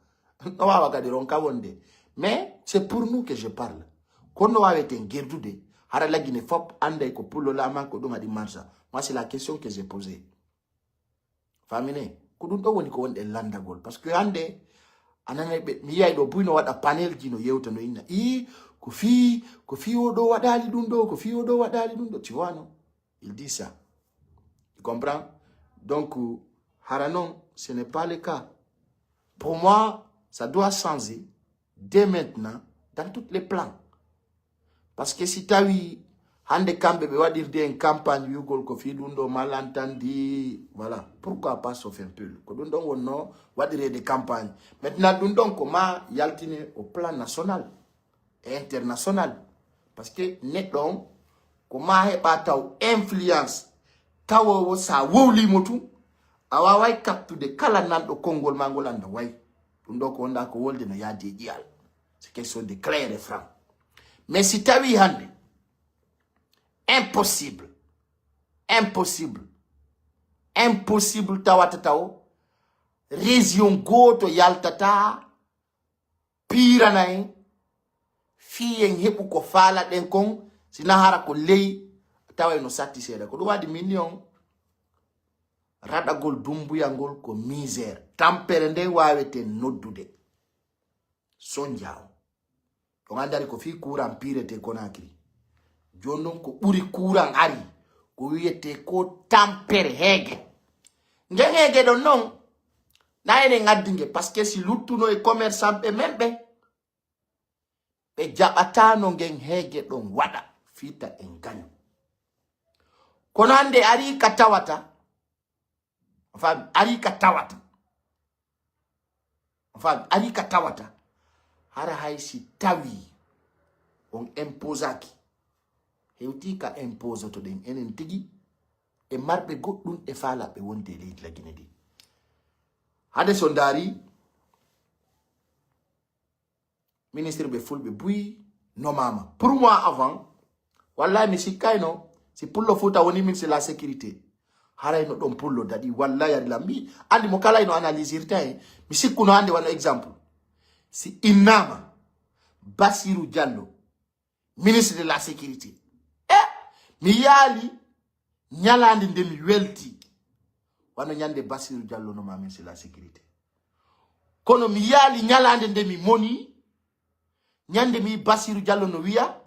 No waawa kadi ronka wonde. Mais c'est pour nous que je parle. Kono no waaweten gerdude, hara La Guinée fop annday ko pullo laamaa ko ɗum haɗi marsa. Moi, c'est la question que j'ai posée. Faamine? Ko ɗum ɗo woni ko wonɗen lanndagol. Parce que hannde, a nanay ɓe, mi yiyay ɗo buy no waɗa panel ji, no yewta, no inna. Ii, ko fii, ko fii o ɗo waɗaali ɗum ɗo, ko fii o ɗo waɗaali ɗum ɗo. Tu vois, non? Il dit ça. Tu comprends? Donc, hara non, ce n'est pas le cas. Pour moi, ça doit changer dès maintenant dans tous les plans. Parce que si tawi hannde kamɓe ɓe waɗirde en campagne wi'ugol ko fii ɗum ɗo malantandi, voilà. Pourquoi pas sauf un peu? Ko ɗum ɗon wonno waɗireede campagne. Maintenant, ɗum ɗon ko ma yaltine au plan national et international. Parce que neɗɗo on, ko ma heɓa taw influence tawoowo, sa wowlimo tun, a waaway captude kala nanɗo konngol ma ngol, annda way ɗum ɗo ko wonɗa ko wolde no yaadi e ƴi'al. C'est quelque chose de clair et franc. Mais si tawi hannde, impossible, impossible, impossible tawata taw région gooto yaltata piirana en, fii en heɓu ko faalaɗen kon, si na hara ko ley, tawa eno satti seeɗa. Ko ɗum waɗi min ni on, raɗagol Dumbuya ngol ko misère. Tampere nden waaweten noddude Sonja on. On anndi ari ko fii kuuran piirete Conakry. Jooni non ko ɓuri kuuran ari, ko wi'etee ko tampere heege. Ngen heege ɗon non, na enen addi nge, parce que si luttuno e commerçant ɓe men ɓen, ɓe jaɓataano ngen heege ɗon waɗa, fii ta en gaño. Kono hannde arii ka tawata, a faami, arii ka tawata, a faami, arii ka tawata, hara hay si tawii on imposaaki, hewtii ka imposotoɗen enen tigi, e marɓe goɗɗum e faalaɓe wonde e leydi Lagine ndi. Hade so ndaari, ministre ɓe fulɓe buy nomaama. Pour moi avant, wallahi mi sikkayno si Pullo Fuuta woni ministre de la sécurité. Haray no ɗon Pullo daɗi, wallahi ari lam. Mi andi mo kala ino analysirta e. Mi sikkuno hannde wano exemple. Si innama Bassirou Diallo, ministre de la sécurité. E, mi yaali ñalaande nde mi welti. Wano ñande Bassirou Diallo no ma ministre de la sécurité. Kono mi yaali ñalaande nde mi moni, ñande mi Bassirou Diallo no wiya,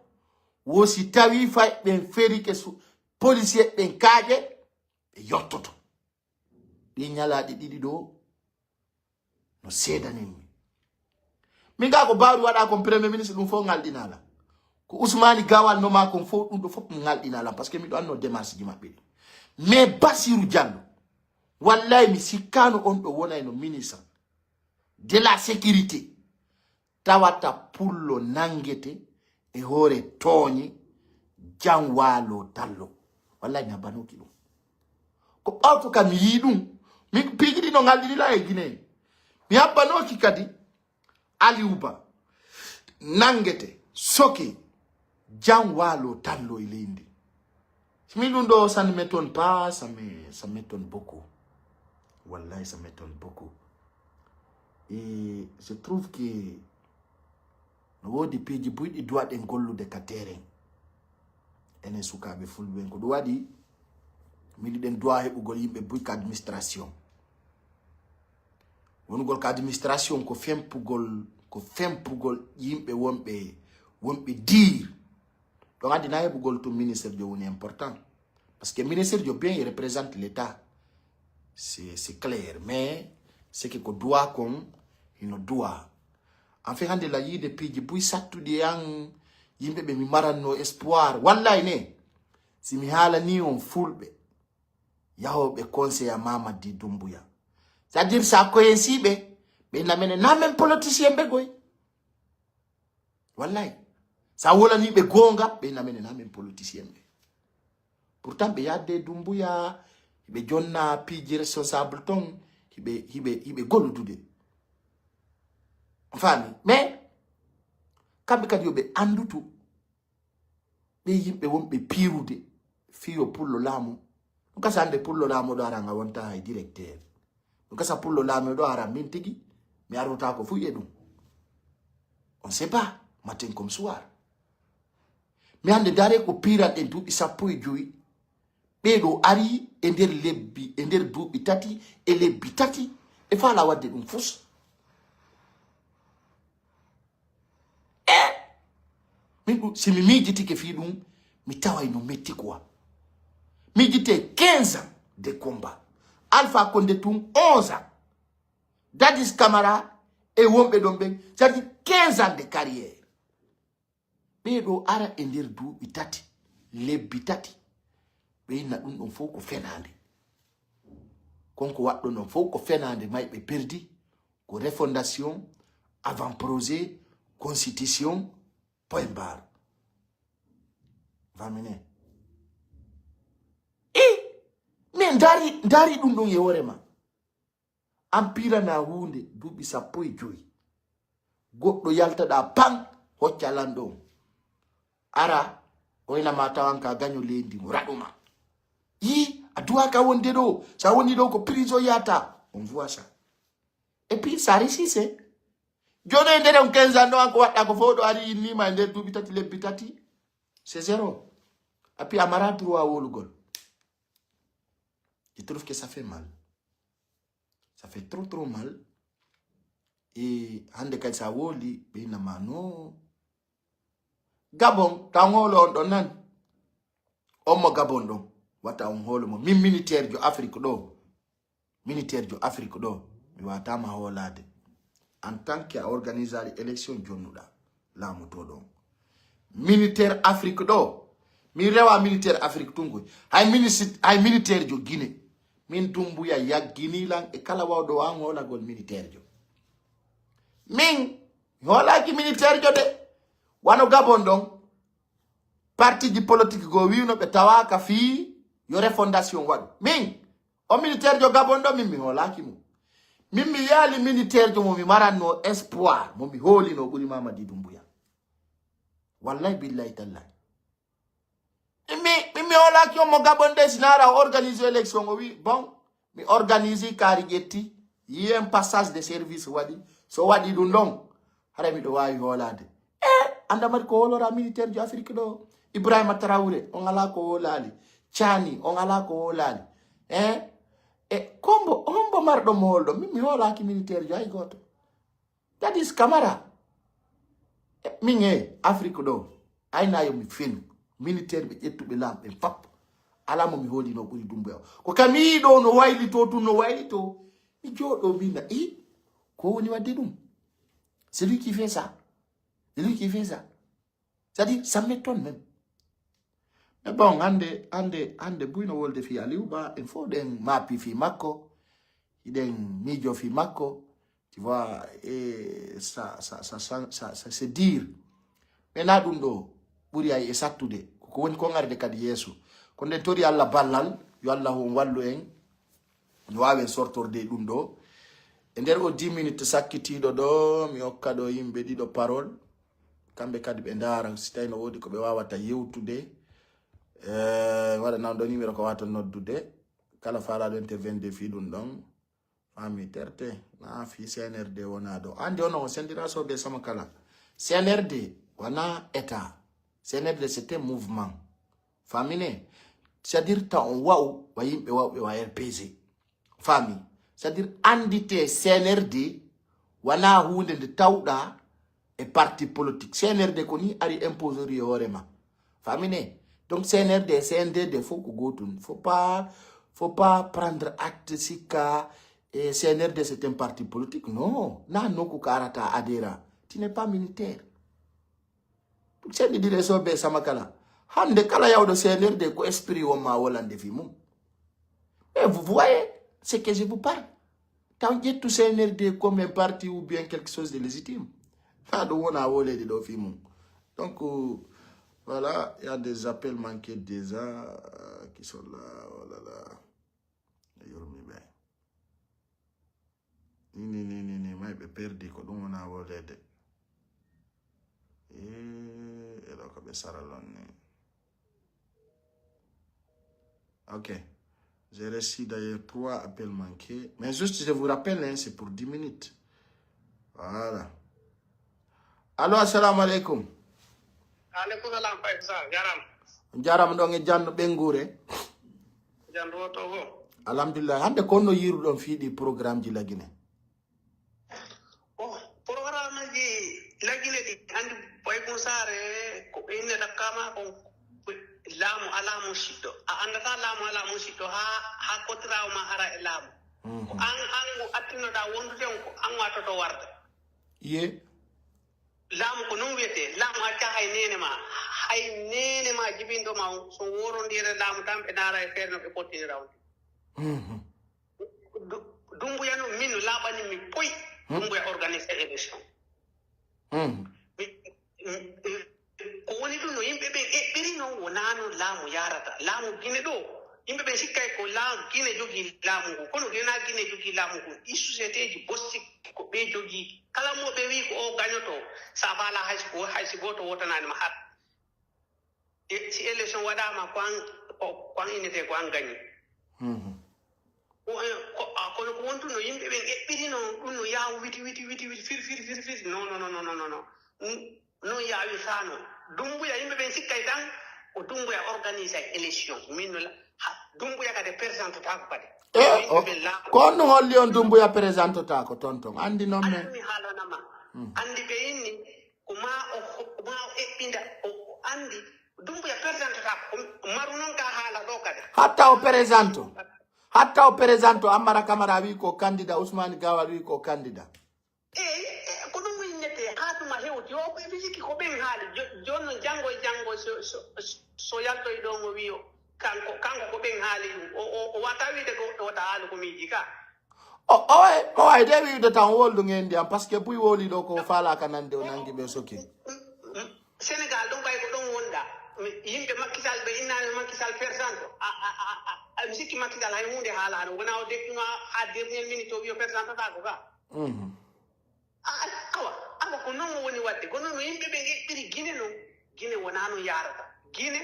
wo si tawi fay ɓen ferike su-, policier ɓen kaaƴe, ɓe yottoto. Ɗi ñalaaɗi ɗiɗi ɗo, no seedanin mi. Min ga ko Bawri waɗa kon premier ministre, ɗum fof ngalɗinala. Ko Ousmane Gawal no ma kon fof, ɗum ɗo fof ngalɗinala, parce que miɗo anno démarche ji maɓɓe ɗi. Mais Bassirou Diallo, wallahi mi sikkano on ɗo wonayno ministre de la sécurité. Tawata Pullo nangete e hoore tooñe, jan waalo dallo. Wallahi mi habbanooki ɗum. Ko ɓawto ka mi yii ɗum, mi piiji ɗi no ngalɗini la e Guinée. Mi habbanooki kadi Aliou Ba nangete, soke, jan waalo dallo e leydi ndi. Si mi ɗum ɗo, ça ne m'étonne pas, ça me, ça m'étonne beaucoup. Wallahi, ça m'étonne beaucoup. Et je trouve que no woodi piiji buyɗi duwaɗen gollude ka terrain. Enen sukaaɓe fulɓe ɓen, ko ɗum waɗi miɗiɗen duwa heɓugol yimɓe buy ka administration. Wonugol ka administration ko fempugol, ko fempugol yimɓe wonɓe, wonɓe diir. Ɗon addi na heɓugol tun ministre jo woni important. Parce que ministre jo bien, il représente l'État. C'est, c'est clair. Mais c'est que ko duwa kon, hino duwa. En fait, hannde la yiide piiji buy sattuɗi e an, yimɓe ɓe mi maranno espoir. Wallahi ne, si mi haalani on fulɓe, yahooɓe conseil a Mamadi Doumbouya. C'est-à-dire, sa koyensi ɓe, ɓe namene na men politicien ɓe goy. Wallahi. Sa wolani ɓe goonga, ɓe namene na men politicien ɓe. Pourtant, ɓe yadde Doumbouya, hiɓe jonna piiji responsable ton, hiɓe, hiɓe, hiɓe golludude. On faami? Mais, kamɓe kadi yo ɓe anndutu, ɓe yimɓe wonɓe piirude, fii yo pullo laamu. Ɗum kasa hannde pullo laamu ɗo ara nga wonta hay directeur. Ɗum kasa pullo laamu ɗo ara min tigi, mi arrota ko fuy e ɗum. On sait pas, matin comme soir. Mi hannde dare ko piiran ɗen duuɓi sappo e jowi. Ɓee ɗo ari e nder lebbi, e nder duuɓi tati, e lebbi tati, e faala waɗde ɗum fus. E min ɗum, si mi miijitike fii ɗum, mi taway no metti quoi. Miijite quinze ans de combat. Alpha Condé tun onze ans. Dadis Camara e wonɓe ɗon ɓen, c'est-à-dire quinze ans de carrière. Ɓee ɗo ara e nder duuɓi tati, lebbi tati, ɓe inna ɗum ɗon fof ko fenaande. Kon ko waɗɗon ɗon fof ko fenaande, mayɓe perdi, ko refondation, avant-projet, constitution, point barre. Famine. I, min dari, dari ɗum ɗum e hoore ma. An piilanaa huunde duuɓi sappo e jowi. Goɗɗo yaltaɗaa pan, hocca lanɗo on. Ara, o ina ma tawan ka gaño leydi mo raɗuma. Yi, a duwaaka wonde ɗo. Sa woni ɗo ko prison yata. On voit ça. Et puis, ça réussit, c'est. Jono e nder on quinze ans ɗo an ko waɗɗa ko fof ɗo ari innima e nder duuɓi tati, lebbi tati. C'est zéro. Et puis, a mara droit wolugol. Je trouve que ça fait mal. Ça fait trop, trop mal. E hannde kadi sa woli, ɓe inna ma no. Gabon, taw on hoolo on ɗon nan. On mo Gabon ɗon, wata on hoolo mo. Min militaire jo Afrique ɗo. Militaire jo Afrique ɗo. Mi watama hoolade. En tant que a organisali élection jonnuɗa. Laamu to ɗon. Militaire Afrique ɗo. Mi rewa militaire Afrique tun koy. Hay ministre, hay militaire jo Guinée. Min Dumbuya yaggini lan e kala wawɗo an hoolagol militaire jo. Min, mi hoolaki militaire jo de. Wano Gabon ɗon. Parti ji politique go wi'uno ɓe tawaka fii yo refondation waɗu. Min, o militaire jo Gabon ɗo, min mi hoolaki mo. Min mi yaali militaire jo mo mi maranno espoir, mo mi hoolino ɓuri Mamadi Dumbuya. Wallahi billahi tallahi. Min mi, min mi hoolaki on mo Gabon ɗo, si naara o organise élection, o wi, bon, mi organise kaari ƴetti, yi en passage de service waɗi, so waɗi ɗum ɗon, haray miɗo waawi hoolaade. E, annda mari ko hoolora militaire jo Afrique ɗo, Ibrahima Traoré, on alaa ko hoolaali, Tchani, on alaa ko hoolaali. E, e, kombo, hombo marɗo mo hoolɗo, min mi hoolaki militaire jo hay gooto. That is Camara. E, min e Afrique ɗo, ayna yo mi fenu. Militaire ɓe ƴettuɓe laam ɓen fap. Alaa mo mi hoolino ɓuri Dumbuya o. Ko kam mi yi'i ɗo no waylito tun no waylito. Mi jooɗo mi na, i, ko woni wadde ɗum? C'est lui qui fait ça. C'est lui qui fait ça. C'est-à-dire, ça m'étonne même. Mais bon, hande, hande, hande buyno wolde fi Aliou Ba, en fof ɗen maapi fi makko, hiɗen miijo fi makko, tu vois, et ça, ça, ça, ça, ça, ça, c'est dire. Mais na ɗum ɗo ɓuri ay e sattude, ko ko woni kon arde kadi yeeso. Ko nden tori Allah ballal, yo Allah on wallu en, no waawi en sortorde e ɗum ɗo. E nder o dix minutes sakkitiiɗo ɗo, mi okka ɗo yimɓe ɗiɗo parole. Kamɓe kadi ɓe ndaara si tawi no woodi ko ɓe waawata yewtude. Eh, waɗa nan ɗo numéro ko waawata noddude. Kala faalaaɗo intervenir fii ɗum ɗon. Faami terte, na fii C N R D wona ɗo. Anndi ono o sendira soɓe sama kala. C N R D wona état. C N R D c'est un mouvement. Faamine? C'est-à-dire ta on wa'u, wa yimɓe wa'uɓe wa R P G. Faami? C'est-à-dire anndite C N R D wona huunde nde tawɗa e parti politique. C N R D ko ni ari imposori e hoore ma. Faamine? Donc C N R D e C N D D fof ko gootum. Faut pas, faut pas prendre acte sikka e C N R D c'est un parti politique. Non, na nokku ka arata adhérent. Tu n'es pas militaire. Senɗiɗire soɓe sama kala. Hande kala yawɗo C N R D ko esprit won ma wolande fii mum. Et vous voyez ce que je vous parle. Taw ƴettu C N R D comme un parti ou bien quelque chose de légitime. Ha ɗum wona wolede ɗo fii mum. Donc, euh, voilà, il y a des appels manqués déjà, euh, qui sont là. Oh là là. Yurmi ɓe. Ni, ni, ni, ni, ni, may ɓe perdi ko ɗum wona wolede. Eh, e ɗo ko ɓe saralon ni. Ok. J'ai reçu d'ailleurs trois appels manqués. Mais juste, je vous rappelle, hein, c'est pour dix minutes. Voilà. Allo, assalamu alaikum. Alaikum salam, Faisal. Jaram. Jaram ɗon e janno ɓengure. Janno woto go. Alhamdulillah. Hande konno yiruɗon fiiɗi programme ji Lagine? Oh, programme ji Lagine ɗi, andi Baykun Saare ko ɓe innata kama kon laamu alaa musiɗɗo. A andata laamu alaa musiɗɗo ha, ha kotirawo ma ara e laamu. Ko an, an mo attinoɗa wondude on, ko an watoto warde. Ye. Laamu ko non wiyete, laamu acca hay nene ma, hay nene ma jibinɗo ma on, so worondire laamu tan ɓe ndaara e feere no ɓe pottinira on. Mhm. Du-, Dumbuya no min no laaɓani mi poy, Dumbuya organiser élection. Mhm. Mi, mi, mi, ko woni ɗum no yimɓe ɓe eɓɓiri non Naa non laamu yaarata. Laamu Gine ɗoo, yimɓe ɓen sikkay ko laamu Gine jogii laamu ngun. Kono Gine, naa Gine jogii laamu ngun. Ɗii sociétéeji bossi ko ɓe jogii. Kala mo ɓe wi'i ko o gañoto, si a faalaa hay si, hay si gooto wootanaani ma har. E, si élection waɗaama, ko an, ko, ko an innetee, ko an gañi. Mhm. Ko, e, ko, a, kono ko wontunoo, yimɓe ɓen eɓɓirino ɗun no yaawu witi, witi, witi, witi, fir, fir, fir, fir. Non, non, non. N-, non yaawirtaano. Dumbuya, yimɓe ɓen sikkay tan ko Dumbuya organisay élection. Min no la-, ha, Dumbuya kadi présentotaako kadi. E, Yo yimɓe o, ɓen laamu. Ko honɗun holli on Dumbuya présentotaako, tonton? Anndi non men. Anndi mi haalana ma. Mm. Anndi ɓe inni, ko maa o, ko maa o eɓɓinda, o, o anndi. Dumbuya présentotaako. Ko maru non ka haala ɗoo kadi. Hatta o présento. Hatta o présento, Ammara Kamara wi'i ko candidat, Ousmane Gawal wi'i ko candidat. Eey, e, ko ɗun innetee, haa tuma hewti. Yo, ɓe sikki ko ɓen haali. Jo-, jooni non, janngo e janngo, so, so, so yaltoyi ɗoo, mo wi'o, kanko, kanko ko ɓen haali ɗun. O, o, o wata wi'ude ko, o wata haalu ko miiji ka. O, o, o, ay, de wi'ude tan, o wowlu ngenndi an, parce que buy wowli ɗoo ko faalaaka nande, o nangi ɓe soki. Senegal ɗon, ɓay ko ɗon wonɗaa. Mi, yimɓe Macky Sall ɓe innaani Macky Sall persanto. A, a, a, a, a, mi sikki Macky Sall hay huunde haalaano. Wonaa o deƴƴuno haa, haa dernière minute o wi'o persantotaako ka. Mhm. A, a, awa, awa, ko non woni waɗde. Kono no yimɓe ɓe eɓɓiri Gine non, Gine wonaa non yaarata. Gine,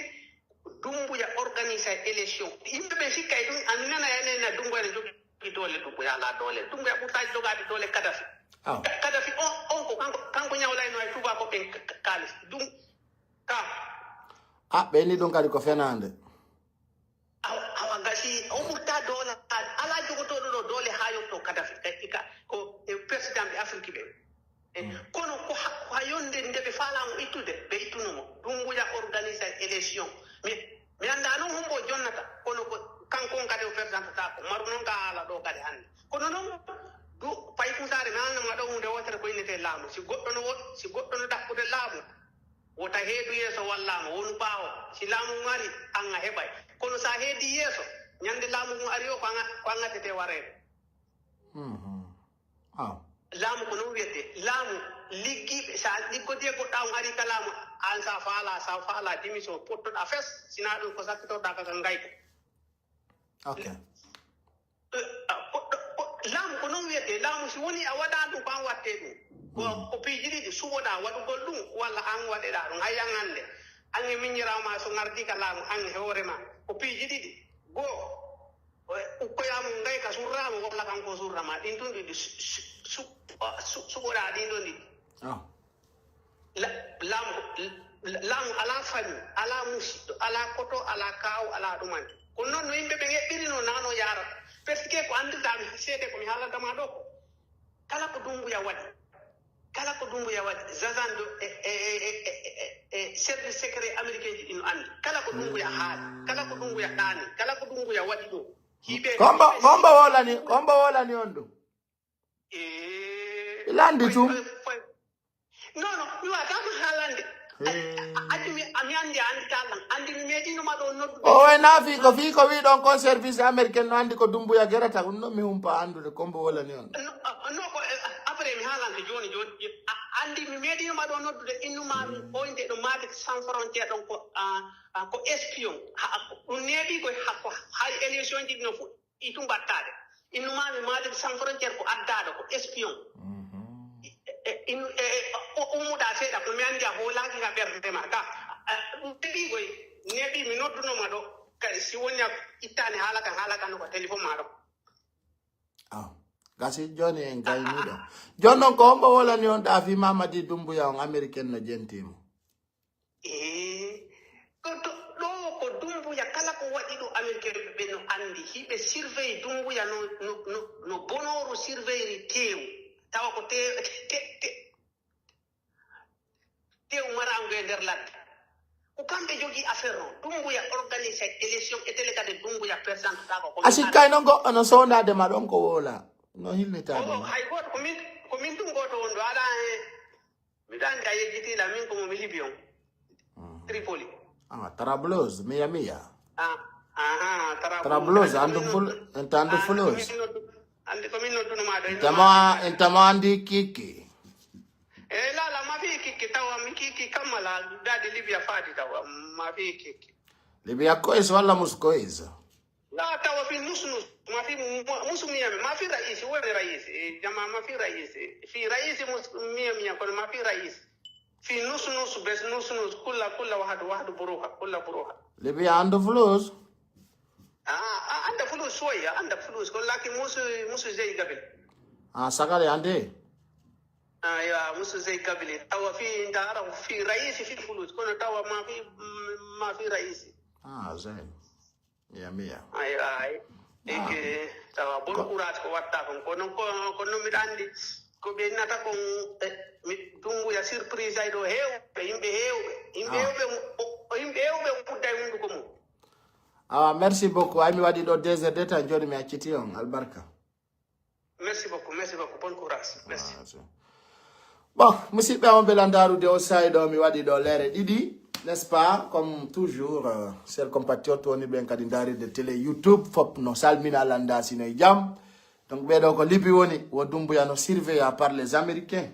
Dumbuya organisa élection. Yimɓe ɓe sikka e ɗum, a mi nana enen na Dumbuya ne jogii doole, Dumbuya alaa doole. Dumbuya ɓurtaaki jogaade doole Kadhafi. Aw. Ka-, Kadhafi on, on ko kanko, kanko ñawlayno e tubaakoɓe ɓen ka-, ka-, kaalis. Ɗum, ka. Ah, ɓe ni ɗum kadi ko fenaande. Awa, awa, gasi, o ɓurta doole, alaa jogotooɗo ɗo doole haa yotto Kadhafi. Ka, ka, ko e président ɓe Afrique ɓen. E, Mm. kono ko ha, ko ha yonde nde ɓe faalaa mo ittude, ɓe ittuno mo. Dumbuya organisa élection. Mi, mi anndaa non hombo o jonnata, kono ko kanko on kadi o persantataa ko. Maru non ka haala ɗo kadi hannde. Kono non, du, Pay Kusaare, mi haalna ma ɗo huunde wootere ko innetee laamu. Si goɗɗo no wo-, si goɗɗo no ɗaɓɓude laamu, wota heedu yeeso wallaa mo, wonu ɓaawo. Si laamu ngun ari, an a heɓay. Kono si a heedii yeeso, ñande laamu ngun ari o, ko an, ko an ŋattete wareede. Mhm. Ah. Laamu ko non wiyetee. Laamu, liggiiɓe, si a liggodii e goɗɗo, an ari ka laamu, an si a faalaa, si a faalaa démission, pottoɗaa fes, si naa ɗum ko sakkitorɗaa ka, ka ngayka. Ok. Eh, ah, ko, ko, laamu ko non wiyetee. Laamu si wonii a waɗaa ɗum, ko an wattee ɗum. Ko, Mm. ko piiji ɗiɗi, suɓoɗaa waɗugol ɗum, walla an waɗeɗaa ɗum. Hay an hannde, an e miñiraawo maa so ngardii ka laamu, an e hoore maa, ko piiji ɗiɗi. Goo, o, ukkoyaa mo ngayka surraa mo, walla kanko surra ma. Ɗin tun ɗiɗi su-, su-, su-, su-, suɓoɗaa ɗin ɗon ɗiɗi. Ah. La-, laamu, la-, laamu alaa fami, alaa musiɗɗo, alaa koto, alaa kaawu, alaa ɗumanti. Kono non no yimɓe ɓen eɓɓirino, naa non yaarata. Parce que ko anndirɗaa mi seede ko mi haalanta ma ɗoo ko. Kala ko Dumbuya waɗi, kala ko Dumbuya waɗi, Zazan do e, e, e service secret américain ji ɗi no anndi. Kala ko Dumbuya haali, kala ko Dumbuya ɗaani, kala ko Dumbuya waɗi ɗoo. Hiɓe, Kombo, hiɓe Kombo wolani, Kombo wolani on ɗum. Eh, Ilandi foy, tun. foy, foy. Non, non, mi waɗataa ko haalande. A, a, a, mi, a, mi anndi, a anndi kaalan. Anndi mi meeɗiino ma ɗo noddude. O way naa fii ko, fii ko wii ɗon kon service américain no anndi ko Dumbuya gerata. Ɗum non mi humpa anndude ko mbo wolani on. No, ah, no, ko, eh, après mi haalante jooni, jooni. A, anndi mi meeɗiino ma ɗo noddude, innu ma mi oynde ɗo Médecins Sans Frontières ɗon ko, ah, ah, ko espion. Ha, ko ɗum neeɓi ko ha, ko hari élection ji ɗi no fuɗɗi. Itum battaade. Innu ma mi Médecins Sans Frontières ko addaaɗo, ko espion. Mhm. E, e, in, e, e, o, o ummuɗaa seeɗa, ko mi anndi a hoolaaki ka ɓernde ma. Ka, a, ɗum neeɓi koy, neeɓi mi nodduno ma ɗo. Kadi si woni a ittaani haala kan, haala kan no ko téléphone ma ɗo. Ah, gasi jooni en gayni ɗo. Jooni non ko hombo wolani on ɗaa fii Mamadi Dumbuya on américain no jentii mo? Ee, ko to, ɗo ko Dumbuya, kala ko waɗi ɗo, Amerikeenɓe ɓe no anndi. Hiɓe surveille Dumbuya no, no, no, no bonooru surveilliri teewu. Tawa ko te-, te-, te-, teewu maraangu e nder ladde. Ko kamɓe jogii affaire o. Dumbuya organise élection e tele kadi Dumbuya persantaako. Ko A sikkay non goɗɗo no soondaade ma ɗon ko woola. No hilnitaade ma. Hay gooto, ko min, ko min tun gooto wonɗo. Alaa e Miɗo anndi a yejjitii lan, min ko mo mi Libi on. Mhm. Tripoli. Ah, Trablus, Mia Mia. Ah, aha, Trablus. Trablus, anndi andu ko min ful-, noddu-, enta andu anndi ko Fulus. Min noddu-, anndi ko min nodduno maa ɗo, Enta innu ma, maa. Enta ma anndi Kiki. Eh, la, la, ma fii kiki tawa mi kiki kammala daade Libya faadi tawa ma fi kiki. Libya kois walla mus kois? La tawa fi nus nus ma fi mu- musu miyami ma fi raisi woni raisi jama ma fi raisi fi raisi mus miyamiya kono ma fi raisi fi nus nus bes nus nus kulla kulla wahadu wahadu buruha kulla buruha. Libya ando flus. Ah, ah, anda fulus soya anda fulus ko laki musu musu zey gabil. Ah, sagale ande. Ah, ya musu zey gabili tawa fi ndara fi raisi fi fulus kono tawa ma fi ma fi raisi. Ah, zey. Mia mia. Ay ay. Eke tawa bon courage ko watta kon kono ko kono mi andi ko be nata kon. Mi dungu ya surprise ay do hew be yimbe hew be yimbe hew be yimbe hew be kudday mundu ko mu. Awa, merci beaucoup. Ay mi waɗi ɗo deux heures de temps, joni mi acciti on. Albarka. Merci beaucoup, merci beaucoup. Bon courage. Merci. Ah, so. Bon, musidɓe am ɓe landarude o sa'i ɗo mi waɗi ɗo lere ɗiɗi, n'est-ce pas? Comme toujours, euh, chers compatriotes woni ɓen kadi ndarirde télé YouTube, fop no salmina landa sino e jam. Donc ɓeɗo ko libi woni, wo dumbuya no surveillé par les Américains.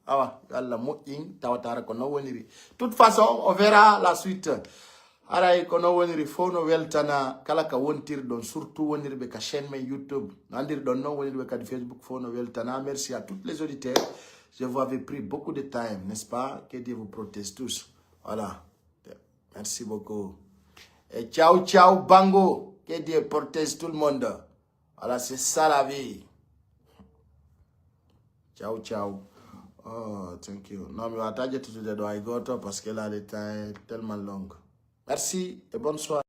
Awa, yo Allah moƴƴin, tawatara ko non woniri. Toute façon, on verra la suite. Haray ko non woniri fof no weltana kala ka wontirɗon, surtout wonirɓe ka chaîne men YouTube. No anndirɗon non wonirɓe kadi Facebook fof no weltana. Merci à tous les auditeurs. Je vous avais pris beaucoup de time, n'est-ce pas? Que Dieu vous protège tous. Voilà. Merci beaucoup. Et ciao, ciao, Bango. Que Dieu protège tout le monde. Voilà, c'est ça la vie. Ciao, ciao. Oh, thank you. Non, mi wata ƴettude ɗo hay goto parce que là, le temps est tellement long. Merci et bonne soirée.